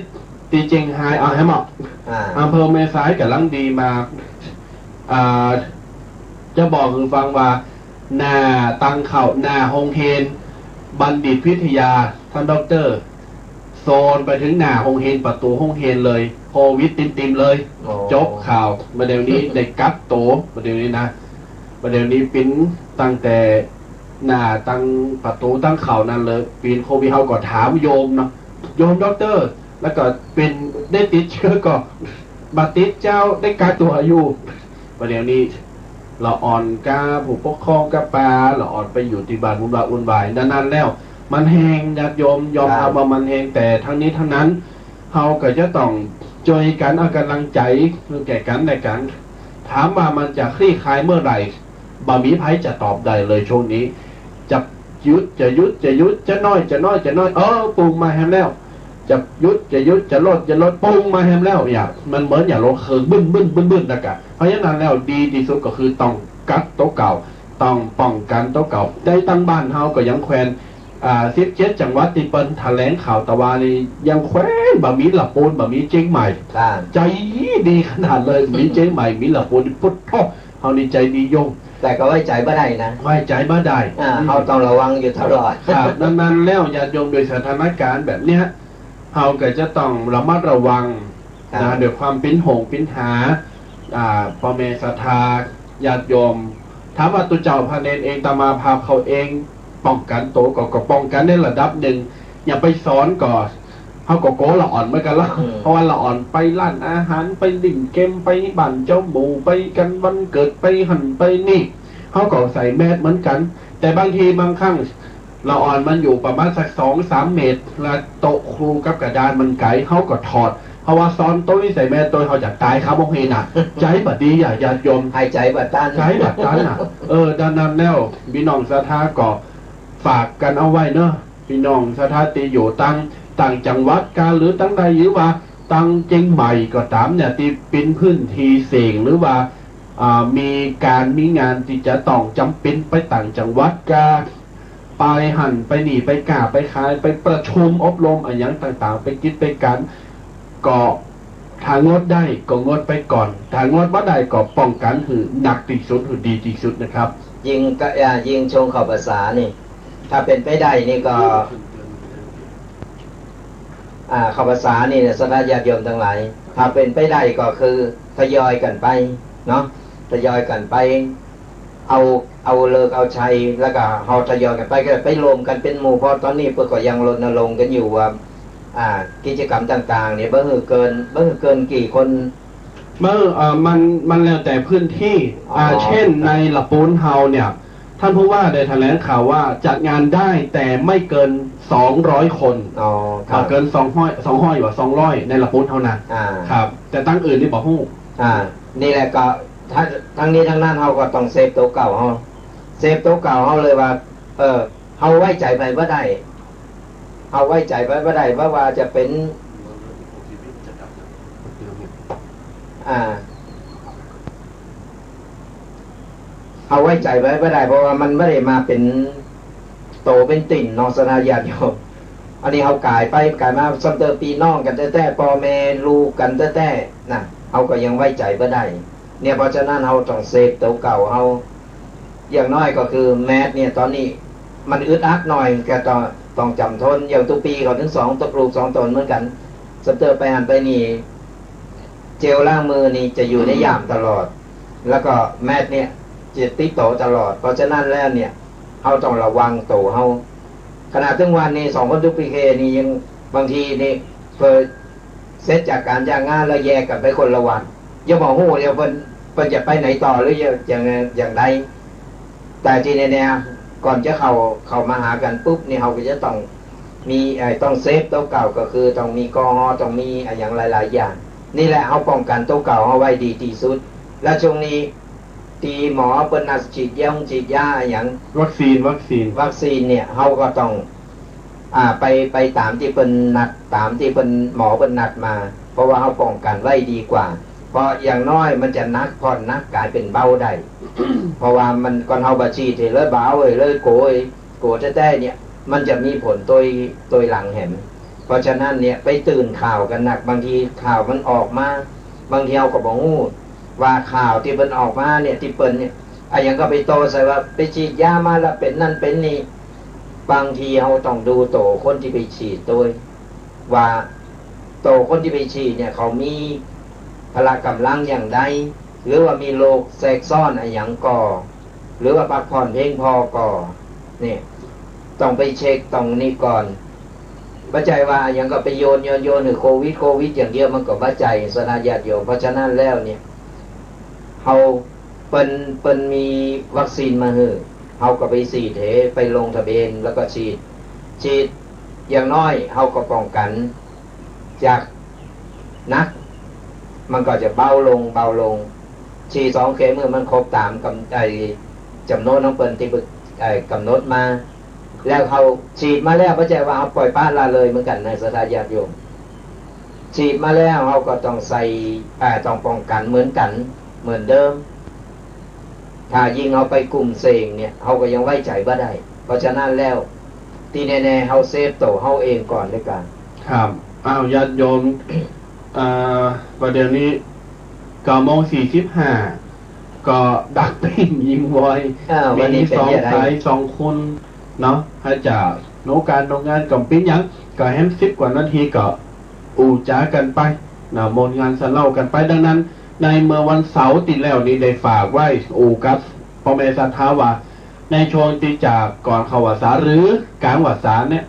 ตี้เจียงฮาย เอาแหมเนาะ อ่า อำเภอแม่สายก่ำลังดีมาก อ่า จะบอกหื้อฟังว่า หน้าตังเข้า หน้าโฮงเฮียนบัณฑิตวิทยา ต้านด็อกเตอร์ โซนไปเถิงหน้าโฮงเฮียน ประตู๋โฮงเฮียนเลย โควิดติ่มๆ เลย อ๋อ จบข่าว บ่าเดี่ยวนี้ได้กั๊กตั๋ว บ่าเดี่ยวนี้นะ บ่าเดี่ยวนี้เป๋นตั้งแต่หน้าตังประตู๋ตังเข้านั่นเลย เป๋นโควิด เฮาก็ถามโยมเนาะ โยมด็อกเตอร์ แล้วก็เป๋น ได้ติดเจื้อก่อ บ่ติดเจ้า ได้กั๊กตั๋วอยู่ บ่าเดี่ยวนี้ ละอ่อนกับผู้ปกครองกับปา ละอ่อนไปอยู่ตี้บ้านวุ่นวาย วุ่นวาย ดังนั้นแล้ว มันแฮง ญาติโยม ยอมรับ ครับ ว่ามันแฮง แต่ทั้งนี้ทั้งนั้น เฮาก็จะต้องจ้วยกั๋น เอาก๋ำลังใจ๋ แก่กั๋นและกั๋น ถามว่ามันจะคลี่คลายเมื่อไหร่ บ่มีใผจะตอบได้เลยช่วงนี้ จะหยุด จะหยุด จะหยุด จะน้อย จะน้อย จะน้อย เออ ปูงมาแหมแล้ว จะหยุด จะหยุด จะลด จะลด ปูงมาแหมแล้ว อย่าง มันเหมือนอย่างรถเคิ่งบึ้น บึ้น บึ้น บึ้น แล้วกะ เพราะฉะนั้นแล้วดีตี้สุดก็คือต้องกั๊กตั๋วเก่า ต้องป้องกั๋นตั๋วเก่า ในตังบ้านเฮาก็ยังแคว่น อ่า สิบเจ็ดจังหวัดตี้เปิ้นแถลงข่าวตะวานี้ ยังแคว่นบ่มีละปูน บ่มีเจียงใหม่ ครับ ใจ๋ดีขนาดเลย มีเจียงใหม่ มีละปูน ปุ๊ดโธ่ เฮานี่ใจ๋ดีโยง แต่ก็ไว้ใจ๋บ่ได้นะ ไว้ใจ๋บ่ได้ อ่า อืม เฮาต้องระวังอยู่ตลอด ครับ ดังนั้นแล้วญาติโยม โดยสถานการณ์แบบเนี้ย เฮาก็จะต้องระมัดระวัง ครับ นะ ด้วยความเป๋นห่วงเป๋นหา อ่า ป้อแม่ศรัทธาญาติโยม ถามว่าตุ๊เจ้าพระเณรเอง อาตมาภาพเขาเอง ป้องกั๋นตั๋วก็ ก็ป้องกั๋นในระดับนึ่ง อย่างไปสอนก็ เฮาก็กั๋วละอ่อนเหมือนกั๋นละ อืม เพราะว่าละอ่อนไปร้านอาหาร ไปเล่นเกม ไปบ้านเจ้าหมู่ ไปกั๋นวันเกิด ไปหั้นไปนี่ เฮาก็ใส่แมสเหมือนกั๋น แต่บางทีบางครั้ง ละอ่อนมันอยู่ประมาณสักสองสามเมตร และโต๊ะครูกับกระดานมันไก๋ เฮาก็ถอด เพราะว่าซ้อนโต๊ะนี้ใส่แมส โต๊ะเฮาจะต๋ายคาโฮงเฮียนน่ะ ใจ๋บ่ดีอะ ญาติโยม หายใจ๋บ่ตัน ใจ๋บ่ตันน่ะ เออ ดังนั้นแล้ว ปี้น้องศรัทธาก็ฝากกั๋นเอาไว้เนาะ ปี้น้องศรัทธาตี้อยู่ตัง ต่างจังหวัดกา หรือตังใด หรือว่าตังเจียงใหม่ก็ต๋ามเนี่ย ตี้เป๋นพื้นตี้เสี่ยง หรือว่า อ่า มีก๋านมีงานตี้จะต้องจ๋ำเป๋นไปต่างจังหวัดกา ไปหั้นไปนี่ ไปก้าไปขาย ไปประชุมอบรมอะหยังต่างๆ ไปกิจไปก๋าน ก็ถ้างดได้ก็งดไปก่อน ถ้างดบ่ได้ก็ป้องกั๋นหื้อหนักตี้สุด หื้อดีตี้สุดนะครับ ยิ่งก็ อ่า ยิ่งช่วงเข้าพรรษานี่ ถ้าเป๋นไปได้นี่ก็ อ่า เข้าพรรษานี่นะ ศรัทธาญาติโยมตังหลาย ถ้าเป๋นไปได้ก็คือทยอยกั๋นไปเนาะ ทยอยกั๋นไป เอา เอาฤกษ์เอาชัย แล้วก็เฮาทยอยกั๋นไป ก็ไปรวมกั๋นเป๋นหมู่ เพราะต๋อนนี้เปิ้นก็ยังรณรงค์กั๋นอยู่ว่า อ่า กิจกรรมต่างๆ เนี่ย บ่หื้อเกิน บ่หื้อเกินกี่คน บ่ เอ่อ มัน มันแล้วแต่พื้นตี้ อ๋อ อ่า เช่น ครับ ในละปูนเฮาเนี่ย ท่านผู้ว่าได้แถลงข่าวว่าจัดงานได้แต่ไม่เกินสองร้อยคน อ๋อ ครับ บ่เกินสองร้อย สองร้อย ว่าสองร้อย ในละปูนเท่านั้น อ่า ครับ แต่ตังอื่นนี่บ่ฮู้ อ่า นี่แหละก็ ถ้า ตังนี้ตังนั้นเฮาก็ต้องเซฟตั๋วเก่าเฮา เซฟตั๋วเก่าเฮาเลยว่า เออ เฮาไว้ใจ๋ไผบ่ได้ เฮาไว้ใจ๋ไผบ่ได้ บ่ว่าจะเป๋น อ่า เฮาไว้ใจ๋ไผบ่ได้ เพราะว่ามันบ่ได้มาเป๋นโตเป๋นตี๋นเนาะ ศรัทธาญาติโยม อันนี้เฮาก๋ายไปก๋ายมา ซ้ำเติมปี้น้องกั๋นแต๊ๆ ป้อแม่ลูกกั๋นแต๊ๆ นะ เฮาก็ยังไว้ใจ๋บ่ได้ เนี่ย เพราะฉะนั้นเฮาต้องเซฟตั๋วเก่าเฮา อย่างน้อยก็คือแมสเนี่ย ต๋อนนี้มันอึดอัดหน่อย ก็ต้อง ต้องจ๋ำทน อย่างตุ๊กปี๋เขาตึงสอง ลูกสองต๋นเหมือนกั๋น ซ้ำเติมไปหั้นไปนี่ เจลล้างมือนี่จะอยู่ในย่ามตลอด แล้วก็แมสเนี่ยจะติดตั๋วตลอด เพราะฉะนั้นแล้วเนี่ย เฮาต้องระวังตั๋วเฮา ขนาดตึงวันนี้สองคนตุ๊กปี๋เคนี่ยัง บางทีนี่เผลอ เสร็จจากก๋านจากงานแล้วแยกกั๋นไปคนละวัน ยังบ่ฮู้เลยเปิ้น เปิ้นจะไปไหนต่อหรือยัง อย่าง อย่างใด แต่ตี้แน่ๆ ก่อนจะเข้า เข้ามาหากั๋นปุ๊บนี่ เฮาก็จะต้องมี เอ่อ ต้องเซฟตั๋วเก่า ก็คือต้องมีแอลกอฮอล์ ต้องมีอะหยังหลายๆ อย่าง นี่แหละ เฮาป้องกั๋นตั๋วเก่าเฮาไว้ดีตี้สุด และช่วงนี้ ตี้หมอเปิ้นนัดฉีดยงฉีดยาอะหยัง วัคซีน วัคซีน วัคซีนเนี่ย เฮาก็ต้อง อ่า ไป ไปต๋ามตี้เปิ้นนัด ต๋ามตี้เปิ้น หมอเปิ้นนัดมา เพราะว่าเฮาป้องกั๋นไว้ดีกว่า เพราะอย่างน้อยมันจะหนักผ่อน หนักก๋ายเป๋นเบาได้ เพราะว่ามัน ก่อนเฮาบ่ฉีดเลยบ่เอาเลย เลยกั๋ว กั๋วแต๊ๆ เนี่ย มันจะมีผลตวย ตวยหลังแหม เพราะฉะนั้นเนี่ย ไปตื่นข่าวกั๋นนัก บางทีข่าวมันออกมา บางทีเฮาก็บ่ฮู้ว่าข่าวตี้เปิ้นออกมาเนี่ย ตี้เปิ้นเนี่ย อะหยังก็ไปโต้ใส่ว่าไปฉีดยามาแล้วเป๋นนั่นเป๋นนี่ บางทีเฮาต้องดูตั๋วคนตี้ไปฉีดตวย ว่าตั๋วคนตี้ไปฉีดเนี่ย เขามีพละก๋ำลังอย่างใด หรือว่ามีโรคแทรกซ้อนอะหยังก่อ หรือว่าพักผ่อนเพียงพอก่อ เนี่ย ต้องไปเช็คตรงนี้ก่อน บ่ใจ้ว่าอะหยังก็ไปโยน โยน โยนหื้อโควิด โควิดอย่างเดียว มันก็บ่ใจ้ ศรัทธาญาติโยม เพราะฉะนั้นแล้วเนี่ย เฮา เปิ้น เปิ้นมีวัคซีนมาหื้อ เฮาก็ไปฉีดเห ไปลงทะเบียนแล้วก็ฉีด ฉีด อย่างน้อยเฮาก็ป้องกั๋นจากหนัก มันก็จะเบาลง เบาลง ฉีดสองเข็มเมื่อมันครบต๋ามกำ ไอ้จ๋ำนวนของเปิ้นตี้เปิ้น ไอ้ก๋ำหนดมา แล้วเฮาฉีดมาแล้ว บ่ใจ้ว่าเฮาป่อยปละละเลยเหมือนกั๋นนะ ศรัทธาญาติโยม ฉีดมาแล้วเฮาก็ต้องใส่ อ่า ต้องป้องกั๋นเหมือนกั๋น เหมือนเดิม ถ้ายิ่งเฮาไปกลุ่มเสี่ยงเนี่ย เฮาก็ยังไว้ใจ๋บ่ได้ เพราะฉะนั้นแล้ว ตี้แน่ๆ เฮาเซฟตั๋วเฮาเองก่อนแล้วกั๋น ครับ อ้าว ญาติโยม อ่า ประเดี๋ยวนี้ เก้าโมงสี่สิบห้า ก็ดักปิ้งยิงวอย อ่า วันนี้เป๋นอย่างใด มีสองสายสองคนเนาะ อาจจะโนการโนงานก็เป๋นหยัง ก็แหมสิบกว่านาทีก็อู้จ๋ากั๋นไปนะ มนต์งานสะเหล้ากั๋นไป ดังนั้น ในเมื่อวันเสาร์ตี้แล้วนี้ได้ฝากไว้ อู้กับป้อแม่ศรัทธาว่า ในช่วงตี้จะก่อนเข้าพรรษาหรือกลางพรรษาเนี่ย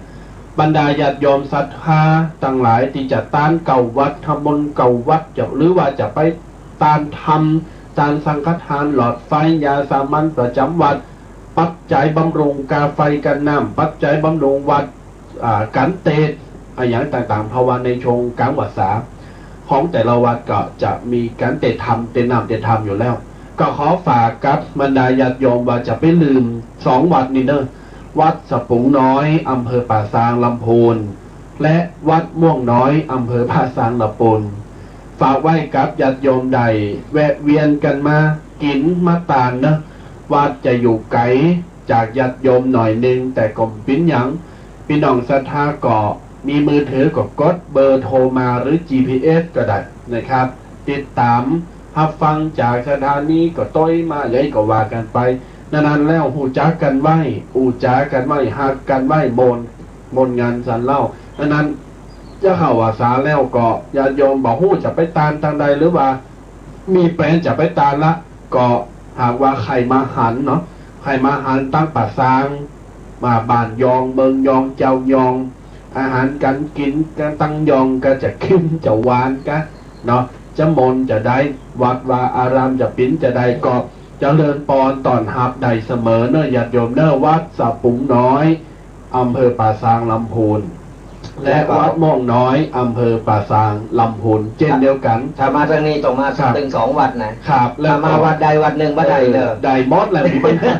บรรดาญาติโยมศรัทธาตังหลายตี้จะตานเข้าวัด ทำบุญเข้าวัด จะ หรือว่าจะไปตานทำ ตานสังฆทาน หลอดไฟ ยาสามัญประจ๋ำวัด ปัจจัยบำรุงกาไฟกาน้ำ ปัจจัยบำรุงวัด อ่า ก๋านเตศน์ อะหยังต่างๆ เพราะว่าในช่วงกลางพรรษา ของแต่ละวัดก็จะมีก๋านเตศน์ธรรม เตศน์น้ำ เตศน์ธรรมอยู่แล้ว ก็ขอฝากกับบรรดาญาติโยมว่าจะไปลืมสองวัดนี้เน่อ วัดสะปุงน้อย อำเภอป่าซาง ลำพูน และวัดม่วงน้อย อำเภอป่าซางละปูน ฝากไว้กับญาติโยมได้แวะเวียนกั๋นมากิ๋นมาตานเนาะ วัดจะอยู่ไก๋จากญาติโยมหน่อยนึ่ง แต่ก็บ่เป๋นหยัง ปี้น้องศรัทธาก็มีมือถือก็กดเบอร์โทรมาหรือ จีพีเอส ก็ได้นะครับ ติดต๋ามฮับฟังจากสถานีก็โต้ยมา ใดก็ว่ากั๋นไป นั้นๆ แล้วฮู้จักกั๋นไว้ อู้จ๋ากั๋นไว้ ฮักกั๋นไว้ โมน โมนงันสันเล่า นั้นๆ จะเข้าพรรษาแล้วก็ญาติโยมบ่ฮู้จะไปตานตางใด หรือว่ามีแปลนจะไปตานละ ก็หากว่าใค่มาหันเนาะ ใค่มาหันตางป่าซาง มาบ้านยอง เมืองยอง เจ้ายอง อาหารก๋านกิ๋นตางยองก็จะเค็มจะหวานกาเนาะ จะโมนจะใด วัดวาอารามจะเป๋นจะใดก็เจริญปอนต้อนฮับได้เสมอเนาะ ญาติโยมเนาะ วัดสะปุงน้อย อำเภอป่าซางลำพูน และวัดม่วงน้อย อำเภอป่าซางลำพูน เจ้นเดียวกั๋น ถ้ามาตางนี้ต้องมา ครับ ตึงสองวัดนะ ครับ แล้วก็ ถ้ามาวัดใดวัดนึ่งบ่ได้เลย เออ ได้หมดแหละ มีปัญหา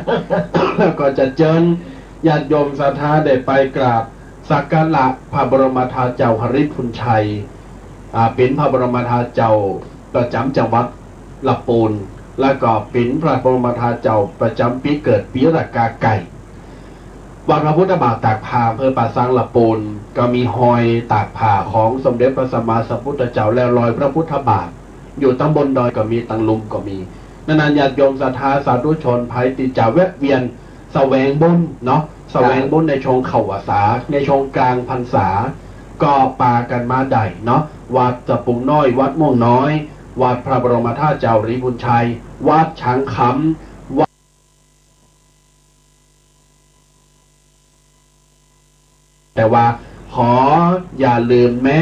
แล้วก็จะเจิญญาติโยมศรัทธาได้ไปกราบสักการะพระบรมธาตุเจ้าหริภุญชัย อ่า เป๋นพระบรมธาตุเจ้าประจ๋ำจังหวัดละปูน แล้วก็เป๋นพระบรมธาตุเจ้าประจ๋ำปี๋เกิด ปี๋รากาไก่ วัดพระพุทธบาทตากผ้า อำเภอป่าซางละปูน ก็มีฮอยตากผ้าของสมเด็จพระสัมมาสัมพุทธเจ้า และรอยพระพุทธบาท อยู่ตางบนดอยก็มี ตางลุ่มก็มี นั้นๆ ญาติโยมศรัทธาสาธุชนใผตี้จะแวะเวียนแสวงบุญเนาะ แสวงบุญในช่วงเข้าพรรษา ในช่วงกลางพรรษา ก็ปากั๋นมาได้เนาะ วัดสะปุงน้อย วัดม่วงน้อย วัดพระบรมธาตุเจ้าหริภุญชัย วัดช้างคำ วัด แต่ว่าขออย่าลืม แม้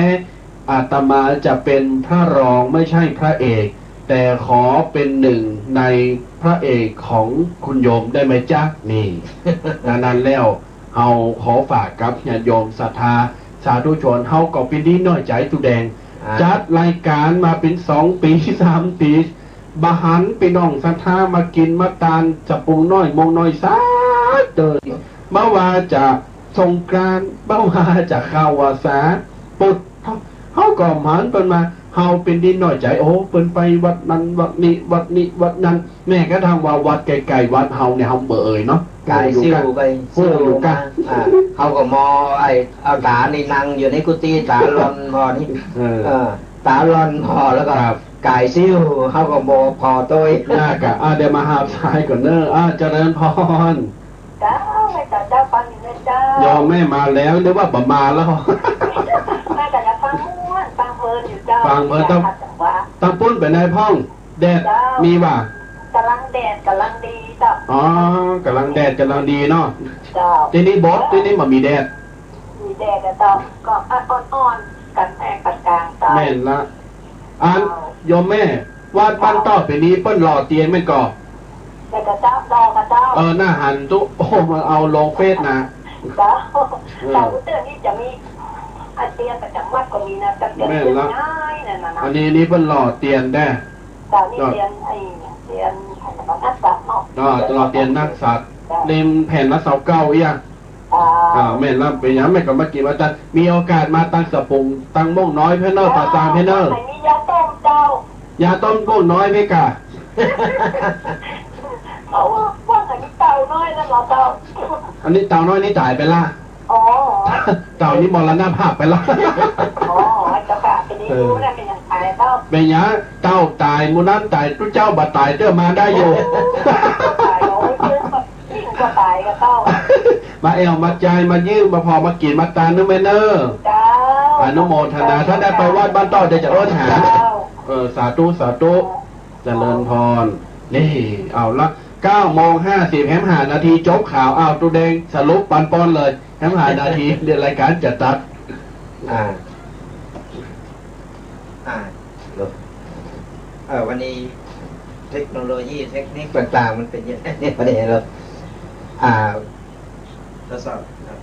อาตมาจะเป็นพระรองไม่ใช่พระเอก แต่ขอเป็นหนึ่งในพระเอกของคุณโยมได้ไหมจ๊ะ นี่ นั้นๆ แล้ว เฮาขอฝากกับญาติโยมศรัทธาสาธุชน เฮาก็เป๋นตี้น้อยใจ๋ตุ๊แดง อ่า จัดรายการมาเป๋นสองปี๋ สามปี๋ บ่หันปี้น้องศรัทธามากิ๋นมาตานสะปุงน้อยม่วงน้อยสักเตื้อ บ่ว่าจะสงกรานต์ บ่ว่าจะเข้าพรรษา ปุด เฮาก็หันเปิ้นมา เฮาเป๋นตี้น้อยใจ๋ โอ้ เปิ้นไปวัดนั้นวัดนี้ วัดนี้วัดนั้น แม้กระทั่งว่าวัดใก้ๆ วัดเฮาเนี่ย เฮาบ่เอ่ยเนาะ ก๋ายซิ่วไป ฮู้อยู่กะ ซิ่วมา ฮู้อยู่กะ อ่า เฮาก็มองไอ้ เอาต๋านี่นั่งอยู่ในกุฏิ ต๋าหล่อนผ่อนี่ เออ เออ ต๋าหล่อนผ่อแล้วก็ ครับ ก๋ายซิ่ว เฮาก็มองผ่อตวย น่ากะ อ่า เดี๋ยวมาฮับสายก่อนเนาะ อ่า เจริญพร เจ้า แม่จ๋าเจ้า ฟังอยู่นะเจ้า โยมแม่มาแล้ว นึกว่าบ่มาแล้ว แม่จ๋าฟังม่วน ฟังเพลินอยู่เจ้า ฟังเพลิน อยากขัดจังหวะ ตาง ตางปุ้นเป๋นไงพ่อง แดด เจ้า มีบ่า ก๋ำลังแดด ก๋ำลังดีเจ้า อ๋อ ก๋ำลังแดด ก๋ำลังดีเนาะ เจ้า ตี้นี่บ่ ตี้นี่บ่มีแดด มีแดดอะเจ้า ก็อ่อนๆ กั๋นแตกปานกลางเจ้า แม่นละ อัน เจ้า โยมแม่ วัดบ้านต้อปี๋นี้เปิ้นหล่อเตียนแม่นก่อ แต่กะเจ้า หล่อกะเจ้า เออ น่าหันตุ๊ โอ้ มาเอาลงเฟซนะ เจ้า เออ แต่เตื้อนี้จะมีอาเตียนประจ๋ำวัดก็มีนะ แต่เตียน แม่นละ ง่ายนั่นน่ะนะ อันนี้นี่เปิ้นหล่อเตียนแต๊ เจ้า นี่ ก็ เตียนไอ้ เตียนไอ้นักสัตว์เนาะ อ่า หล่อเตียนนักสัตว์ เจ้า ริมแผ่นละซาวเก้าอี้อะ อ่า อ่า แม่นละ เป๋นหยังแม่ก็มากิ๋นมาตาน มีโอกาสมาตางสะปุง ตางม่วงน้อยเพ่อเน่อ เจ้า ป่าซางเพ่อเน่อ ไหนมียาต้มเจ้า ยาต้มม่วงน้อยเพ่อกะ เอาว่า ว่าไหนมีเต่าน้อยนั่นเหรอเจ้า อันนี้เต่าน้อยนี่ต๋ายไปละ อ๋อ เต่านี่มรณภาพไปละ อ๋อ เจ้าค่ะ ทีนี้ เออ รู้แล้วเป๋นหยังต๋ายเจ้า เป๋นหยัง เต่าต๋าย หมู่นั้นต๋าย ตุ๊เจ้าบ่ต๋าย เตื้อมาได้อยู่ ต๋าย โอ้ย ยิ่งกว่าต๋ายกะเจ้า มาแอ่วมาจาย มายื้อ มาผ่อ มากิ๋นมาตานเน่อแม่เน่อ เจ้า อนุโมทนา ถ้าได้ไปวัดบ้านต้อ เดี๋ยวจะเอิ้นหา เจ้า เออ สาธุ สาธุ เจริญพร นี่ เอาละ เก้าโมงห้าสิบ แหมห้านาทีจบข่าว อ้าว ตุ๊แดง สรุปปันปอนเลย แหมห้านาที เดี๋ยวรายการจะตัด อ่า อ่า เออ วันนี้เทคโนโลยีเทคนิคต่างๆ มันเป๋นยังไงเนี่ย วันนี้เรา อ่า ทดสอบครับ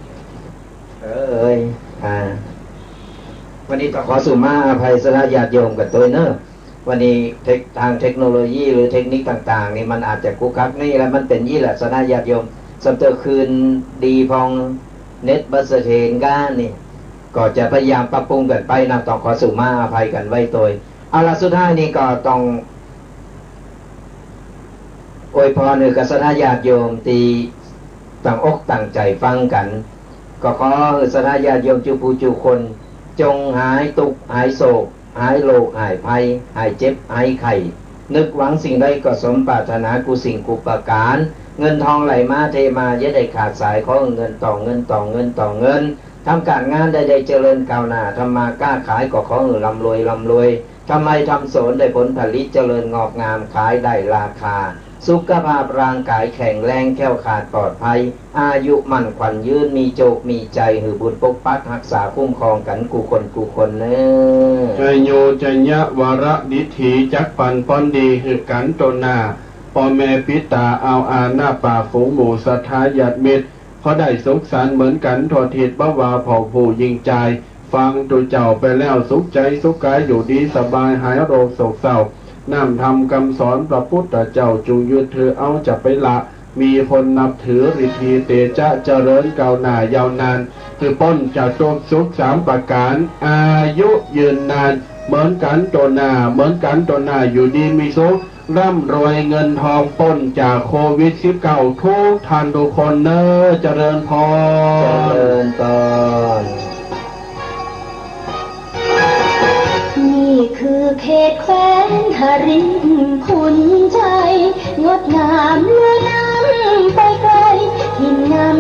เอ้ย อ่า วันนี้ต้องขอสุมาอภัยสำหรับญาติโยมกั๋นตวยเน่อ วันนี้เทค ตางเทคโนโลยีหรือเทคนิคต่างๆ นี่มันอาจจะกุกกักนี่แหละ มันเป๋นอี้แหละ สำหรับญาติโยม ส่ำเตื้อคืนดีพ่อง เน็ตบ่เสถียรก้านี่ ก็จะพยายามปรับปรุงกั๋นไปนะ ต้องขอสุมาอภัยกั๋นไว้โตย เอาละ สุดท้ายนี้ก็ต้องอวยพรหื้อกับศรัทธาญาติโยมตี้ตั้งอกตั้งใจ๋ฟังกั๋น ก็ขอหื้อศรัทธาญาติโยมจุผู้จุคน จงหายตุ๊กข์หายโศก หายโรคหายภัย หายเจ็บหายไข้ นึกหวังสิ่งใดก็สมปรารถนากู้สิ่งกู้ประก๋าน เงินทองไหลมาเทมาอย่าได้ขาดสาย ขอหื้อเงินต่อเงินต่อเงินต่อเงิน ทำก๋านงานได้ได้เจริญก้าวหน้า ทำมาค้าขายก็ขอหื้อร่ำรวยร่ำรวย ทำไฮ่ทำสวนได้ผลผลิตเจริญงอกงาม ขายได้ราคา สุขภาพร่างก๋ายแข็งแรงแคล้วคลาดปลอดภัย อายุมั่นขวัญยืน มีโจคมีชัย หื้อบุญปกปักฮักษาคุ้มครองกั๋นกู้คนกู้คนเน่อ ชโย ชยะ วรดิฏฐี จักปันป้อนดีหื้อกั๋นโตหน้า ป้อแม่ปิดต๋า อ่าวอา หน้าป่า ฝูงหมู่ศรัทธาญาติมิตร ขอได้สุขสันต์เหมือนกั๋นทั่วทิศ บ่ว่าพ่อผู้ญิงจาย ฟังตุ๊เจ้าไปแล้วสุขใจ๋สุขก๋าย อยู่ดีสบาย หายโรคโศกเศร้า น้ำธรรมกำสอนพระปุทธเจ้า จุ่งยึดถือเอาจะไปละ มีคนนับถือ ฤทธีเตจะเจริญก้าวหน้ายาวนาน หื้อป๊นจากตุ๊กข์สุขสามประก๋าน อายุยืนนาน เหมือนกั๋นโตหน้า เหมือนกั๋นโตหน้า อยู่ดีมีสุข ร่ำรวยเงินทอง ป๊นจากโควิดสิบเก้า กู้ท่านกู้คนเน่อ เจริญพร เจริญพร นี่คือเขตแคว้นฮริพุนชัย งดงามล้นล้ำไปไกล ถิ่นงาม